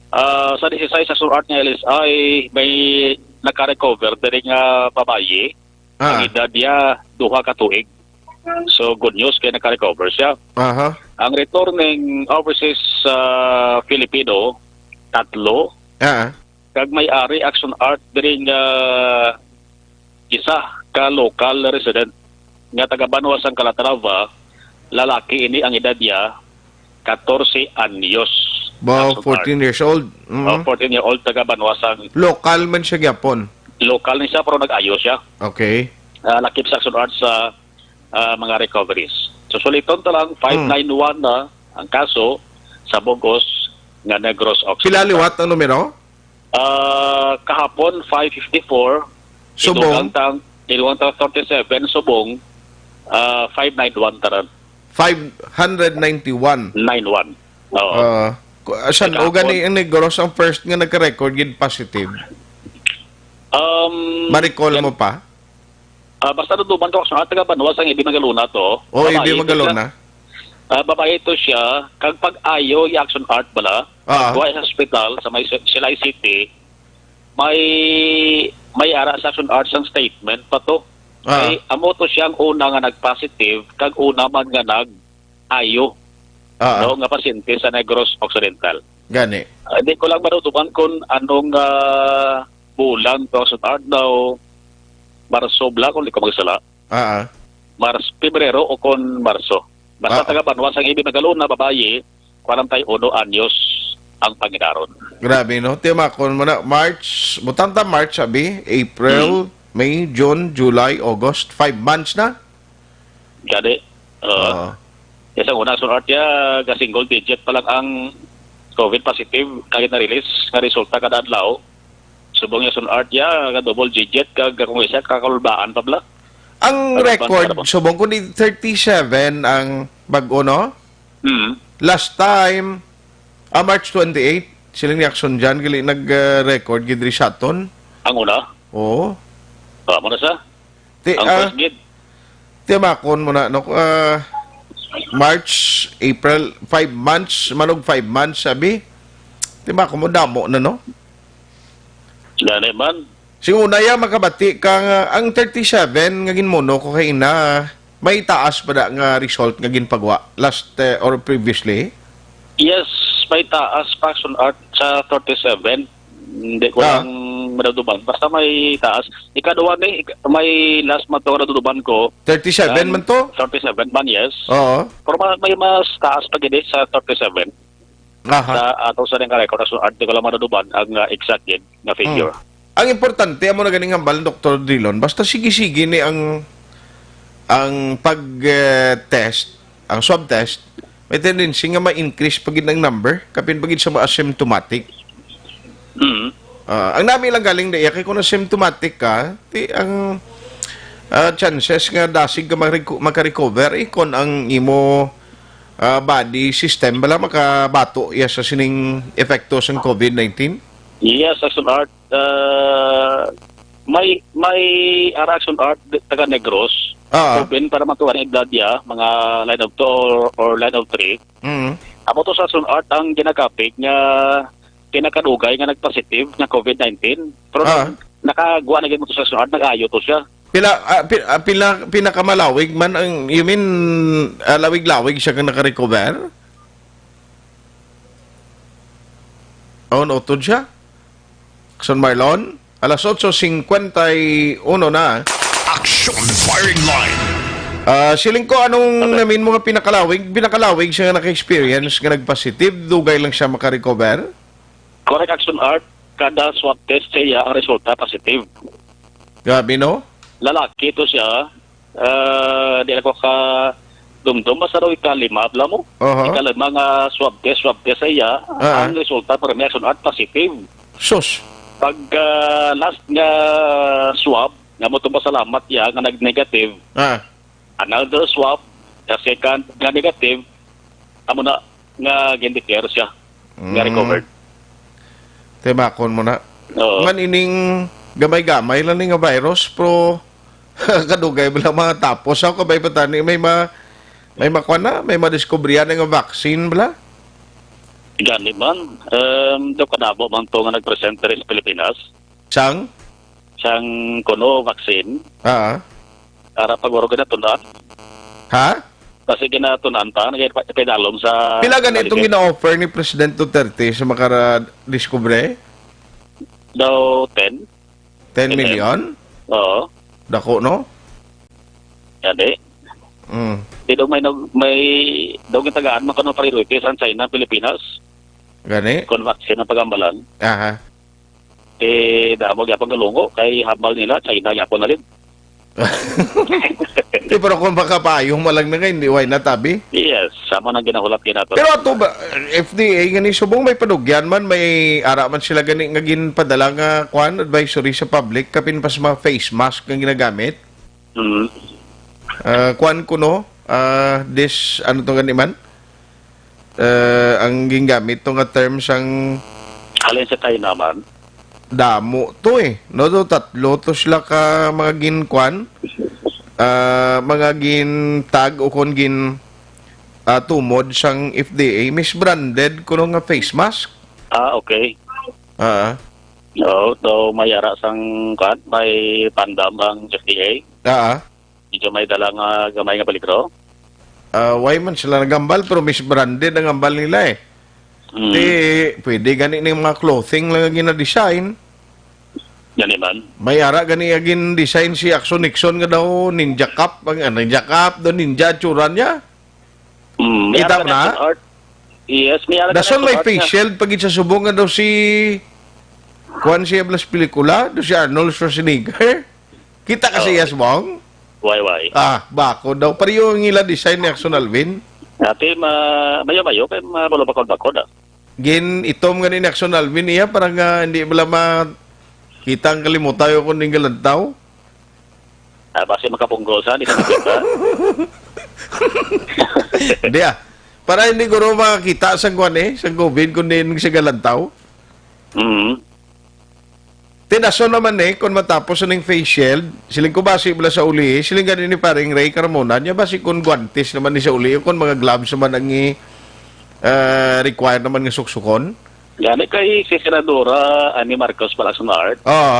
Ah, sa disisais, Action Art, nga L S I, may naka-recover diri nga babayi. Ang Ah. Edad niya duha ka tuig. So, good news kay naka-recover siya. Aha. Ang returning overseas ah, Filipino, tatlo. Ah. Kag may ari, Action Art, diri nga isa ka local resident nga taga Banwa sang Calatrava, lalaki ini, ang edad niya katorse anyos. Wow, Action Art. fourteen years old. Mm. Oh, fourteen year old, taga Banwa sang, Local man siya gyapon. Local ni siya, pero nag-ayo siya. Okay. Ah, lakip sa Action Art sa ah, mga recoveries. So, suliton ta lang, five nine one na ang kaso sa bug-os nga Negros Occidental. Pila liwat ang numero? Ah, kahapon, five fifty-four. Subong? Tinugang tang, tinugang tang thirty-seven, subong, ah, five nine one tanan. Five hundred ninety-one. Nine one. Oo. Ah, ku- saan Kahapon? O gani ang Negros ang first nga nagka-record gid positive? Um, Ma-recall yan- mo pa? Ah, basta naduman ko, Action Art, taga Banwa sang Ibi Magalona to. O, Babae Ibi to Magalona. siya. Ah, babae to siya. Kag pag-ayo, yung Action Art bala, Ah. pagkuha sa hospital sa may Silay City, may may ara sa Action Art sang statement pa to. Ah. Ay, amo to siya ang una nga nag-positive, kag una man nga nag-ayo, Ah. no, nga pasyente sa Negros Occidental. Gani. Ah, di ko lang maduduman kung anong ah, bulan to, Action Art, daw Marso bala, kung di ko magsala. Ah. Mars, Pebrero o kon Marso. Basta Ah. Taga Banwa sang Ibi Magalona, babayi, kwarenta y uno anyos ang panginaron. Grabe, no? Timakon mo na, March, butang ta March, abi, April, May, June, July, August, five months na. Gani, uh, Oo. Isang una, Action Art, ya, ga single digit pa lang ang COVID positive, kaya na-release nga resulta kada adlaw. Subong ya, Action Art, ya, ga double digit, kag kung isa, kakalbaan pa bala. Ang Ano pa, record, ano pa? Subong, kundi thirty-seven ang bag-o, no? Hmm. Last time, ah, March twenty-eight, siling ni Action Jan, gali nag-record gid diri sa aton. Ang una? Oo. Ah, mo na sa? Ti, Ang ah, first gid. Timakon mo na, no? Ah, March, April, five months, manog five months, sabi. Timakon mo, damo na, no? Gani man. Sing una ya, makabati ka nga, ang thirty-seven nga ginmuno ko kay ina, may taas pa da nga result nga ginpagwa last eh, or previously? Yes, may taas pa, Action Art, sa thirty-seven. Hindi ko Ah. lang madaduman. Basta may taas. Ikaduha ni, ik- may last month ko naduduman ko. Thirty-seven Um, man to? Thirty-seven man, yes. Oo. Pero ma- may mas taas pa gid eh sa thirty-seven. Aha. Sa ato sa ning record, Action Art, di ko lang madaduman ang ah, exact gid nga figure. Ang importante, amo na ganing hambal ni Doktor Drilon, basta sige-sige ni ang ang pag eh, test, ang swab test, may tendency nga ma-increase pa gid ang number, kapin pa gid sa mga asymptomatic. Mm. Ah, ang nami lang galing na iya, kay kung symptomatic ka, ti ang, ah, chances nga dasig ka magreco-, makarecover, eh, kung ang imo, ah, body system bala makabato iya sa sining epekto sang covid nineteen? Yes, Action Art. Ah, may, may ara Action Art, di-, taga Negros. Ah. Open para matuwa ang edad niya, mga line of two or, or line of three. Mm. Amo to sa Action Art ang ginakapig nga pinakadugay nga nagpositive nga covid nineteen. Pero Ah. nag-, nakagwa na gyud mo to sa Action Art, nag-ayo to siya. Pila, ah, pi-, ah, pila, pinakamalawig man ang, you mean, ah, lawig-lawig siya nga nakarecover? Oh, nautod siya? Action Marlon? Alas otso singkwenta y uno na. Action Firing Line. Ah, siling ko, anong Okay. namin mga pinakalawig? Pinakalawig siya nga naka-experience nga nag-positive, dugay lang siya makarecover? Correct, Action Art, kada swab test siya, ang resulta positive. Grabe, no? Lalaki to siya. Ah, di ako ka dumdum, basta daw ikalima, bala mo? Aha. Ikalima nga swab test, swab test sa iya, Ah. ang resulta para may Action Art positive. Sus. Pag, ah, last nga swab, nga mo tumba salamat iya nga nag-negative, Ah. another swab, sa second nga negative, amo na nga gin-declare siya nga Mm. recovered. Timakon mo na. Oo. Man ining gamay-gamay lang ni nga virus, pero kadugay ba lang mga tapos? Ako kabay pa tani, may ma-, may makuha na, may madiskubrihan na nga vaccine bala? Gani man, um, do kanabo man to nga nag-present diri sa Pilipinas. Sang? Sang kuno vaccine. Ah. Para paguro ginatunan. Ha? Kasi ginatunan pa, nagpedalom sa Pila gani itong California. Gina-offer ni President Duterte sa makara-discovery? Daw ten. Ten million? Oo. Dako, no? Yan eh. Mm. Di daw may nag-, may daw gitagaan man kuno priority sa China, Pilipinas. Gani? Kung vaccine ang pagambalan. Aha. Eh, damo gyapon galungo kay hambal nila, China gyapon na rin. Di, pero kung makapayong mo lang na kayo, hindi, why not, abi? Yes, sama nang ginahulat ginato. Pero ato ba, F D A gani subong may panugyan man, may ara man sila gani nga ginpadala nga, kwan, advisory sa public, kapin pa sa mga face mask nga ginagamit? Mm. Ah, kwan kuno, ah, this, ano to gani man? Eh, ang gingamit to nga term sang Alin sa China man? Damo to eh. No, do tatlo to sila ka mga ginkwan, ah, mga gintag o kon gin, ah, tumod sang F D A, misbranded kuno nga face mask. Ah, okay. Ah. Oo, so may ara sang, kuwan, may pandam ang F D A. Ah. Medyo may dala nga gamay nga peligro. Ah, why man sila nagambal, pero misbranded ang ambal nila eh. Mm. Di, pwede gani ning mga clothing lang ang gina-design. Gani man. May ara gani agin design si Axon Nixon nga daw ninja cap, ang, ah, ninja cap, daw ninja tsura niya. Mm, may Kita ara mo gani na? Action Art. Yes, may ara gani Dason Action may Art face nga shield pagid sa subong nga daw si, kuwan siya blas pelikula, daw si Arnold Schwarzenegger. Kita ka sa Oo. Iyas, Bong? Why, why? Ah, bako daw. Pareho ang ila design ni Axon Alvin. Ate, ma-, mayo-mayo, kay mabalo bakod-bakod, ah. Gin itom nga ni Axon Alvin iya, para nga hindi bala ma-, kita ang kalimutaw kung ning galantaw. Ah, basi makapunggol sa, di sa makita. Hindi, ah. Para hindi guro makakita sa kwan eh, sa covid, kung di sa galantaw. Mm. Tinaso naman eh, kung matapos ning face shield, siling ko basi bala sa uli, eh, siling gani ni Paring Ray Carmona, niya basi kung guantes naman ni sa uli, o kung mga gloves naman ang i-, ah, require naman nga suksukon? Gani kay si Senadora Annie Marcos pala sa Art. Oo.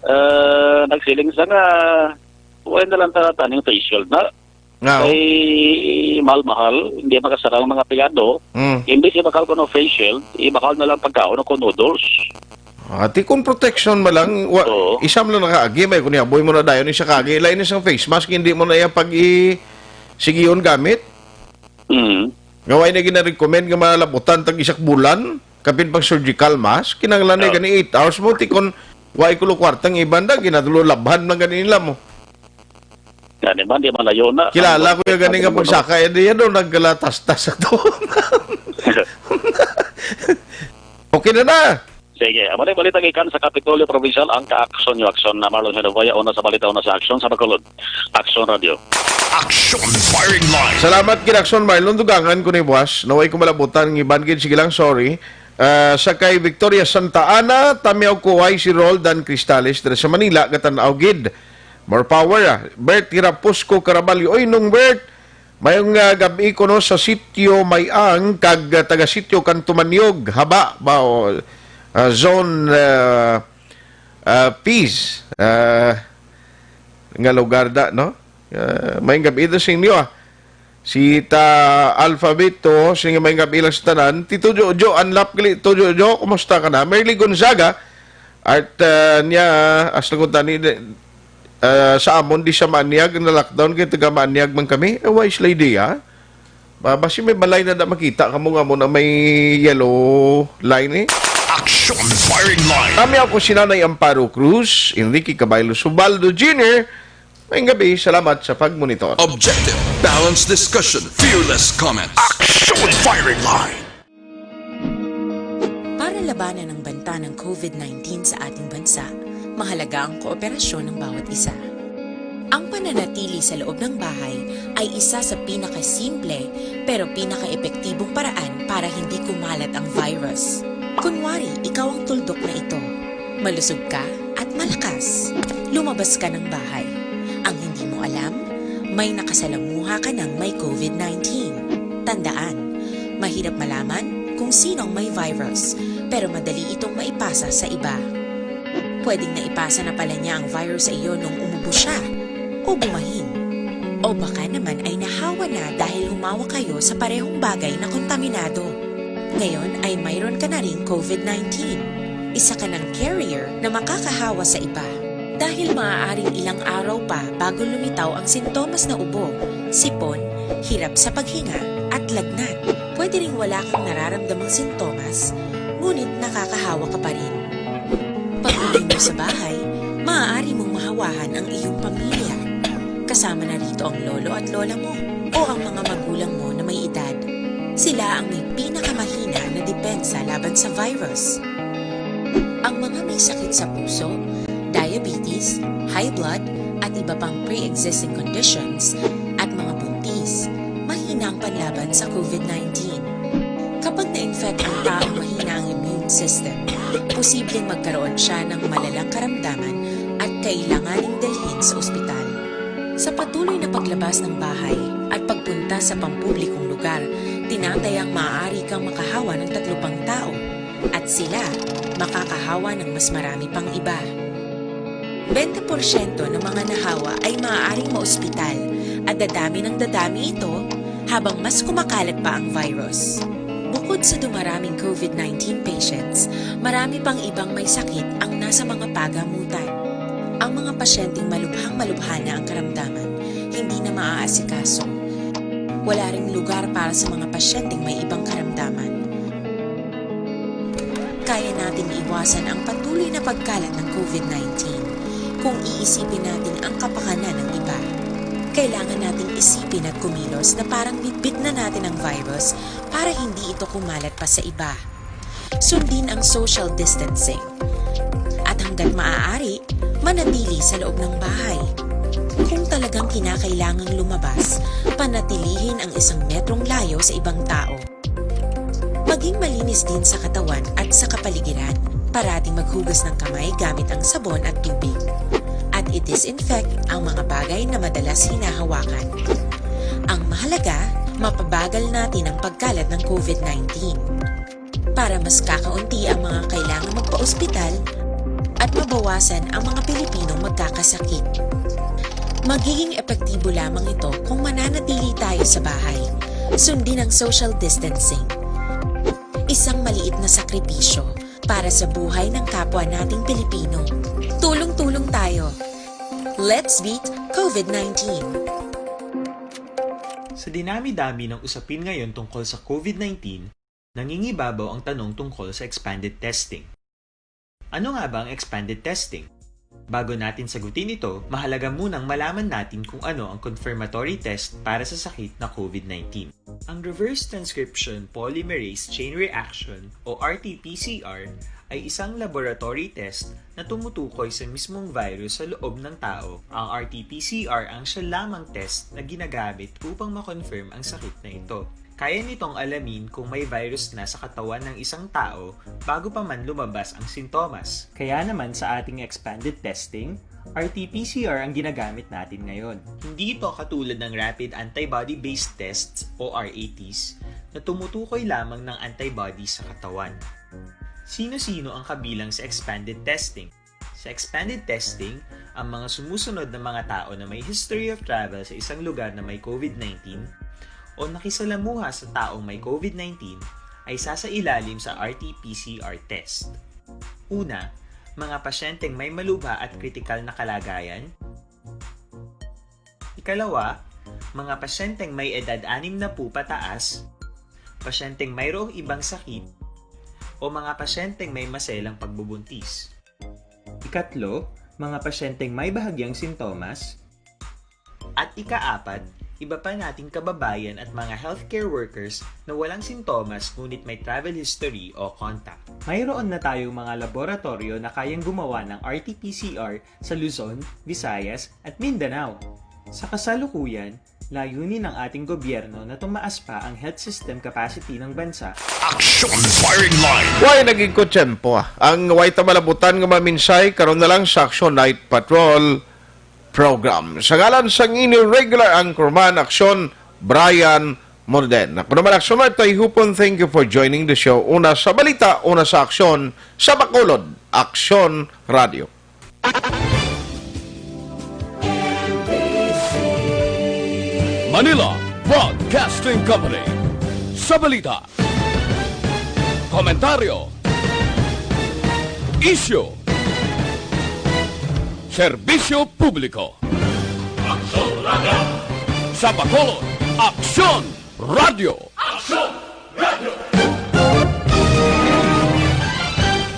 Ah, nagsiling sa nga, wala na lang ta-, taning face shield na. Nga, oh. Kay mahal-mahal, hindi makasarang mga pigado. Mm. Imbis ibakal ko ng face shield, ibakal na lang pagkaon o noodles. Ah, ti kung protection man lang, wa-, Oo. isa man lang nakaagi, may kung ihaboy mo na dayon, isa kaagi, lain isang face mask, hindi mo na iya pag i-, sigiyon gamit. Mm. Nga, why na gina-recommend nga malabutan tag isak bulan, kapin pang surgical mask, kinahanglan na Oh. gani eight hours mo, ti kung wa ikulo kwartang iban da, ginatulo labhan lang gani nila mo. Gani man, di malayo na. Kilala Ang ko yung gani nga pagsaka, eh, di yan, no, nagkalatastas sa to. Okay na na. Sige, amo ni balita gikan sa Kapitolyo Provincial, ang Kaaksyon Yo Aksyon na Marlon Hinobaya, una sa balita, una sa aksyon sa Bacolod. Aksyon Radio. Action Firing Line. Salamat gid, Aksyon Marlon. Dugangan ko ni buwas. Naway ko malabutan ang iban gid. Sige lang, sorry. Ah, sa kay Victoria Santa Ana, Tamiaw Kuway, si Roldan Cristales, diri sa Manila, gatan-aw gid. More power, ah. Bert Hirapusco Caraballo. Oy, nung Bert, mayong ah, gabi ko no sa sitio Mayang kag ah, taga sitio Kantumanyog, haba ba o ah, zone ah, ah, peace ah, nga lugar da, no? Ah, mayong gabi do sa inyo, ah. Si ta Alphabet to, sige, mayong gabi lang sa tanan. Tito Jojo, unlap gali, Tito Jojo, kumusta ka na? Merly Gonzaga, at ah, niya, as lang tani, ah, sa amon di sa Maanyag, na lockdown kay taga Maanyag man kami. Eh, wise lady, ha? Ba, basi may balay na da makita kamo nga mo na may yellow line eh. Action Firing Line. Kami ako si Nanay Amparo Cruz, Enrique Caballo Subaldo Junior. Mayong gabi, salamat sa pagmonitor. Objective, balanced discussion, fearless comments. Action Firing Line. Para labanan ang banta ng COVID nineteen sa ating bansa, mahalaga ang kooperasyon ng bawat isa. Ang pananatili sa loob ng bahay ay isa sa pinakasimple pero pinakaepektibong paraan para hindi kumalat ang virus. Kunwari, ikaw ang tuldok na ito. Malusog ka at malakas. Lumabas ka ng bahay. Ang hindi mo alam, may nakasalamuha ka ng may COVID nineteen. Tandaan, mahirap malaman kung sino ang may virus, pero madali itong maipasa sa iba. Pwedeng naipasa na pala niya ang virus sa iyo nung umubo siya o bumahin. O baka naman ay nahawa na dahil humawak kayo sa parehong bagay na kontaminado. Ngayon ay mayroon ka na ring COVID nineteen. Isa ka ng carrier na makakahawa sa iba. Dahil maaaring ilang araw pa bago lumitaw ang sintomas na ubo, sipon, hirap sa paghinga, at lagnat. Pwede ring wala kang nararamdamang sintomas, ngunit nakakahawa ka pa rin. Pag-uwi mo sa bahay, maaari mong mahawahan ang iyong pamilya. Kasama na rito ang lolo at lola mo o ang mga magulang mo na may edad. Sila ang may pinakamahina na depensa laban sa virus. Ang mga may sakit sa puso, diabetes, high blood, at iba pang pre-existing conditions, at mga buntis, mahina ang panlaban sa COVID nineteen. Kapag na-infect ang taong mahina ang immune system, posibleng magkaroon siya ng malalang karamdaman at kailanganing dalhin sa ospital. Sa patuloy na paglabas ng bahay at pagpunta sa pampublikong lugar, tinatayang maaari kang makahawa ng tatlo pang tao at sila makakahawa ng mas marami pang iba. Bente porsyento ng mga nahawa ay maaaring maospital at dadami ng dadami ito habang mas kumakalat pa ang virus. Bukod sa dumaraming COVID nineteen patients, marami pang ibang may sakit ang nasa mga pagamutan. Ang mga pasyenteng malubhang-malubha na ang karamdaman, hindi na maaasikaso. Wala ring lugar para sa mga pasyenteng may ibang karamdaman. Kaya nating iwasan ang patuloy na pagkalat ng COVID nineteen kung iisipin natin ang kapakanan ng iba. Kailangan nating isipin at kumilos na parang bitbit na natin ang virus para hindi ito kumalat pa sa iba. Sundin ang social distancing. At hanggat maaari, manatili sa loob ng bahay. Kung talagang kinakailangang lumabas, panatilihin ang isang metrong layo sa ibang tao. Maging malinis din sa katawan at sa kapaligiran. Parating maghugas ng kamay gamit ang sabon at tubig. At i-disinfect ang mga bagay na madalas hinahawakan. Ang mahalaga, mapabagal natin ang pagkalat ng COVID nineteen. Para mas kakaunti ang mga kailangang magpa-ospital at mabawasan ang mga Pilipinong magkakasakit. Magiging epektibo lamang ito kung mananatili tayo sa bahay. Sundin ang social distancing. Isang maliit na sakripisyo para sa buhay ng kapwa nating Pilipino. Tulong-tulong tayo. Let's beat COVID nineteen. Sa dinami-dami ng usapin ngayon tungkol sa COVID nineteen, nangingibabaw ang tanong tungkol sa expanded testing. Ano nga ba ang expanded testing? Bago natin sagutin ito, mahalaga munang malaman natin kung ano ang confirmatory test para sa sakit na COVID nineteen. Ang reverse transcription polymerase chain reaction o R T P C R ay isang laboratory test na tumutukoy sa mismong virus sa loob ng tao. Ang R T P C R ang siya lamang test na ginagamit upang ma-confirm ang sakit na ito. Kaya nitong alamin kung may virus na sa katawan ng isang tao bago pa man lumabas ang sintomas. Kaya naman sa ating expanded testing, R T P C R ang ginagamit natin ngayon. Hindi ito katulad ng rapid antibody-based tests o R A Ts na tumutukoy lamang ng antibody sa katawan. Sino-sino ang kabilang sa expanded testing? Sa expanded testing, ang mga sumusunod na mga tao na may history of travel sa isang lugar na may COVID nineteen o nakisalamuha sa taong may COVID nineteen ay sasailalim sa R T P C R test. Una, mga pasyenteng may malubha at kritikal na kalagayan. Ikalawa, mga pasyenteng may edad anim na po pataas, pasyenteng mayroong ibang sakit, o mga pasyenteng may maselang pagbubuntis. Ikatlo, mga pasyenteng may bahagyang sintomas. At ikaapat, iba pa nating kababayan at mga healthcare workers na walang sintomas ngunit may travel history o contact. Mayroon na tayong mga laboratoryo na kayang gumawa ng R T P C R sa Luzon, Visayas, at Mindanao. Sa kasalukuyan, layunin ng ating gobyerno na tumaas pa ang health system capacity ng bansa. Aksyon Firing Line. Way nagikutsyempo, ah. Ang way ta malabutan nga maminsay karon na lang sa Aksyon Night Patrol program. Sa ngalan sang inyo regular anchorman, Aksyon, Brian Morden. Ako naman, Aksyon Martoy Hupon, thank you for joining the show. Una sa balita, una sa aksyon, sa Bacolod, Aksyon Radio. Manila Broadcasting Company. Sa balita, komentaryo, isyu, serbisyo publiko. Sa Bacolod, Aksyon Radio.